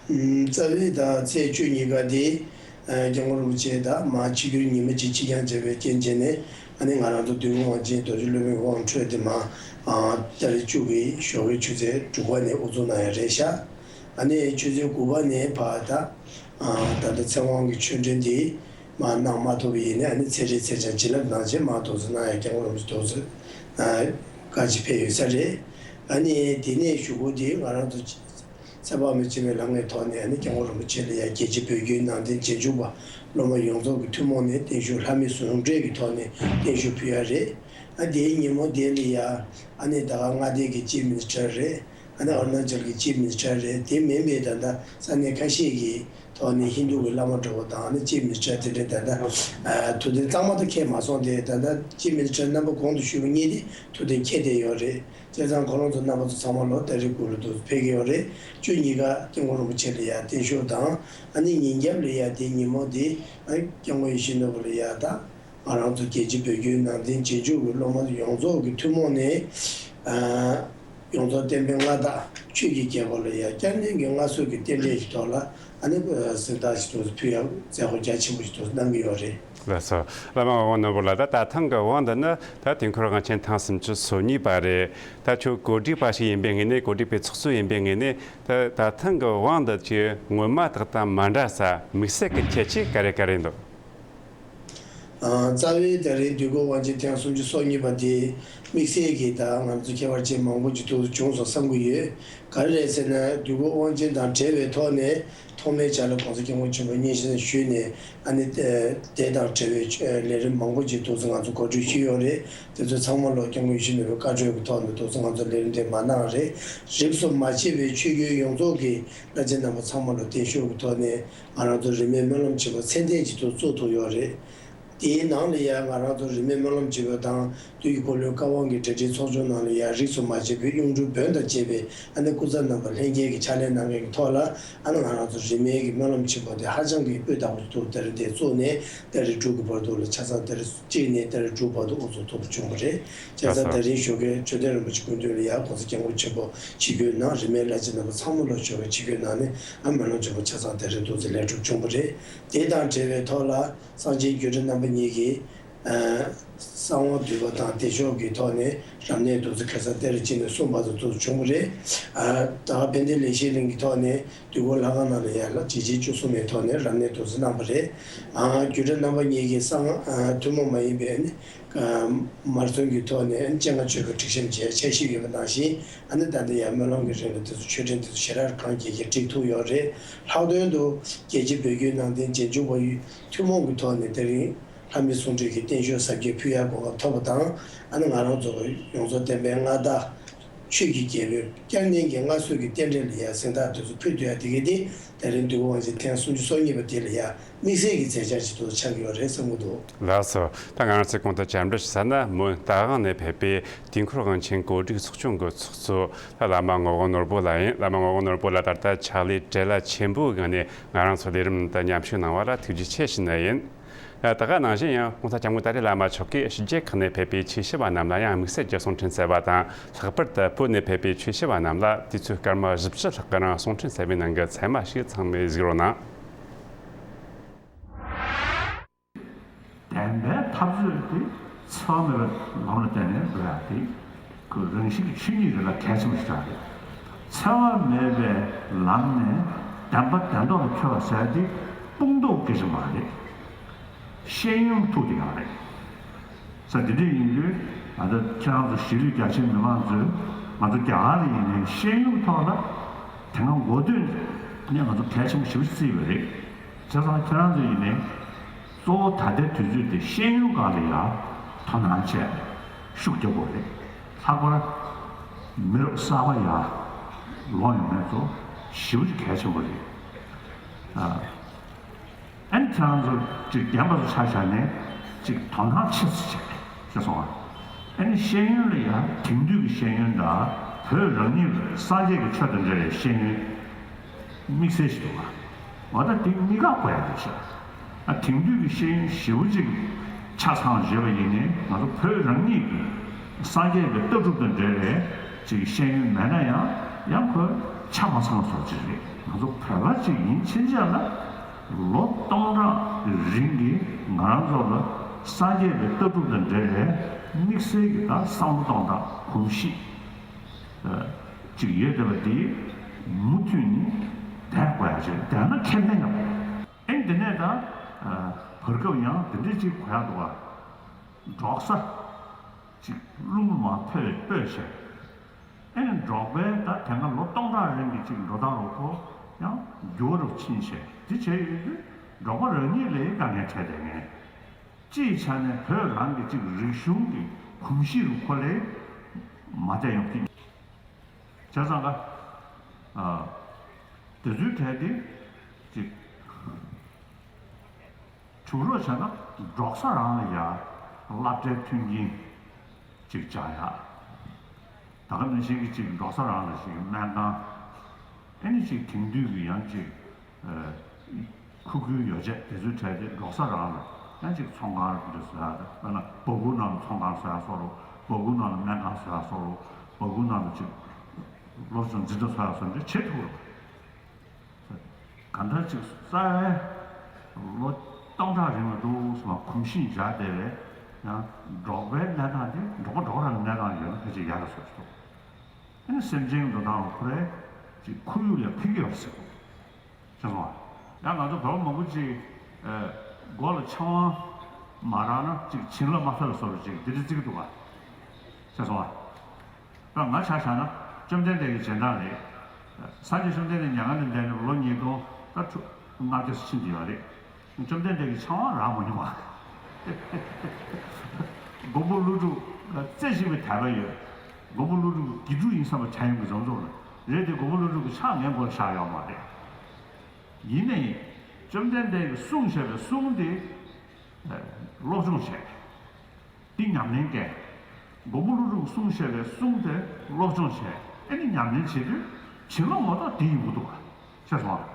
ཨུམ། རྩ་བའི་ད་ཚེས་བཅུ་གཉིས་ཀ་དེ་ སྐྱབས་མགོན་རིན་པོ་ཆེ་དང་མ་ཆིབས་བསྒྱུར་ཉི་མ་གཅིག་ཕྱི་འགྱངས་བྱས་པའི་རྐྱེན་བྱས་ནས་ཨ་ནི་ང་རང་ཚོ་འདུས་ཁང་དབང་ཆེན་རྡོ་རྗེ་སློབ་དཔོན་དབང་འཕྲོས་དེ་མ་ཏ་རིག་བཅུ་གི་ཞོགས་ཀའི་ཆུ་ཚོད་དྲུག་པ་ནས་དབུ་འཛུགས་གནང་ཡ་རེད་ཤག་ཨ་ནི་ཆུ་ཚོད་དགུ་པ་ནས་ཕར་ད་ད་ལྟ་ཚེ་དབང་གི་ཆོས་འབྲེལ་འདི་མ་གནང་མ་ཐུབ་པ་ཡིན་ནའི་ཨ་ནི་ཚེ་རིང་ཚེ་བྱང་བྱིན་རླབས་གནང་བྱས་མ་དུས་ཚོད་གནང་ཡ་སྐྱབས་མགོན་རིན་པོ་ཆེ་དུས་ཚོད་བཀའ་ཅི་ཕེབས་ཡོད་ས་རེད། ཨ་ནི་དེ་ནས་གཞུག་གུ་དེ་ང་རང་ཚོ་ཚེ་དཔག་མེད་འཆི་མེད་ལམ་ལྔའི་ཐོག་ནས་ཨ་ནི་སྐྱབས་མགོན་རིན་པོ་ཆེ་ལ་ཡ་རྒྱལ་སྤྱི་བོད་བརྒྱུད་ནང་བསྟན་རྗེས་འཇུག་པ་སློབ་མ་ཡོངས་རྫོགས་ཀྱི་ཐུན་མོང་ནས་བརྟན་བཞུགས་ལྷ་མི་ཟུང་འབྲེལ་གྱི་ཐོག་ནས་བརྟན་བཞུགས་ཕུལ་ཡ་རེད། ཨ་དེའི་ཉིན་མོ་དེ་ལ་ཡ་ཨ་ནི་ད་ག་མངའ་སྡེ་གི་ཅིབ་མི་ནི་སི་ཊར་རེད། ཨ་ནི་ཨ་རུ་ན་ཅལ་གྱི་ཅིབ་མི་ནི་སི་ཊར་རེད། དེ་མིན་པའི་ད་ལྟ་ས་གནས་ཁ་ཤས་ཀྱི་ཐོག་ནས་ཧིན་རྡུ་གི་བླ་མ་གྲོགས་པོ་དང་ཨ་ནི་ཅིབ་མི་ནི་སི་ཊར་དེ་འདྲའི་ད་ལྟ་ཐུགས་འདུན་གཙང་མ་དུ་འཁྱེར་མ་སོང་སྟེ། ད་ལྟ་ཅིབ་མི་ནི་སི་ཊར་རྣམ་པ་གོང་དུ་ཞུས་པ་གཉིས་དེ་ཐུགས་འདུན་འཁྱེར་བསྡད་ཡོད་རེད། བྱས་ཙང་ཁོ་རང་ཚོ་རྣམ་པ་ཚོ་ཚང་མ་ལོ་ཏ་རིག་དགུ་ལ་འདུག་ཕེབས་ཀྱི་ཡོད་རེད། བཅུ་གཉིས་ཀ་སྐྱབས་མགོན་རིན་པོ་ཆེ་ལ་ཡ་བརྟན་བཞུགས་དང་ཨ་ནི་ཉིན་རྒྱབ་ལ་ཡ་དེ་ཉིན་མོ་དེ་ཨ་སྐྱབས་མགོན་ཡིད་བཞིན་ནོར་བུ་ལ་ཡ་ད། ང་རང་ཚོ་རྒྱལ་སྤྱི་བོད་བརྒྱུད་ནང་བསྟན་རྗེས་འཇུག་གི་སློབ་མ་ཡོངས་རྫོགས་ཀྱི་ཐུན་མོང་ནས་ཨ་ཡོངས་རྫོགས་བསྟན་པའི་མངའ་བདག་ཆོས་ཀྱི་རྒྱལ་པོ་ལ་ཡང་བསྐྱར་ནས་ཀྱི་མངའ་གསོལ་གྱི་རྟེན་འབྲེལ་གྱི་ཐོག་ལ་ཨ་ནི་གཟེངས་རྟགས་ཤིག་ཏུ་ཕུལ་ཡག་མཛད་སྒོ་རྒྱ་ཆེན་པོ་ཞིག་ཏུ་གནང་གི་ཡོད་རེད། ལགས་སོ། བླ་མ་ངག་དབང་ནོར་བུ་ལགས། ད་ད་ཐེངས་ཀྱི་དབང་འདི་ནི་ད་དུས་འཁོར་དབང་ཆེན་ཐེངས་སུམ་ཅུ་སོ་གཉིས་པ་རེད། ད་ཁྱོད་གོ་སྒྲིག་པ་ཞིག་ཡིན་པའི་ངོས་ནས། གོ་སྒྲིག་པའི་ཚོགས་གཙོ་ཡིན་པའི་ངོས་ནས། ད་ད་ཐེངས་ཀྱི་དབང་འདི་ཀྱི་སྔོན་མ་དག་དང་མ་འདྲ་ས་དམིགས་བསལ་གྱི་ཁྱད་ཆོས་ག་རེ་ག་རེ་འདུག་རྩ་བའི་ད་རེས་དུས་འཁོར་དབང་ཆེན་ཐེངས་སུམ་ཅུ་སོ་གཉིས་པ་དེ་དམིགས་བསལ་གྱི་ད་ང་ཚོ་ཁྱད་པར་ཅན་མང་པོ་ཅིག་ཐུགས་སུ་བྱུང་སོང་བསམ་གྱི་ཡོད། ག་རེ་རེད་ཟེར་ན་དུས་འཁོར་དབང་ཆེན་དང་འབྲེལ་བའི་ཐོག་ནས་ཐོག་མའི་ཆ་ལ་༸གོང་ས་༸སྐྱབས་མགོན་ཆེན་པོ་མཉེས་གཤིན་ཞུས་ནས་ཨ་ནི་དེ་དང་འབྲེལ་བའི་ལས་རིམ་མང་པོ་ཅིག་ཐུགས་སུ་ང་ཚོ་གོ་སྒྲིག་ཞུས་ཡོད་རེད། དེ་ཚོ་ཚང་མ་ལོ་༸སྐྱབས་མགོན་ཡིད་བཞིན་ནོར་བུའི་བཀའ་འཁྲོལ་གྱི་ཐོག་ནས་ཐུགས་སུ་ང་ཚོ་ལས་རིམ་དེ་མ་གནང་རེད། རིས་སུ་མ་ཆད་པའི་ཆོས་བརྒྱུད་ཡོངས་རྫོགས་ཀྱི་བླ་ཆེན་རྣམ་པ་ཚང་མ་ལོ་བརྟན་བཞུགས་ཀྱི་ཐོག་ནས། ང་རང་ཚོ་རིས་མེད་སྨོན་ལམ་བྱེད་པ་ཚད་ལྡན་ཅིག་ཏུ་བཙུགས་ཐུབ་ཡོད་རེད། དེའི་ནང་ལ་ཡང་ང་རང་ཚོ་རིས་མེད་སྨོན་ལམ་བྱེད་པ་དང་དུས་ཀྱི་འཁོར་ལོའི་བཀའ་དབང་གི་གྲ་སྒྲིག་ཚོགས་ཆུང་ནང་ལ་ཡང་རིས་སུ་མ་ཆད་པའི་གཡུང་དྲུང་བོན་དང་བཅས་པའི་ཨ་ནི་སྐུ་ཚབ་རྣམ་པ་ལྷན་རྒྱས་ཀྱི་ཕྱག་ལས་གནང་མཁན་གྱི་ཐོག་ལ་ཨ་ནི་ང་རང་ཚོ་རིས་མེད་ཀྱི་སྨོན་ལམ་ཆེན་པོ་དེ་ཧ་ཅང་གི་སྤུས་དག་པོ་ཞིག་ཏུ་ད་རེས་དེ་བཙུགས་ནས་ད་རེས་དྲུག་གི་བར་དུ་ལ་ཆ་ཚང་ད་རེས་གཅིག་ནས་ད་རེས་དྲུག་བར་དུ་དབུ་འཛུགས་ཐུབ་པ་བྱུང་བ་རེད། བྱས་ཙང་ད་རེས་ཞོགས་ཀའི་མཆོད་རྟེན་རིན་པོ་ཆེ་སྐུ་མདུན་ལ་ཡང་༸གོང་ས་༸སྐྱབས་མགོན་ཆེན་པོ་ཆིབས་བསྒྱུར་གནང་། རིས་མེད་བླ་ཆེན་རྣམ་པ་ཚང་མ་ལོ་ཞོགས་ཀའི་ཆིབས་བསྒྱུར་གནང་ནས་ཨ་སྨོན་ལམ་ཆེན་པོ་ཆ་ཚང་ད་རེས་འདུག་སེ་ལེགས་གྲུབ་བྱུང་བ་རེད། དེ་དང་འབྲེལ་བའི་ཐོག་ལ་གསང་ཆེན་བརྒྱུད་གྲྭ་རྣམ་པ་གཉིས་ཀྱིས་ཨ་གསང་བ་འདུས་པ་དང་བདེ་མཆོག་གི་ཐོག་ནས་རབ་གནས་འདུག་སེ་ཁ་སང་ཏ་རིག་གཅིག་ནས་གསུམ་བར་དུ་འདུག་སེ་བྱུང་བ་རེད། ཨ་ད་ག་དཔལ་ལྡན་ལེགས་བཤད་གླིང་གི་ཐོག་ནས་དུས་འཁོར་ལྷ་ཁང་ནང་ལ་ཡར་ལ་ཇི་བྱས་བཅུ་གསུམ་པའི་ཐོག་ནས་རབ་གནས་འདུག་སེ་གནང་བ་རེད། ཨ་བརྒྱུད་གྲྭ་རྣམ་པ་གཉིས་ཀྱིས་གསང་ཨ་ཐུན་མོང་མ་ཡིན་པའི་ཨ་ནི་མར་ཚོན་གྱི་ཐོག་ནས་ཨ་ནི་སྤྱན་སྔ་མཆོད་པའི་སྒྲིག་གཤོམ་བྱས་འཆར་གཞི་ཡོད་པ་ནང་བཞིན་ཨ་ནི་ད་ལྟ་ཡང་སྨོན་ལམ་གྱི་རིང་ལ་དེ་ཚོ་མཆོད་སྤྲིན་དེ་ཚོ་ཞེ་དྲག་གང་རྒྱས་རྒྱས་སྒྲིག་ཐུབ་ཡོད་རེད། ལྷག་དོན་དུ་རྒྱལ་སྤྱི་བོད་བརྒྱུད་ནང་བསྟན་རྗེས་འཇུག་པ་ཡུལ་ཐུན་མོང་གི་ཐོག་ནས་དེ་རིང་ལྷ་མི་གསུང་འཕྲིན་གྱི་བརྟན་བཞུགས་གཟབ་རྒྱས་ཕུལ་ཡག་གོ་སྐབས་ཐོབ་པ་དང་ཨ་ནི་ང་རང་ཚོ་ཡོངས་རྫོགས་བསྟན་པའི་མངའ་བདག་ཆོས་ཀྱི་རྒྱལ་པོའི་བསྐྱར་ནས་ཀྱི་མངའ་གསོལ་གྱི་རྟེན་འབྲེལ་ལ་ཡང་གཟེངས་རྟགས་དེ་ཚོ་ཕུལ་ཐུབ་ཡག་དེ་གའི་དེ་ད་རིང་དུས་འཁོར་དབང་ཆེན་ཐེངས་སུམ་ཅུ་སོ་གཉིས་པ་དེ་ལ་ཡང་དམིགས་བསལ་གྱི་མཛད་འཆར་ཞིག་ཏུ་ཆགས་ཀྱི་ཡོད་རེད་བསམ་གྱི་འདུག་ལགས་སོ། ད་ང་རང་ཚོའི་གོང་དུ་བཅར་འདྲི་ཞུ་ས་ན་མོན་རྟ་དབང་ནས་ཕེབས་པའི་དུས་འཁོར་དབང་ཆེན་གོ་སྒྲིག་ཚོགས་ཆུང་གི་ཚོགས་གཙོ་བླ་མ་ངག་དབང་ནོར་བུ་ལགས་ཡིན། བླ་མ་ངག་དབང་ནོར་བུ་ལགས་ད་ལྟ་ཕྱག་ལས་བྲེལ་བ་ཆེན་པོའི་སྒང་ནས་ང་རང་ཚོའི་ལས་རིམ་དུ་མཉམ་ཞུགས་གནང་བ་ལ་ཐུགས་རྗེ་ཆེ་ཞུ་ནི་ཡིན། ད་ག་ནང་བཞིན་ཡང་༸གོང་ས་༸སྐྱབས་མགོན་ཏཱ་ལའི་བླ་མ་མཆོག་གིས་ཕྱི་རྒྱལ་ཁག་ནས་ཕེབས་པའི་ཆོས་ཞུ་བ་རྣམས་ལ་ཡང་དམིགས་བསལ་གྱི་གསུང་འཕྲིན་སྩལ་བ་དང་། ལྷག་པར་དུ་བོད་ནས་ཕེབས་པའི་ཆོས་ཞུ་བ་རྣམས་ལ་དུས་ཚོད་སྐར་མ་བཞི་བཅུ་ལྷག་གི་རིང་གསུང་འཕྲིན་སྩལ་བའི་ནང་གི་ཚད་མ་ཞིག་ཚང་མས་གཟིགས་རོགས་གནང་། བདེན་པའི་འཐབ་རྩོད་དེ་འཚེ་བ་མེད་པའི་ལམ་ལ་བརྟེན་ནས་འགྲོ་ཡག་དེ་ཁོའི་རང་བཞིན་གྱི་ཆོས་ཉིད་རེད་ལ་གལ་ཆེན་པོ་ཞིག་ཆགས་རེད། འཚེ་བ་མེད་པའི་ལམ་ནས་བདེན་པ་བདེན་ཐོག་ལ་འཁྱོལ་བ་ཟེར་དེ་དཔུང་དོག་སྐད་ཆ་མ་རེད། ཤེས་ཡོན་ཐུག་དེ་ཡག་རེད། ས་དེ་འདྲ་ཡིན་དུས་ང་ཚོ་ཁྱེད་རང་ཚོ་གཞིས་ལུས་རྒྱ་ཆེའི་མི་མང་ཚོས་ང་ཚོ་རྒྱ་གར་ལ་ཡིན་ནའི་ཤེས་ཡོན་ཐོག་ལ་དེ་སྔ་འགོ་སྟོད་ནས་ང་ཚོ་གལ་ཆེན་པོ་ཞེ་པོ་ཅིག་བརྩིས་པ་རེད། བྱས་ཙང་ཁྱེད་རང་ཚོ་ཡིན་ནའི་གཙོ་བོ་ད་ལྟའི་དུས་ཚོད་དེ་ཤེས་ཡོན་སྒང་ལ་ཡ་དོ་སྣང་བྱས་ཤུགས་རྒྱག་དགོས་རེད། ལྷག་པར་མི་རབས་གསར་པ་ཡ་ལོག་ཡོང་མཁན་ཚོ་ཞེ་པོ་ཅིག་གལ་ཆེན་པོ་རེད། ཨ། ཨ་ནི་ཁྱེད་རང་ཚོ་ཅིག་རྒན་པ་ཚོ་ཆ་བཞག་ནས་ཅིག་དོ་སྣང་ཆེ་ཙམ་བྱས་ཤེས་སོང་ཨ། ཨ་ནི་ཤེས་ཡོན་ལ་ཡང་དེང་དུས་ཀྱི་ཤེས་ཡོན་དང་བོད་རང་ཉིད་ཀྱི་སངས་རྒྱས་ཀྱི་ཆོས་དང་འབྲེལ་བའི་ཤེས་ཡོན་དམིགས་བསལ་ཞིག་འདུག་ག་འོ་ད་དེ་གཉིས་ཀ་དགོས་ཡ་རེད་ཤག་ཨ་དེང་དུས་ཀྱི་ཤེས་ཡོན་ཞེ་པོ་ཅིག་ཆ་ཚང་བརྗོད་པ་ཡིན་ནའི་ང་ཚོ་བོད་རང་ཉིད་ཀྱི་སངས་རྒྱས་ཀྱི་ལྟ་གྲུབ་དང་འབྲེལ་བའི་ཅིག་ཤེས་ཡོན་མེད་ན་ཡང་ཡང་ཁོ་ཆ་མ་ཚང་བཟོ་ཅིག་རེད། ང་ཚོ་བོད་པ་ཅིག་ཡིན་ཕྱིན་ཆད་ལ། ལོ་སྟོང་ཕྲག་རིང་གི་ང་རང་ཚོ་ལ་སངས་རྒྱས་པའི་ལྟ་གྲུབ་དང་འབྲེལ་བའི་དམིགས་བསལ་གྱི་ད་བསམ་བློ་གཏོང་སྟངས་གོམས་གཤིས་ཅིག་ཡོད་བསྡད་པ་འདི་མུ་མཐུད་ནས་བསྡད་དགོས་ཡ་ཅིག་བསྡད་ན་ཁེ་ཕན་ཡོད། ཨེ་འདི་ནས་ད་བར་སྐབས་ཡང་འདི་འདྲ་ཅིག་གོ་ཡ་འདུག་བ། འབྲོག་ས་ཅིག་རླུང་མ་ཕོད་སྤོས་བྱས། ཨེ་ནི་འབྲོག་པའི་ད་དེ་སྔ་ལོ་སྟོང་ཕྲག་རིང་གི་ཅིག་འགྲོ་སྟངས་རུ་ཁོ་ཡང་འགྱུར་བ་རུ་ཕྱིན་བྱས་འདི་བྱས་ཡོད་དུས་འབྲོག་པ་རང་ཉིད་ལ་དཀའ་ངལ་འཕྲད་བསྡད་ངེས། སྤྱིའི་ཆ་ནས་བོད་རང་གི་ཅིག་རིག་གཞུང་གི་གོམས་གཤིས་རུ་ཁོ་ལས་མ་བསྡད་ཡོང་གི། བྱས་ཙང་ཀ་ཨ་དེ་ཚོའི་གྲས་དེ་ཅིག་བྱུང་རོགས་བྱས་ན་འབྲོག་ས་རང་ལ་ཡ་སློབ་གྲྭའི་མཐུན་རྐྱེན་ཅིག་སྦྱར་ཡ། ད་ག་ནང་བཞིན་གྱི་ཅིག་འབྲོག་ས་རང་ལ་ཞིག་སྨན་ཁང་། ཨེ་ནི་ཅིག་དེང་དུས་ཀྱི་ཡང་ཅིག་ཨ་ཁུག་ཁུའི་ཡོ་བྱད་དེ་ཚོའི་གྲས་དེ་འབྲོག་ས་རང་ལ་ཡང་ཅིག་ཚོང་ཁང་རེ་བཟོ་ཡ་དང་། དཔེར་ན་སྦ་ཁུག་ནང་ལ་ཚོང་ཁང་བཟོ་ཡ་སོགས་རུ། སྦ་ཁུག་ནང་ལ་སྨན་ཁང་བཟོ་ཡ་སོགས་རུ། སྦ་ཁུག་ནང་ལ་ཅིག་སློབ་སྦྱོང་འཛིན་གྲྭ་བཟོ་ཡ་སོགས་འདི་བྱེད་ཐུབ་རུང་། གང་ལྟར་ཅིག་རྩ་བའི་ལོ་སྟོང་ཕྲག་རིང་ལ་འདུག་སེ་མ་གོམས་གཤིས་འཇགས་བསྡད་པའི་ཡང་འབྲོག་པའི་གནས་སྟངས་དེ་འབྲོག་པ་འབྲོག་རང་གི་གནས་སྟངས་ཡོད་ན་ཕལ་ཆེར་ཡག་གི་བཟོ་ཞིག་འདུག་ཨ་ནི་སེམས་ཅན་འགྲོ་སྟངས་ལ་ཁོ་རའི་ཅིག་ཁོར་ཡུག་ལ་ཕན་གྱི་ཡོད་ཟེར་གོ། ཤེས་སོང་ཨ། ཡང་ང་ཚོ་བོད་མང་པོ་ཅིག་ཨ་མགོ་ལ་ཆང་བ་མ་རག་ན་ཅིག་བྱིན་རླབས་མ་ཐར་བཟོ་འདྲ་ཅིག་འདི་འདྲ་བརྩི་གི་འདུག་ག། ཤེས་སོང་ཨ། ད་ང་ཆ་བཞག་ན་བཅོམ་ལྡན་འདས་ཀྱི་རྗེས་འབྲང་རེད། སངས་རྒྱས་བཅོམ་ལྡན་འདས་མྱ་ངན་ལས་འདས་ནས་ལོ་ཉིས་སྟོང་ད་ལྔ་བརྒྱ་ཕྱིན་བསྡད་ཡོད་རེད། བཅོམ་ལྡན་འདས་ཀྱིས་ཆང་བ་རག་མ་མྱོང་བ། མགོན་པོ་ཀླུ་སྒྲུབ་རྩེ་གཅིག་པའི་དད་པ་ཡོད། མགོན་པོ་ཀླུ་སྒྲུབ་དགེ་ཕྲུག་ཡིན་བསམ་པ་བྱ་ཡོང་གི་འཛོམས་འཛོམས་ལ་རེད་དེ། མགོན་པོ་ཀླུ་སྒྲུབ་ཀྱི་ཕྱག་ངའི་མགོ་ལ་བཞག་ཡོད་མ་རེད། ཡིན་ནའི་བཅོམ་ལྡན་འདས་ཀྱིས་གསུངས་བཞག་པའི་གསུང་དེ་སློབ་སྦྱོང་བྱས། འདི་ཉམས་ལེན་བསྐྱལ། མགོན་པོ་ཀླུ་སྒྲུབ་གསུངས་བཞག་པའི་གསུང་དེ་སློབ་སྦྱོང་བྱས། ཨེ་ནི་ཉམས་ལེན་བྱེད་དུས་བྱིན་རླབས་མ་གཏོགས་དེ་ཡིན་གྱི་འདུག་ག། ཤེས་སོང་ཨ།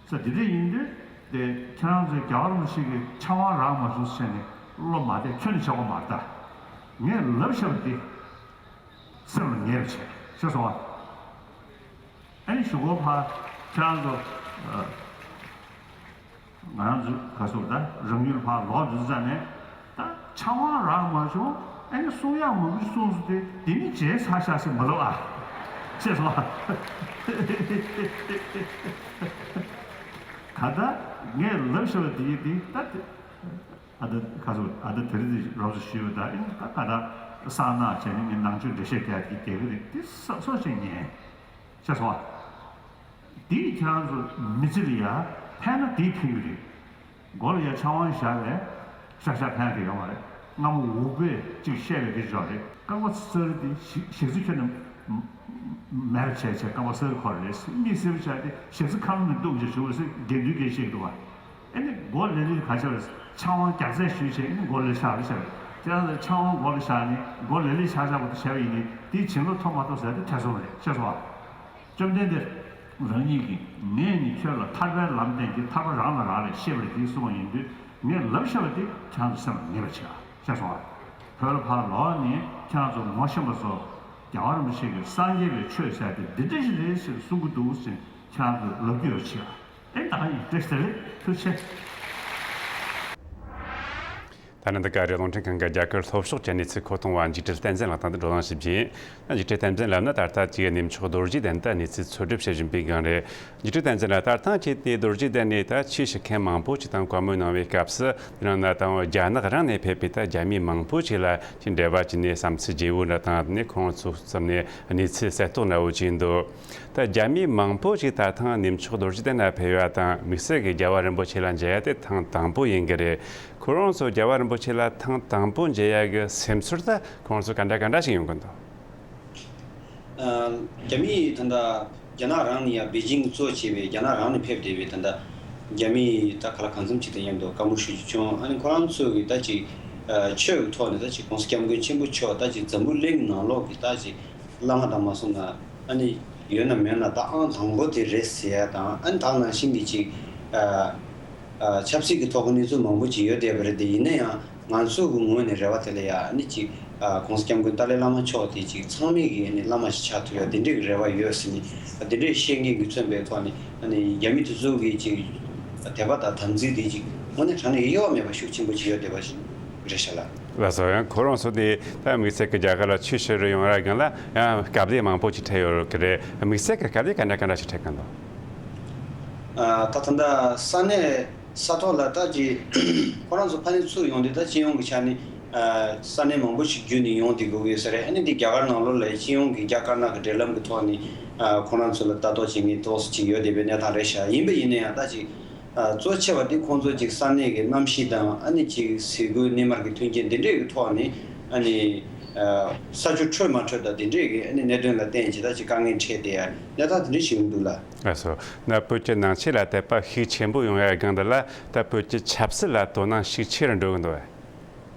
ས་དེ་འདྲ་ཡིན་དུས་དེ་ཁྱེད་རང་ཚོའི་རྒྱལ་བ་རིན་པོ་ཆེ་གི་ཕྱག་དབང་རག་མ་བྱུང་ཟེར་ནས་བློ་མ་བདེ་ཁྱོན་ནས་ཆགས་པ་མ་རེད་ད། ངས་ལབ་བཞག་པ་འདི་སེམས་ལ་ངེས་པ་བྱས། ཤེས་སོང་ཨ། ཨ་ནི་གཞུག་གུ་ཕར་ཁྱེད་རང་ཚོ་ཨ། ང་རང་ཚོ་ག་ཚོད་ད་རང་ཡུལ་ཕར་ལོག་འགྲོ་ཙང་ནས་ད་ཕྱག་དབང་རག་མ་བྱུང་། ཨ་ནི་གསུང་ཡག་མང་པོ་ཞིག་གསུངས་སོང་། དེ་དེ་ནི་བརྗེད་ཚར་ཤག་ཟེར་མ་ལབ་ཨ། ཤེས་སོང་ཨ། ག་ད་ངས་ལབ་བཞག་པ་དེ་ཡིན་དེ་ད་དེ། ཨ་ད་ག་ཚོད་ཨ་ད་དེ་རིང་དེ་རོབ་ཙམ་ཞུས་པ་ད། ཨིན་ད་ག་ད་གསང་སྔགས་བྱས་ནས་ངས་ནང་ཆོས་འགྲེལ་བཤད་རྒྱག་གི་རྒྱག་གི་རེད། དེ་སོ་སོ་ཞིག་ཉན། ཤེས་སོང་ཨ། དེས་ཁྱེད་རང་ཚོ་མི་ཚེ་ལ་ཡ་ཕན་ན་དེས་ཕན་གྱི་རེད། མགོ་ལ་ཡ་ཕྱག་དབང་བཞག་པས་ཤག་ཤག་ཕན་གྱི་ཡོད་མ་རེད། སྔ་མོ་འུག་པས་གཅིག་བཤད་པའི་དེ་ཅོག་རེད། རྐང་པ་གསེར་དེ་ཞིག་ཞིག་ཚུལ་ཁྱོད་ནས་མེད་པ་བྱས་བྱས་རྐང་པ་གསེར་འཁོར་རེད། མིག་སེར་པོ་ཆགས་ཏེ་ཞིག་ཚུལ་ཁ་ལོ་ནས་གཏུག་བྱས་བྱུང་བ་ཟེར་དགེ་འདུན་གྱིས་བཤད་འདུག་བ། ཨེ་ནི་མགོ་ལེ་ལེ་ག་ཆགས་རེད། ཕྱག་དབང་རྒྱག་རྩལ་ཞུས་བྱས་ཨེ་ནི་མགོ་ལེ་ཆགས་རེད་ཤག། ཁྱེད་རང་ཚོ་ཕྱག་དབང་མགོ་ལ་བཞག་ནས་མགོ་ལེ་ལེ་ཆགས་ཆགས་པོ་དེ་བྱས་པ་ཡིན་ནའི་དེའི་བྱིན་རླབས་ཐོབ་མ་ཐོབ་ཟེར་དེ་ཐེ་ཚོམ་རེད། ཤེས་སོང་བ། བཅོམ་ལྡན་འདས་རང་ཉིད་ཀྱིས་ངས་ནི་ཁྱོད་ལ་ཐར་པའི་ལམ་བསྟན་གྱི་ཐར་པ་རང་ལ་རག་ལས་ཤེས་པར་གྱིས་གསུངས་པ་ཡིན་དུས་ངས་ལབ་བཞག་པ་དེ་ཁྱེད་རང་ཚོ་སེམས་ལ་ངེས་པར་བྱེད་ཨ། ཤེས་སོང་ཨ། བོད་ལ་ཕར་ལོག་ནས་ཁྱེད་རང་ཚོ་ངོ་ཤེས་པ་ཚོ་རྒྱལ་བ་རིན་པོ་ཆེ་གིས་སངས་རྒྱས་པའི་ཆོས་ཟེར་དེ་འདི་འདྲ་ཞིག་རེད་ཟེར་གསུང་གི་འདུག་ཟེར་ཁྱེད་རང་ཚོ་ལབ་རྒྱུ་ཡོད་བྱེད་ཨ། ཨེ་ད་ག་ཡིན་བཀྲ་ཤིས་བདེ་ལེགས། ཐུགས་རྗེ་ཆེ། ད་ནི་འདི་ག་རེད། རླུང་འཕྲིན་ཁང་གི་རྒྱ་གར་ལྷོ་ཕྱོགས་ཀྱི་གནས་ཚུལ་མཁོ་གཏོང་བ་འཇིགས་བྲལ་བསྟན་འཛིན་ལགས་དང་དུ་བགྲོ་གླེང་ཞིག་བྱས། ན་འཇིགས་བྲལ་བསྟན་འཛིན་ལབ་ན་ད་ལྟ་ཅིག་གནས་མཆོག་རྡོ་རྗེ་གདན་དུ་གནས་ཚུལ་འཚོལ་སྒྲུབ་བྱེད་བཞིན་པའི་སྒང་རེད། འཇིགས་བྲལ་བསྟན་འཛིན་ལགས་ད་ཐེངས་ཁྱེད་དེ་རྡོ་རྗེ་གདན་ནས་ད་ཆོས་ཞུ་མཁན་མང་པོ་ཅིག་དང་བཀའ་མོལ་གནང་བའི་སྐབས་སུ་དེ་རིང་ན་ད་རྒྱ་ནག་རང་ནས་ཕེབས་པའི་ད་རྒྱ་མི་མང་པོ་ཅིག་ལ་ཅིག་འབྲེལ་བ་བྱས་ནས་བསམ་ཚུལ་བརྗེ་པོ་འདྲ་དང་ནས་ཁོང་ཚོ་བསམ་ནས་གནས་ཚུལ་གསལ་རྟོགས་འདྲ་བོ་བྱས་འདུག་ད་རྒྱ་མི་མང་པོ་ཞིག་ད་ཐེངས་གནས་མཆོག་རྡོ་རྗེ་གདན་ལ་ཕེབས་ཡ་དང་དམིགས་བསལ་གྱི་རྒྱལ་བ་རིན་པོ་ཆེ་ལ་མཇལ་ཡ་དེ་ཐེངས་དང་པོ་ཡིན་གྱི་རེད། ཁོ་རང་ཚོ་རྒྱལ་བ་རིན་པོ་ཆེ་ལ་ཐེངས་དང་པོ་མཇལ་ཡ་གི་སེམས་ཚོར་ད་ཁོ་རང་ཚོ་ག་འདྲ་ག་འདྲ་ཞིག་ཡོང་གི་འདུག་ཨ། རྒྱ་མི་ད་ལྟ་རྒྱ་ནག་རང་ནས་ཡ་པེ་ཅིང་གཙོ་བྱས་པའི་རྒྱ་ནག་རང་ནས་ཕེབས་བསྡད་པའི་ད་ལྟ་རྒྱ་མི་ད་ག་ལ་གང་འཚམ་ཅིག་དང་མཉམ་དུ་བཀའ་མོལ་ཞུ་རྒྱུ་བྱུང་། ཨ་ནི་ཁོ་རང་ཚོ་གི་ད་ཅིག་ཨ། ཆོས་ཀྱི་ཐོག་ནས་ད་ཅིག་༸གོང་ས་༸སྐྱབས་མགོན་ཆེན་པོ་མཆོག་ད་ཅིག་འཛམ་བུ་གླིང་ནང་ལོགས་ཀྱི་ད་ཅིག་བླ་མ་དང་མ་སོང་ན་ཨ་ནི་ཡོད་ན་མེད་ན་ད་ཨང་དང་པོ་དེ་རེད་ཟེར་ཡ་དང་། ཨ་ནི་ད་ནང་བཞིན་གྱི་ཅིག་ཨ། ཨ། ཆབ་སྲིད་ཀྱི་ཐོག་གི་གནས་ཚུལ་མང་པོ་ཅིག་ཡོད་བསྡད་པ་རེད་དེ། ཡིན་ན་ཡང་ང་ཚོ་གི་ངོས་ནས་རེ་བ་དེ་ལ་ཡ་ཨ་ནི་ཅིག་ཨ། ༸གོང་ས་༸སྐྱབས་མགོན་ཏཱ་ལའི་བླ་མ་མཆོག་དེ་ཅིག་ཚང་མས་ཀྱི་ཨ་ནི་བླ་མ་ཞིག་ཆགས་ཐུབ་ཡ་དེ་འདྲའི་གི་རེ་བ་ཡོད་ཟེར་ནས་དེ་འདྲའི་བཤད་མཁན་གྱིས་མཚོན་པའི་ཐོག་ནས་ཨ་ནི་རྒྱ་མི་དེ་ཚོ་གིས་ཅིག་ དད་པ་དང་དམ་ཚིག་དེ་ཅིག་དངོས་གནས་དྲང་གནས་གཡོ་བ་མེད་པ་ཤུགས་ཆེན་པོ་ཅིག་ཡོད་བསྡད་པ་ཞིག་རེད་ཤག་ལ། ལགས་སོ། ཡང་ཁོ་རང་ཚོ་དེ་ད་དམིགས་བསལ་གྱི་རྒྱ་གར་ལ་ཆོས་ཞུ་རུ་ཡོང་ཡ་སྒང་ལ་ཡང་དཀའ་ལས་མང་པོ་ཅིག་འཕྲད་ཡོད་རེད་ཀྱི་རེད། དམིགས་བསལ་གྱི་དཀའ་ལས་ག་འདྲ་ག་འདྲ་ཞིག་འཕྲད་གི་འདུག་ཨ། ད་ད་ལྟ་ས་གནས་ས་ཐོག་ལ་ད་ཅིག་ཁོ་རང་ཚོ་ཕ་ནས་ཚུར་ཡོང་དུས་ད་སྤྱི་ཡོངས་ཀྱི་ཆ་ནས། ཨ། ས་གནས་མང་པོ་ཞིག་བརྒྱུད་ནས་ཡོང་བསྡད་དགོས་ཀྱི་ཡོད་ས་རེད། ཨ་ནི་འདི་རྒྱ་གར་ནང་ལོགས་ལ་སྤྱི་ཡོངས་ཀྱི་རྒྱ་དཀར་ནག་གི་འབྲེལ་ལམ་གྱི་ཐོག་ནས། ཨ། ཁོ་རང་ཚོ་ལ་ལྟ་རྟོག་བྱེད་མཁན་ཏོག་ཙམ་ཅིག་ཡོད་བསྡད་པའི་གནས་སྟངས་རེད་ཤག་ཡིན་པ་ཡིན་ན་ཡང་ད་ཅིག་ཨ། གཙོ་ཆེ་བ་དེ་ཁོང་ཚོ་ཅིག་ས་གནས་ཀྱི་གནམ་གཤིས་དང་ཨ་ནི་ཅིག་ཟས་གོས་གནས་མལ་གྱི་མཐུན་རྐྱེན་དེ་འདྲས་ཀྱི་ཐོག་ནས། ཨ་ནི། ཨ། ས་ཆུ་འཕྲོད་མ་འཕྲོད་དང་དེ་འདྲས་ཀྱི་ཨ་ནི་གནད་དོན་ལ་བརྟེན་བྱས་ད་ཅིག་དཀའ་ངལ་འཕྲད་བསྡད་ཡ་གནས་སྟངས་དེ་འདྲས་ཞིག་ཡོང་འདུག་ལ། ལགས་སོ། ན་བོད་ཀྱི་ནང་ཆོས་ལ་དད་པ་ཤུགས་ཆེན་པོ་ཡོང་ཡ་སྒང་འདི་ལ་ད་བོད་ཀྱི་ཆབ་སྲིད་ལ་དོ་སྣང་ཤུགས་ཆེ་རུ་འགྲོ་གི་འདུག་བས།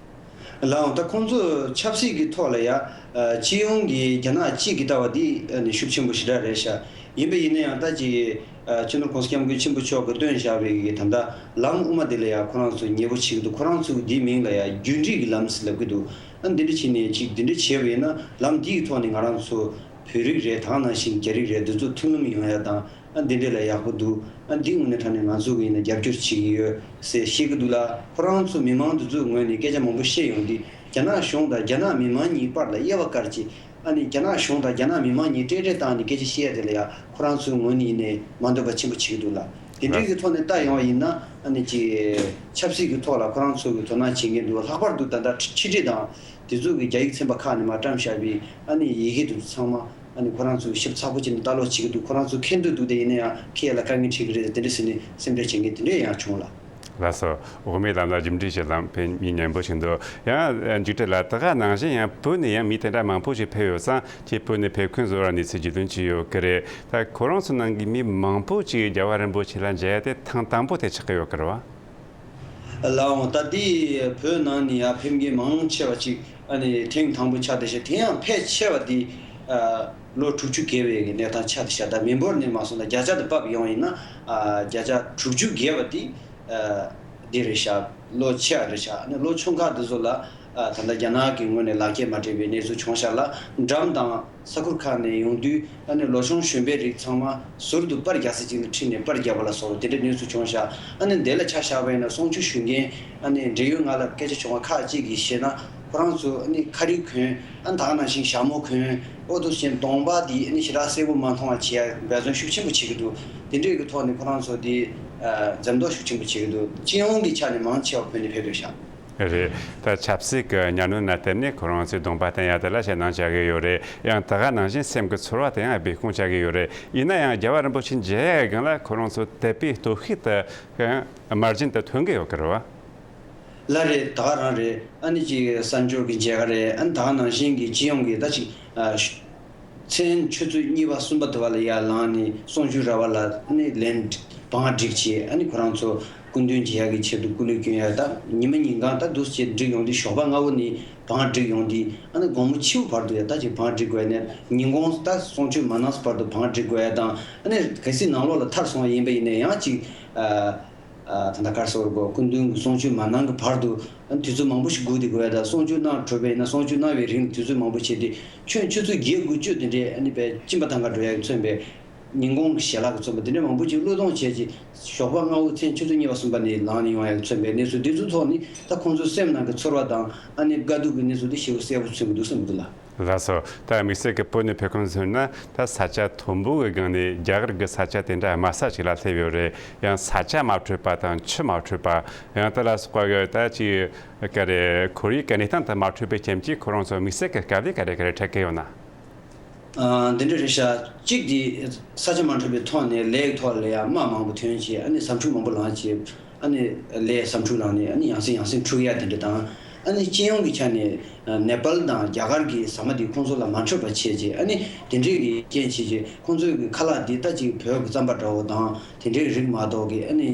ལའང་ད་ཁོང་ཚོ་ཆབ་སྲིད་ཀྱི་ཐོག་ལ་ཡ། ཨ། སྤྱི་ཡོངས་ཀྱི་རྒྱ་ནག་གཅིག་གི་ལྟ་བ་འདི་ཨ་ནི་ཤུགས་ཆེན་པོ་ཞེ་དྲག་རེད་ཤག་ཡིན་པ་ཡིན་ན་ཡང་ད་ཅིག་ཨ། སྤྱི་ནོར་༸གོང་ས་༸སྐྱབས་མགོན་ཆེན་པོ་མཆོག་གིས་བཏོན་བཞག་པའི་གི་ད་ལྟ་ལམ་དབུ་མ་དེ་ལ་ཡ་ཁོ་རང་ཚོ་ཉེ་པོ་བྱེད་ཀྱི་འདུག་ཁོ་རང་ཚོ་གི་འདིའི་མིང་ལ་ཡ་རྒྱུན་འགྲིག་གི་ལམ་ཟེར་ལབ་ཀྱི་འདུག་ཨ། འདི་འདྲ་བྱས་ནས་ཅིག་འདི་འདྲ་བྱས་པ་ཡིན་ན་ལམ་འདི་ཡི་ཐོག་ནས་ང་རང་ཚོ་བོད་རིགས་རེད། དེ་ནང་བཞིན་རྒྱ་རིགས་རེད། འདི་ཚོ་མཐུན་ལམ་ཡོང་ཡ་དང་། ཨ། འདི་འདྲས་ལ་ཡག་པོ་འདུག་ཨ། འདི་དངོས་གནས་དྲང་གནས་ང་ཚོ་གི་ཡིན་ན་རྒྱབ་སྐྱོར་བྱེད་ཀྱི་ཡོད་ཟེར་བཤད་ཀྱི་འདུག་ལ། ཁོ་རང་ཚོ་མི་མང་འདི་ཚོའི་ངོས་ནས་སྐད་ཆ་མང་པོ་བཤད་ཡོང་དུས་རྒྱ་ནག་གཞུང་དང་རྒྱ་ནག་མི་མང་གཉིས་བར་ལ་དབྱེ་བ་བཀར་བྱས། ཨ་ནི་རྒྱ་ནག་གཞུང་དང་རྒྱ་ནག་མི་མང་གཉིས་སྤྲེལ་སྤྲེལ་བཏང་ནས་སྐད་ཆ་བཤད་ཡ་དེ་ལ་ཡ་ཁོ་རང་ཚོའི་ངོས་ནས་ཡིན་ནའི་མ་འདོད་པ་ཆེན་པོ་བྱེད་ཀྱི་འདུག་ལ། དེ་འདྲའི་གི་ཐོག་ནས་ལྟ་ཡོང་བ་ཡིན་ན། ཨ་ནི་ཅིག་ཆབ་སྲིད་ཀྱི་ཐོག་ལ་ཁོ་རང་ཚོ་གི་དོ་སྣང་བྱེད་མཁན་འདུག་ལྷག་པར་དུ་ད་ལྟ་ཕྱི་འབྲེལ་དང་དེ་ཚོ་གི་རྒྱ་ཡིག་ཚན་པ་ཁག་ནས་མར་བཀྲམ་བཞག་པའི་ཨ་ནི་ཡི་གེ་དེ་ཚོ་ཚང་མ། ཨ་ནི་ཁོ་རང་ཚོས་ཞིབ་ཚགས་པོ་བྱས་ནས་ལྟ་ཀློག་བྱེད་ཀྱི་འདུག་ཁོ་རང་ཚོ་མཁྱེན་འདོད་འདུག་དེ་ཡིན་ན་ཡང་ཁྱེད་ལ་དཀའ་ངལ་འཕྲད་ཀྱི་རེད། དེ་འདྲ་ཟེར་ནས་སེམས་ཁྲལ་བྱེད་མཁན་དེ་འདྲ་ཡང་བྱུང་ལ། ལགས་སོ། འོག་མའི་ལམ་ལ་རྒྱུ་འབྲས་ཀྱི་ལམ་ཕན་མི་སྙན་པོ་ཞིག་འདུག་ཡང་མཇུག་འབྲས་ལ་ད་ག་ནང་བཞིན་ཡང་བོད་ནས་ཡང་མི་དེ་འདྲ་མང་པོ་ཞིག་ཕེབས་ཡོད་ཙང་ཁྱེད་བོད་ནས་ཕེབས་མཁན་བཟོ་བར་གནས་ཚུལ་བརྗོད་དོན་ཅི་ཡོད་ཀྱི་རེད། ད་ཁོ་རང་ཚོ་ནང་གི་མི་མང་པོ་ཅིག་རྒྱལ་བ་རིན་པོ་ཆེ་ལ་མཇལ་ཡ་དེ་ཐེངས་དང་པོ་དེ་ཆགས་ཀྱི་ཡོད་ཀྱི་རེད་བ། ལའང་ད་ལྟའི་བོད་ནང་ནས་ཡར་ཕེབས་མཁན་མང་ཆེ་བ་ཅིག་ཨ་ནི་ཐེངས་དང་པོ་ཆགས་བསྡད་ཤག་དེ་ཡང་ཕལ་ཆེ་བ་དེ་ཨ་ལོ་དྲུག་ཅུ་བརྒལ་བའི་གི་གནས་སྟངས་ཆགས་བསྡད་ཤག་ད་མི་འབོར་ནས་མ་སོང་ན་བརྒྱ་ཆ་དེ་ཕབ་ཡོང་ཡིན་ན། ཨ་བརྒྱ་ཆ་དྲུག་ཅུ་བརྒལ་བ་དེ་ཨ་འདི་རེད་ཤག་ལོ་ཆེ་བ་རེད་ཤག་ཨ་ནི་ལོ་ཆུང་ཁག་དེ་ཚོ་ལ་ཨ་ད་ལྟ་རྒྱ་ནག་གི་ངོས་ནས་ལག་འཁྱེར་མ་སྤྲད་པའི་གནས་ཚུལ་བྱུང་ཤག་ལ། འགྲམ་དང་ས་ཁུལ་ཁག་ནས་ཡོང་དུས་ཨ་ནི་ལོ་ཆུང་གཞོན་པའི་རིགས་ཚང་མ་ཟུར་དུ་པར་རྒྱག་ས་ཅིག་ལ་ཁྲིད་ནས་པར་བརྒྱབ་པ་ལ་སོགས་པ་དེ་འདྲའི་གནས་ཚུལ་བྱུང་ཤག་ཨ་ནི་འདི་ལ་ཆ་བཞག་པ་ཡིན་ན་གསུང་ཆོས་ཞུ་མཁན་ཨ་ནི་འབྲེལ་ཡོད་ང་ལ་སྐད་ཆ་བྱུང་བ་ཁག་ཅིག་གིས་བཤད་ན། ཁོ་རང་ཚོ་ཨ་ནི་ཁ་རིག་གོན། ཨ་ནི་ད་ག་ནང་བཞིན་ཞྭ་མོ་གོན། ཨོ་དུ་ཞེན་གདོང་པ་འདི་ཨ་ནི་ཞེ་དྲག་གསལ་པོ་མ་མཐོང་བ་བྱེད་ཡ་འབད་བརྩོན་ཤུགས་ཆེན་པོ་བྱེད་ཀྱི་འདུག་དེ་འདྲའི་གི་ཐོག་ནས་ཁོ་རང་ཚོ་འདི་ཨ་འཛེམ་དོགས་ཤུགས་ཆེན་པོ་བྱེད་ཀྱི་འདུག་སྤྱི་ཡོངས་ཀྱི་ཆ་ནས་མང་ཆེ་བ་བོད་ནས་ཕེབས་འདུག་ཤག་རེད། ད་ཆབ་སྲིད་ཀྱི་གཉའ་གནོན་ལ་བརྟེན་ནས་ཁོ་རང་ཚོའི་གདོང་པ་བསྟན་ཡ་དེ་ལ་ཞེད་སྣང་བྱ་གི་ཡོད་རེད། ཡང་ད་ག་ནང་བཞིན་སེམས་ཀྱི་ཚོར་བ་དེ་ཡང་སྦས་སྐུང་བྱ་གི་ཡོད་རེད། ཡིན་ན་ཡང་རྒྱལ་བ་རིན་པོ་ཆེ་མཇལ་ཡའི་སྒང་ལ་ཁོ་རང་ཚོ་དད་པའི་སྟོབས་ཤུགས་དེ་ཡང་དམར་རྗེན་དུ་ཐོན་གི་ཡོད་གི་རེད་བ། ལགས་རེད། ད་ག་རང་རེད། ཨ་ནི་ཅིག་གསར་འབྱོར་གྱི་མཇལ་ཁ་རེད། ཨ་ནི་ད་ག་ནང་བཞིན་གྱི་སྤྱི་ཡོངས་ཀྱི་ད་ཅིག་ཨ་ཤ་མཚན་ཆུ་ཚོད་གཉིས་པ་གསུམ་པ་དུ་བ་ལ་ཡར་ལངས་ནས་གསུང་ཆོས་ར་བ་ལ་ཨ་ནི་ལན་བང་སྒྲིག་བྱས། ཨ་ནི་ཁོ་རང་ཚོ་སྐུ་མདུན་མཇལ་ཡག་གི་ཆེད་དུ་སྐུ་ལུས་གྱོན་ཡག་ད་ཉི་མ་ཉིན་གང་ད་འདུག་སེ་བྱས་འགྲིག་ཡོང་དུས་ཞོགས་པ་སྔ་པོ་ནས་བང་སྒྲིག་ཡོང་དུས་ཨ་ནི་དགོང་མོ་ཕྱི་པོ་བར་དུ་ཡ་ད་ཅིག་བང་སྒྲིག་དགོས་ནས་ཉིན་གུང་ད་གསུང་ཆོས་མ་གནང་བར་དུ་བང་སྒྲིག་དགོས་ཡ་དང་། ཨ་ནི་གལ་སྲིད་ནང་ལོགས་ལ་ཐར་སོང་བ་ཡིན་པ་ཡིན་ན་ཡང་ཅིག་ཨ། ད་ལྟ་ག་རེ་ཟེར་དགོས། སྐུ་མདུན་གྱི་གསུང་ཆོས་མ་གནང་གི་བར་དུ་ཨ་ནི་དུས་ཚོད་མང་པོ་ཞིག་སྒུག་བསྡད་དགོས་ཡ་དང་། གསུང་ཆོས་གནང་གྲུབ་པ་ཡིན་ན་གསུང་ཆོས་གནང་བའི་རིང་དུས་ཚོད་མང་པོ་བྱས་ཏེ་ཁྱོན་ཆུ་ཚོད་བརྒྱད་དགུ་བཅུ་དེ་འདྲའི་ཨ་ནི་དཔེ་གཅིན་པ་བཏང་ག་འགྲོ་ཡ་གི་མཚོན་པའི་ཉིན་གུང་གི་ཞལ་ལག་གི་མཚོན་པ་དེ་འདྲའི་མང་པོ་ཅིག་བློས་གཏོང་བྱས་ཀྱི་ཞོགས་པ་སྔ་པོ་མཚན་ཆུ་ཚོད་གཉིས་པ་གསུམ་པ་ནས་ལངས་ནས་ཡོང་ཡ་གི་མཚོན་པའི་གནས་ཚུལ་འདི་ཚོའི་ཐོག་ནས་ད་ཁོང་ཚོའི་སེམས་ནང་གི་ཚོར་བ་དང་ཨ་ནི་དགའ་སྡུག་གི་གནས་ཚུལ་འདི་ཞེ་པོ་གསལ་པོ་མཚོན་གྱི་འདུག་བསམ་གྱི་འདུག་ལགས། ལགས་སོ། ད་དམིགས་བསལ་གྱི་བོད་ནས་ཕེབས་མཁན་ཚོ་ན་ད་ས་ཆ་མཐོན་པོ་གི་སྒང་ནས་རྒྱ་གར་གྱི་ས་ཆ་དེ་འདྲ་དམའ་ས་ཅིག་ལ་སླེབས་ཡོད་རེད། ཡང་ས་ཆ་མ་འཕྲོད་པ་དང་ཆུ་མ་འཕྲོད་པ། ཡང་དེ་ལ་སོགས་པ་གི་ད་ཅིག་ག་རེ་ཁོར་ཡུག་གི་གནས་སྟངས་དེ་མ་འཕྲོད་པའི་རྐྱེན་གྱིས་ཁོ་རང་ཚོ་དམིགས་བསལ་གྱི་དཀའ་ལས་ག་རེ་ག་རེ་འཕྲད་ཀྱི་ཡོད་ན། ཨ། འདི་འདྲ་རེད་ཤག་གཅིག་དེ་ས་ཆ་མ་འཕྲོད་པའི་ཐོག་ནས་ལས་ཀྱི་ཐོག་ལ་ཡང་རྨ་མང་པོ་ཐོན་བྱས། ཨ་ནི་ཟམ་འཁྲུག་མང་པོ་ལངས་བྱས། ཨ་ནི་ལས་ཟམ་འཁྲུག་ལངས་ནས་ཨ་ནི་ཡང་སེ་ཡང་སེ་འཁྲུག་ཡ་དེ་འདྲ་དང་། ཨ་ནི་སྤྱི་ཡོངས་ཀྱི་ཆ་ནས་ནེ་པཱལ་དང་རྒྱ་གར་གྱི་ཟ་མ་དེ་ཁོང་ཚོ་ལ་མ་འཕྲོད་པ་བྱས་རྗེས། ཨ་ནི་དེ་འདྲའི་གི་རྐྱེན་བྱས་རྗེས་ཁོང་ཚོའི་གི་ཁ་ལག་འདི་ལྟ་ཅིག་བོད་ཀྱི་རྩམ་པ་འདྲ་བོ་དང་དེ་འདྲའི་རིགས་མ་གཏོགས་ཀྱི། ཨ་ནི་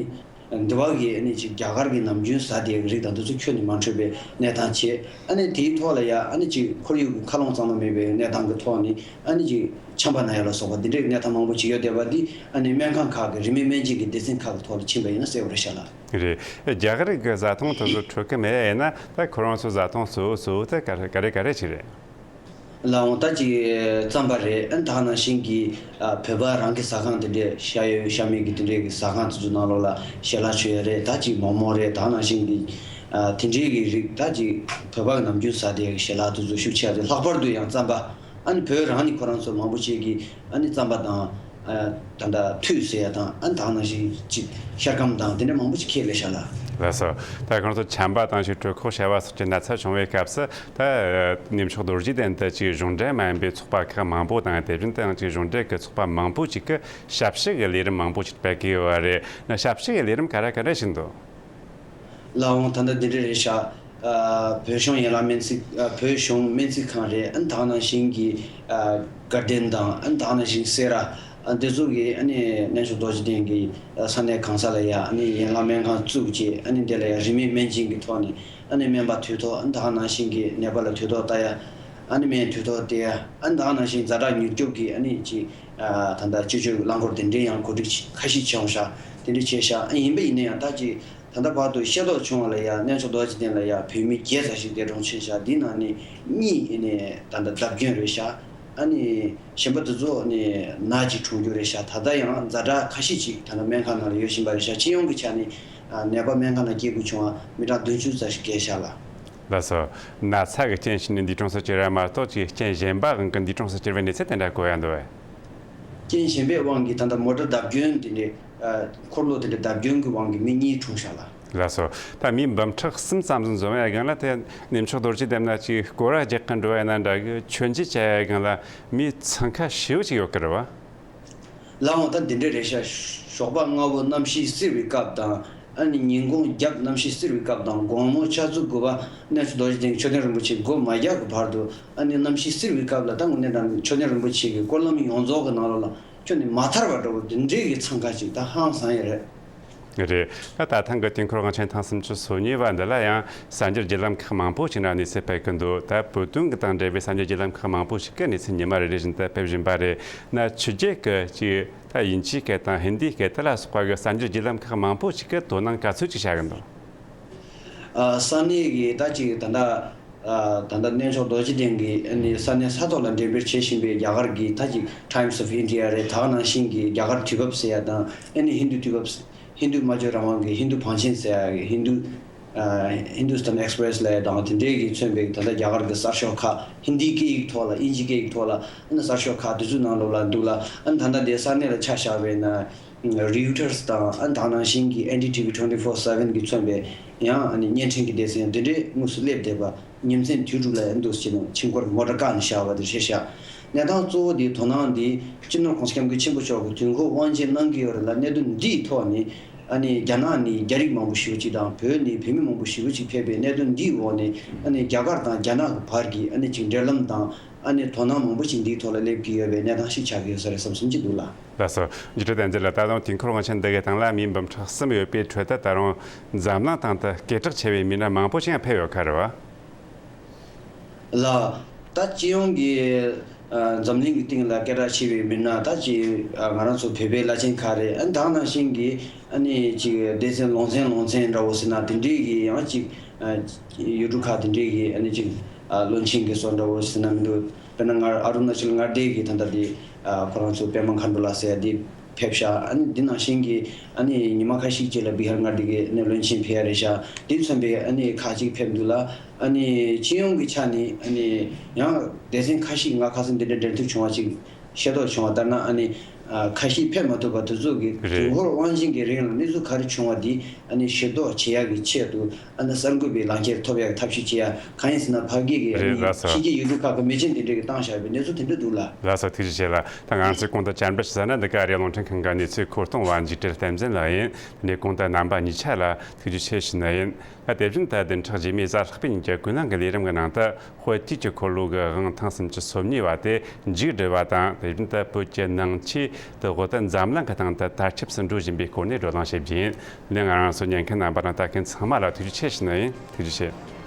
འདི་བ་གི་ཨ་ནི་ཅིག་རྒྱ་གར་གྱི་ནམ་རྒྱུན་ཟ་དེ་གི་རིགས་དང་འདི་ཚོ་ཁྱོན་ནས་མ་འཕྲོད་པའི་གནས་སྟངས་བྱས། ཨ་ནི་དེའི་ཐོག་ལ་ཡ་ཨ་ནི་ཅིག་ཁོར་ཡུག་གི་མཁའ་རླུང་གཙང་མ་མེད་པའི་གནས་སྟངས་ཀྱི་ཐོག་ནས་ཨ་ནི་ཅིག་ཆམ་པ་ན་ཡ་ལ་སོགས་པ་འདི་འདྲའི་གནས་སྟངས་མང་པོ་ཅིག་ཡོད་བསྡད་པ་འདི་ཨ་ནི་སྨན་ཁང་ཁག་གི་རིན་མེད་སྨན་བཅོས་ཀྱི་སྡེ་ཚན་ཁག་གི་ཐོག་ལ་ཕྱིན་པ་ཡིན་ན་གསལ་པོ་རེད་ཤག་ལགས། རེད། རྒྱ་གར་གྱི་བཟའ་བཏུང་དེ་ཚོ་འཕྲོད་ཀྱི་མེད་ཡིན་ན་ད་ཁོ་རང་ཚོ་བཟའ་བཏུང་གཙོ་བོ་གཙོ་བོ་དེ་ག་རེ་ག་རེ་ག་རེ་ཅིག་རེད། ལགས་འོང་། ད་ཅིག་རྩམ་པ་རེད། ཨ་ནི་ད་ག་ནང་བཞིན་གྱི་ཨ་བོད་པ་རང་གི་ཟ་ཁང་དེ་འདྲས་ཤ་ཡོད་ཤ་མེད་ཀྱི་དེ་འདྲས་ཀྱི་ཟ་ཁང་དེ་ཚོ་ནང་ལོགས་ལ་ཞལ་ལག་མཆོད་ཡ་རེད། ད་ཅིག་མོག་མོག་རེད། ད་ག་ནང་བཞིན་གྱི་ཨ་དེ་འདྲས་ཀྱི་རིགས། ད་ཅིག་བོད་པ་གི་ནམ་རྒྱུན་ཟ་བསྡད་ཡ་གི་ཞལ་ལག་དེ་ཚོ་ཤུགས་ཆེ་བ་རེད། ལྷག་པར་དུ་ཡང་རྩམ་པ། ཨ་ནི་བོད་རང་ནས་ཁོ་རང་ཚོ་མང་པོ་ཅིག་གིས་ཨ་ནི་རྩམ་པ་དང་ཨ་ད་ལྟ་ཐུད་ཟེར་ཡ་དང་། ཨ་ནི་ད་ག་ནང་བཞིན་ཅིག་ཤ་སྐམ་དང་དེ་འདྲ་མང་པོ་ཅིག་ཁྱེར་སླེབས་ཤག་ལགས། ལགས་སོ། ད་ཁོང་ཚོ་ཆམ་པ་དང་ཅིག་གྲོད་ཁོག་བྱ་བ་སོགས་ཀྱི་ན་ཚ་བྱུང་བའི་སྐབས་སུ། ད་གནས་མཆོག་རྡོ་རྗེ་གདན་དུ་ཅིག་གཞུང་འབྲེལ་མ་ཡིན་པའི་ཚོགས་པ་ཁག་མང་པོ་དང་། དེ་བཞིན་དུ་ཡང་ཅིག་གཞུང་འབྲེལ་གྱི་ཚོགས་པ་མང་པོ་ཅིག་གིས་ཞབས་ཕྱི་གི་ལས་རིམ་མང་པོ་ཅིག་སྤེལ་གི་ཡོད་པ་རེད། ན་ཞབས་ཕྱི་གི་ལས་རིམ་ག་རེ་ག་རེ་བྱེད་འདུག། ལགས་འོང་། ད་ལྟ་འདི་འདྲ་རེད་ཤག། ཨ་བོད་གཞུང་ཡན་ལག་སྨན་རྩིས། ཨ་བོད་གཞུང་སྨན་རྩིས་ཁང་རེད། ཨ་ནི་ད་ག་ནང་བཞིན་གྱི་ཨ་དགའ་ལྡན་དང་། ཨ་ནི་ད་ག་ནང་བཞིན་སེ་ར། ཨ་འདི་ཚོ་གི་ཨ་ནི་གནས་མཆོག་རྡོ་རྗེ་གདན་གྱི་ཨ་ས་གནས་གང་ས་ལ་ཡ་ཨ་ནི་ཡན་ལག་སྨན་ཁང་བཙུགས་བྱས། ཨ་ནི་དེ་ལ་ཡ་རིན་མེད་སྨན་སྦྱིན་གྱི་ཐོག་ནས་ཨ་ནི་སྨན་པ་དུས་ཐོག། ཨ་ནི་ད་ག་ནང་བཞིན་གྱི་ནད་པ་ལ་དུས་ཐོག་ལྟ་ཡ། ཨ་ནི་སྨན་དུས་ཐོག་སྟེར་ཡ། ཨ་ནི་ད་ག་ནང་བཞིན་ཛ་དྲག་མྱུར་སྐྱོབ་ཀྱི་ཨ་ནི་ཅིག་ཨ་ད་ལྟ་སྤྱི་སྤྱོད་ཀྱི་རླངས་འཁོར་དེ་འདྲའི་ཡང་གོ་སྒྲིག་ཁ་ཤས་བྱས་ཡོང་ཤག། དེ་འདྲ་བྱས་ཤག། ཨ་ཡིན་པ་ཡིན་ན་ཡང་ད་ཅིག་ད་ལྟ་བར་དུ་ཤེས་རྟོགས་བྱུང་བ་ལ་ཡ་གནས་མཆོག་རྡོ་རྗེ་གདན་ལ་ཡ་བོད་མི་བརྒྱད་ཙམ་ཞིག་འདས་གྲོངས་ཕྱིན་ཤག། འདི་ནང་ནས་གཉིས་ཨ་ནི་ད་ལྟ་བརྡབ་སྐྱོན་རེད་ཤག། ཨ་ནི་གཞན་པ་དེ་ཚོ་ནི་ནད་ཅིག་གྲོངས་རྒྱུ་རེད་ཤག། ད་ལྟ་ཡང་ཛ་དྲག་ཁ་ཤས་ཅིག་ད་ལྟ་སྨན་ཁང་ནང་ལ་ཡོད་བཞིན་པ་རེད་ཤག། སྤྱི་ཡོངས་ཀྱི་ཆ་ནས་ཨ་ནད་པ་སྨན་ཁང་ནང་སྐྱེལ་དགོས་བྱུང་བ་མི་གྲངས་བདུན་ཅུ་ཙམ་ཞིག་བརྒལ་ཤག་ལགས། ལགས་སོ། ན་ཚ་གི་རྐྱེན་བྱས་ནས་འདས་གྲོངས་སུ་གྱུར་བ་མ་གཏོགས་ཅིག་རྐྱེན་གཞན་པ་གང་གི་འདས་གྲོངས་སུ་གྱུར་བའི་གནས་ཚུལ་དེ་འདྲ་གོ་ཡ་འདུག་བས། རྐྱེན་གཞན་པའི་དབང་གིས་ད་ལྟ་མོ་ཊ་བརྡབ་སྐྱོན་དེ་འདྲའི་ཨ་འཁོར་ལོ་དེ་འདྲའི་བརྡབ་སྐྱོན་གྱི་དབང་གིས་མི་གཉིས་གྲོངས་ཤག་ལགས། ལགས་སོ། ད་མི་འབུམ་ཕྲག་གསུམ་ཙམ་ཟིག་འཛོམས་ཡ་སྒང་ལ། དེ་གནས་མཆོག་རྡོ་རྗེ་གདན་ན་ཅིག་སྐོར་ར་རྒྱག་གི་འགྲོ་བ་ཡིན་ན་འདྲ་གི། མཆོད་མཇལ་བྱ་ཡ་སྒང་ལ་མི་འཚང་ཁ་ཤིའུ་ཅིག་ཡོད་གི་རེད་བ། ལགས་འོང་། ད་འདི་འདྲ་རེད་ཤག། ཞོགས་པ་སྔ་པོ་གནམ་གཤིས་བསིལ་བའི་སྐབས་དང་། ཨ་ནི་ཉིན་གུང་རྒྱབ་གནམ་གཤིས་བསིལ་བའི་སྐབས་དང་། དགོང་མོ་ཆུ་ཚོད་དགུ་པ་གནས་མཆོག་རྡོ་རྗེ་གདན་གྱི་མཆོད་རྟེན་རིན་པོ་ཆེ་སྒོ་མ་རྒྱག་གི་བར་དུ། ཨ་ནི་གནམ་གཤིས་བསིལ་བའི་སྐབས་ལ་ད་དངོས་གནས་དྲང་གནས་མཆོད་རྟེན་རིན་པོ་ཆེ་གི་སྐོར་ལམ་ཡོངས་རྫོགས་ཀྱི་ནང་ལོགས་ལ་ཁྱོན་ནས་མ་ཐར་བ་འདྲ་བོ་འདི་འདྲའི་གི་འཚང་ཁ་ཅིག་ད་ཧང་སང་ཡ་རེད། རེད། ད་ད་ཐེངས་ཀྱི་དུས་འཁོར་དབང་ཆེན་ཐེངས་སུམ་ཅུ་སོ་གཉིས་པ་འདི་ལ་ཡང་གསར་འགྱུར་བརྒྱུད་ལམ་ཁག་མང་པོ་ཞིག་ནས་གནས་ཚུལ་སྤེལ་གི་འདུག། ད་བོད་དོན་གྱི་དང་འབྲེལ་བའི་གསར་འགྱུར་བརྒྱུད་ལམ་ཁག་མང་པོ་ཞིག་གིས་གནས་ཚུལ་ཉི་མ་རེ་རེ་བཞིན་དུ་སྤེལ་བཞིན་པ་རེད། ན་ཕྱི་རྒྱལ་གྱི་ཅིག་ད་དབྱིན་ཇིའི་སྐད་དང་ཧིན་དིའི་སྐད་དེ་ལ་སོགས་པ་གི་གསར་འགྱུར་བརྒྱུད་ལམ་ཁག་མང་པོ་ཞིག་གིས་དོ་སྣང་ག་ཚོད་ཅིག་བྱ་གི་འདུག། ཨ་ས་གནས་ཀྱི་ད་ཅིག་ད་ལྟ་ཨ་ད་ལྟ་གནས་མཆོག་རྡོ་རྗེ་གདན་གྱི་ཨ་ནི་ས་གནས་ས་ཐོག་ལ་འགྲེམས་སྤེལ་བྱེད་བཞིན་པའི་རྒྱ་གར་གྱི་ད་ཅིག་Times of India རེད། ད་ག་ནང་བཞིན་གྱི་རྒྱ་གར་དུས་བབ་ཟེར་ཡ་དང་། ཨ་ནི་ཧིན་རྡུ་དུས་བབ། ཧིན་རྡུ་སྨྲ་བརྗོད་རང་དབང་གི་ཧིན་རྡུ་བང་ཆེན་ཟེར་ཡ་གི་ཧིན་རྡུ་ཨ་Hindustan Express ལབ་ཡ་དང་དེ་འདྲའི་གིས་མཚོན་པའི་ད་ལྟ་རྒྱ་གར་གྱི་གསར་ཤོག་ཁག། ཧིན་དིའི་སྐད་ཡིག་ཐོག་ལ། དབྱིན་ཇིའི་སྐད་ཡིག་ཐོག་ལ། ཨ་ནི་གསར་ཤོག་ཁག་དེ་ཚོའི་ནང་ལོགས་ལ་འདུག་ལ། ཨ་ནི་ད་ལྟ་དེ་ས་གནས་ལ་ཆ་བཞག་པས་ན། Reuters དང་། ཨ་ནི་ད་ག་ནང་བཞིན་གྱི་N D T V twenty four seven གིས་མཚོན་པའི་ཡང་ཨ་ནི་བརྙན་འཕྲིན་གྱི་སྡེ་ཚན་དེ་འདྲའི་དངོས་སུ་སླེབས་བསྡད་པ། ཉིན་མཚན་དུས་དྲུག་ལ་ཡང་འདུག་ཟེར་ནས་ཁྱིམ་སྐོར་མོ་ཊ་བཀག་ནས་བཞག་པ་དེ་རེད་ཤག། གནས་སྟངས་གཙོ་བོ་དེའི་དོ་སྣང་འདི་སྤྱི་ནོར་༸གོང་ས་༸སྐྱབས་མགོན་ཆེན་པོ་མཆོག་གིས་དུས་འཁོར་དབང་ཆེན་གནང་གི་ཡོད་རེད་ལ། གནད་དོན་འདིའི་ཐོག་ནས་ཨ་ནི་རྒྱ་ནག་ནས་རྒྱ་རིགས་མང་པོ་ཞེ་པོ་ཅིག་དང་། བོད་ནས་བོད་མི་མང་པོ་ཞེ་པོ་ཅིག་ཕེབས་པའི་གནད་དོན་འདིའི་འོག་ནས། ཨ་ནི་རྒྱ་གར་དང་རྒྱ་ནག་གི་བར་གྱི་ཨ་ནི་ཅིག་འབྲེལ་ལམ་དང་། ཨ་ནི་དོ་སྣང་མང་པོ་ཞིག་འདིའི་ཐོག་ལ་སླེབས་ཀྱི་ཡོད་པའི་གནས་སྟངས་ཤིག་ཆགས་ཀྱི་ཡོད་ས་རེད་བསམ་བསམ་གྱི་འདུག་ལ། ལགས་སོ། འཇིགས་བྲལ་བསྟན་འཛིན་ལགས། ད་དུང་དུས་འཁོར་དབང་ཆེན་འདི་གའི་སྟེང་ལ་མི་འབུམ་ཕྲག་གསུམ་ཡོད་པའི་ཁྲོད་དུ་ད་རུང་འཛམ་གླིང་སྟེང་དུ་སྐད་གྲགས་ཆེ་བའི་མི་སྣ་མང་པོ་ཞིག་ཡང་ཕེབས་ཡོད་ཁ་རེད་བ། ལགས། ད་སྤྱི་ཡོངས་ཀྱི་ཨ་འཛམ་གླིང་གི་སྟེང་ལ་སྐད་གྲགས་ཆེ་བའི་མི་སྣ་ད་ཅིག་ཨ་ང་རང་ཚོ་བོད་པའི་བླ་ཆེན་ཁག་རེད། ཨ་ད་ག་ནང་བཞིན་གྱི་ཨ་ནི་ཅིག་སྡེ་ཚན་ལུང་ཚན་ལུང་ཚན་འདྲ་བོ་ཟེར་ན་དེ་འདྲའི་གི་ཡང་ཅིག་ཨ་ཡུལ་གྲུ་ཁག་དེ་འདྲའི་གི་ཨ་ནི་ཅིག་ཨ་བློན་ཆེན་གྱི་བཟོ་འདྲ་བོ་ཟེར་ན་མི་འདུག། དཔེར་ན་ང་ཨ་རུ་ན་ཅལ་མངའ་སྡེ་གི་ད་ལྟ་དེ་ཨ་ཁོ་རང་ཚོ་པད་མ་མཁའ་འགྲོ་ལགས་ཟེར་ཡ་དེ་ཕེབས་ཤག། ཨ་ནི་འདི་ནང་བཞིན་གྱི་ཨ་ནི་ཉི་མ་ཁ་ཤས་ཅིག་ལ་བི་ཧར་མངའ་སྡེ་གི་ཨ་ནི་བློན་ཆེན་ཕེབས་ཡ་རེད་ཤག། དེ་མཚོན་པའི་ཨ་ནི་ཁག་ཅིག་ཕེབས་འདུག་ལ། ཨ་ནི་སྤྱི་ཡོངས་ཀྱི་ཆ་ནས་ཨ་ནི་ཡང་སྡེ་ཚན་ཁ་ཤས་ང་ཁ་སང་འདི་འདྲ་འབྲེལ་མཐུད་བྱུང་བ་ཅིག་ཤེས་རྟོགས་བྱུང་བ་ལྟར་ན། ཨ་ནི་ཨ་ཁ་ཤས་ཕེབས་མ་ཐུབ་པ་དེ་ཚོ་གི་རེད། དུས་འཁོར་དབང་ཆེན་གྱི་རིང་ལ་གནས་ཚུལ་ག་རེ་བྱུང་བ་འདི་ཨ་ནི་ཤེས་རྟོགས་བྱེད་ཡ་གི་ཆེད་དུ། ཨ་ནི་གསར་འགོད་པའི་ལག་འཁྱེར་ཐོབ་ཡག་ཐབས་ཤེས་བྱེད་ཡ། གང་ཡིན་ཟེར་ན་ཕ་གི་གི་ཨ་རེད། ནི་ལགས་སོ། ཕྱི་རྒྱལ་ཡུལ་གྲུ་ཁག་གི་མི་ཆེན་དེ་འདྲས་ཀྱིས་བཏང་བཞག་པའི་གནས་ཚུལ་དེ་འདྲ་འདུག་ལ། ལགས་སོ། ཐུགས་རྗེ་ཆེ་ལ། ད་ང་ཚོས་གོང་དུ་བཅར་འདྲི་ཞུས་ན་འདི་ག་ཨ་རིའི་རླུང་འཕྲིན་ཁང་གི་གནས་ཚུལ་མཁོ་གཏོང་བ་འཇིགས་བྲལ་བསྟན་འཛིན་ལགས་ཡིན། དེ་ནས་གོང་དུ་རྣམ་པ་གཉིས་ཆ་ལ་ཐུགས་རྗེ་ཆེ་ཞུ་ནི་ཡིན། ད་དེ་བཞིན་དུ་བདུན་ཕྲག་རྗེས་མའི་གཟའ་ལྷག་པའི་ཉིན་གྱི་ཀུན་གླེང་གི་ལས་རིམ་གྱི་ནང་དུ། དཔལ་དུས་ཀྱི་འཁོར་ལོ་གི་དབང་ཐེངས་སུམ་ཅུ་སོ་གཉིས་པ་དེ་མཇུག་བསྒྲིལ་བ་དང་། དེ་བཞིན་དུ་བོད་ཀྱི་ནང་ཆོས་དེ་འོ་ད་འཛམ་གླིང་གི་སྟེང་དུ་དར་ཁྱབ་ཏུ་འགྲོ་བཞིན་པའི་སྐོར་ནས་བགྲོ་གླེང་བྱེད་རྒྱུ་ཡིན། ལན། ང་རང་ཚོ་ཉན་མཁན་རྣམ་པ་དང་ལྟ་མཁན་ཚང་མ་ལ་ཐུགས་རྗེ་ཆེ་ཞུ་ནི་ཡིན། ཐུགས་རྗེ་ཆེ།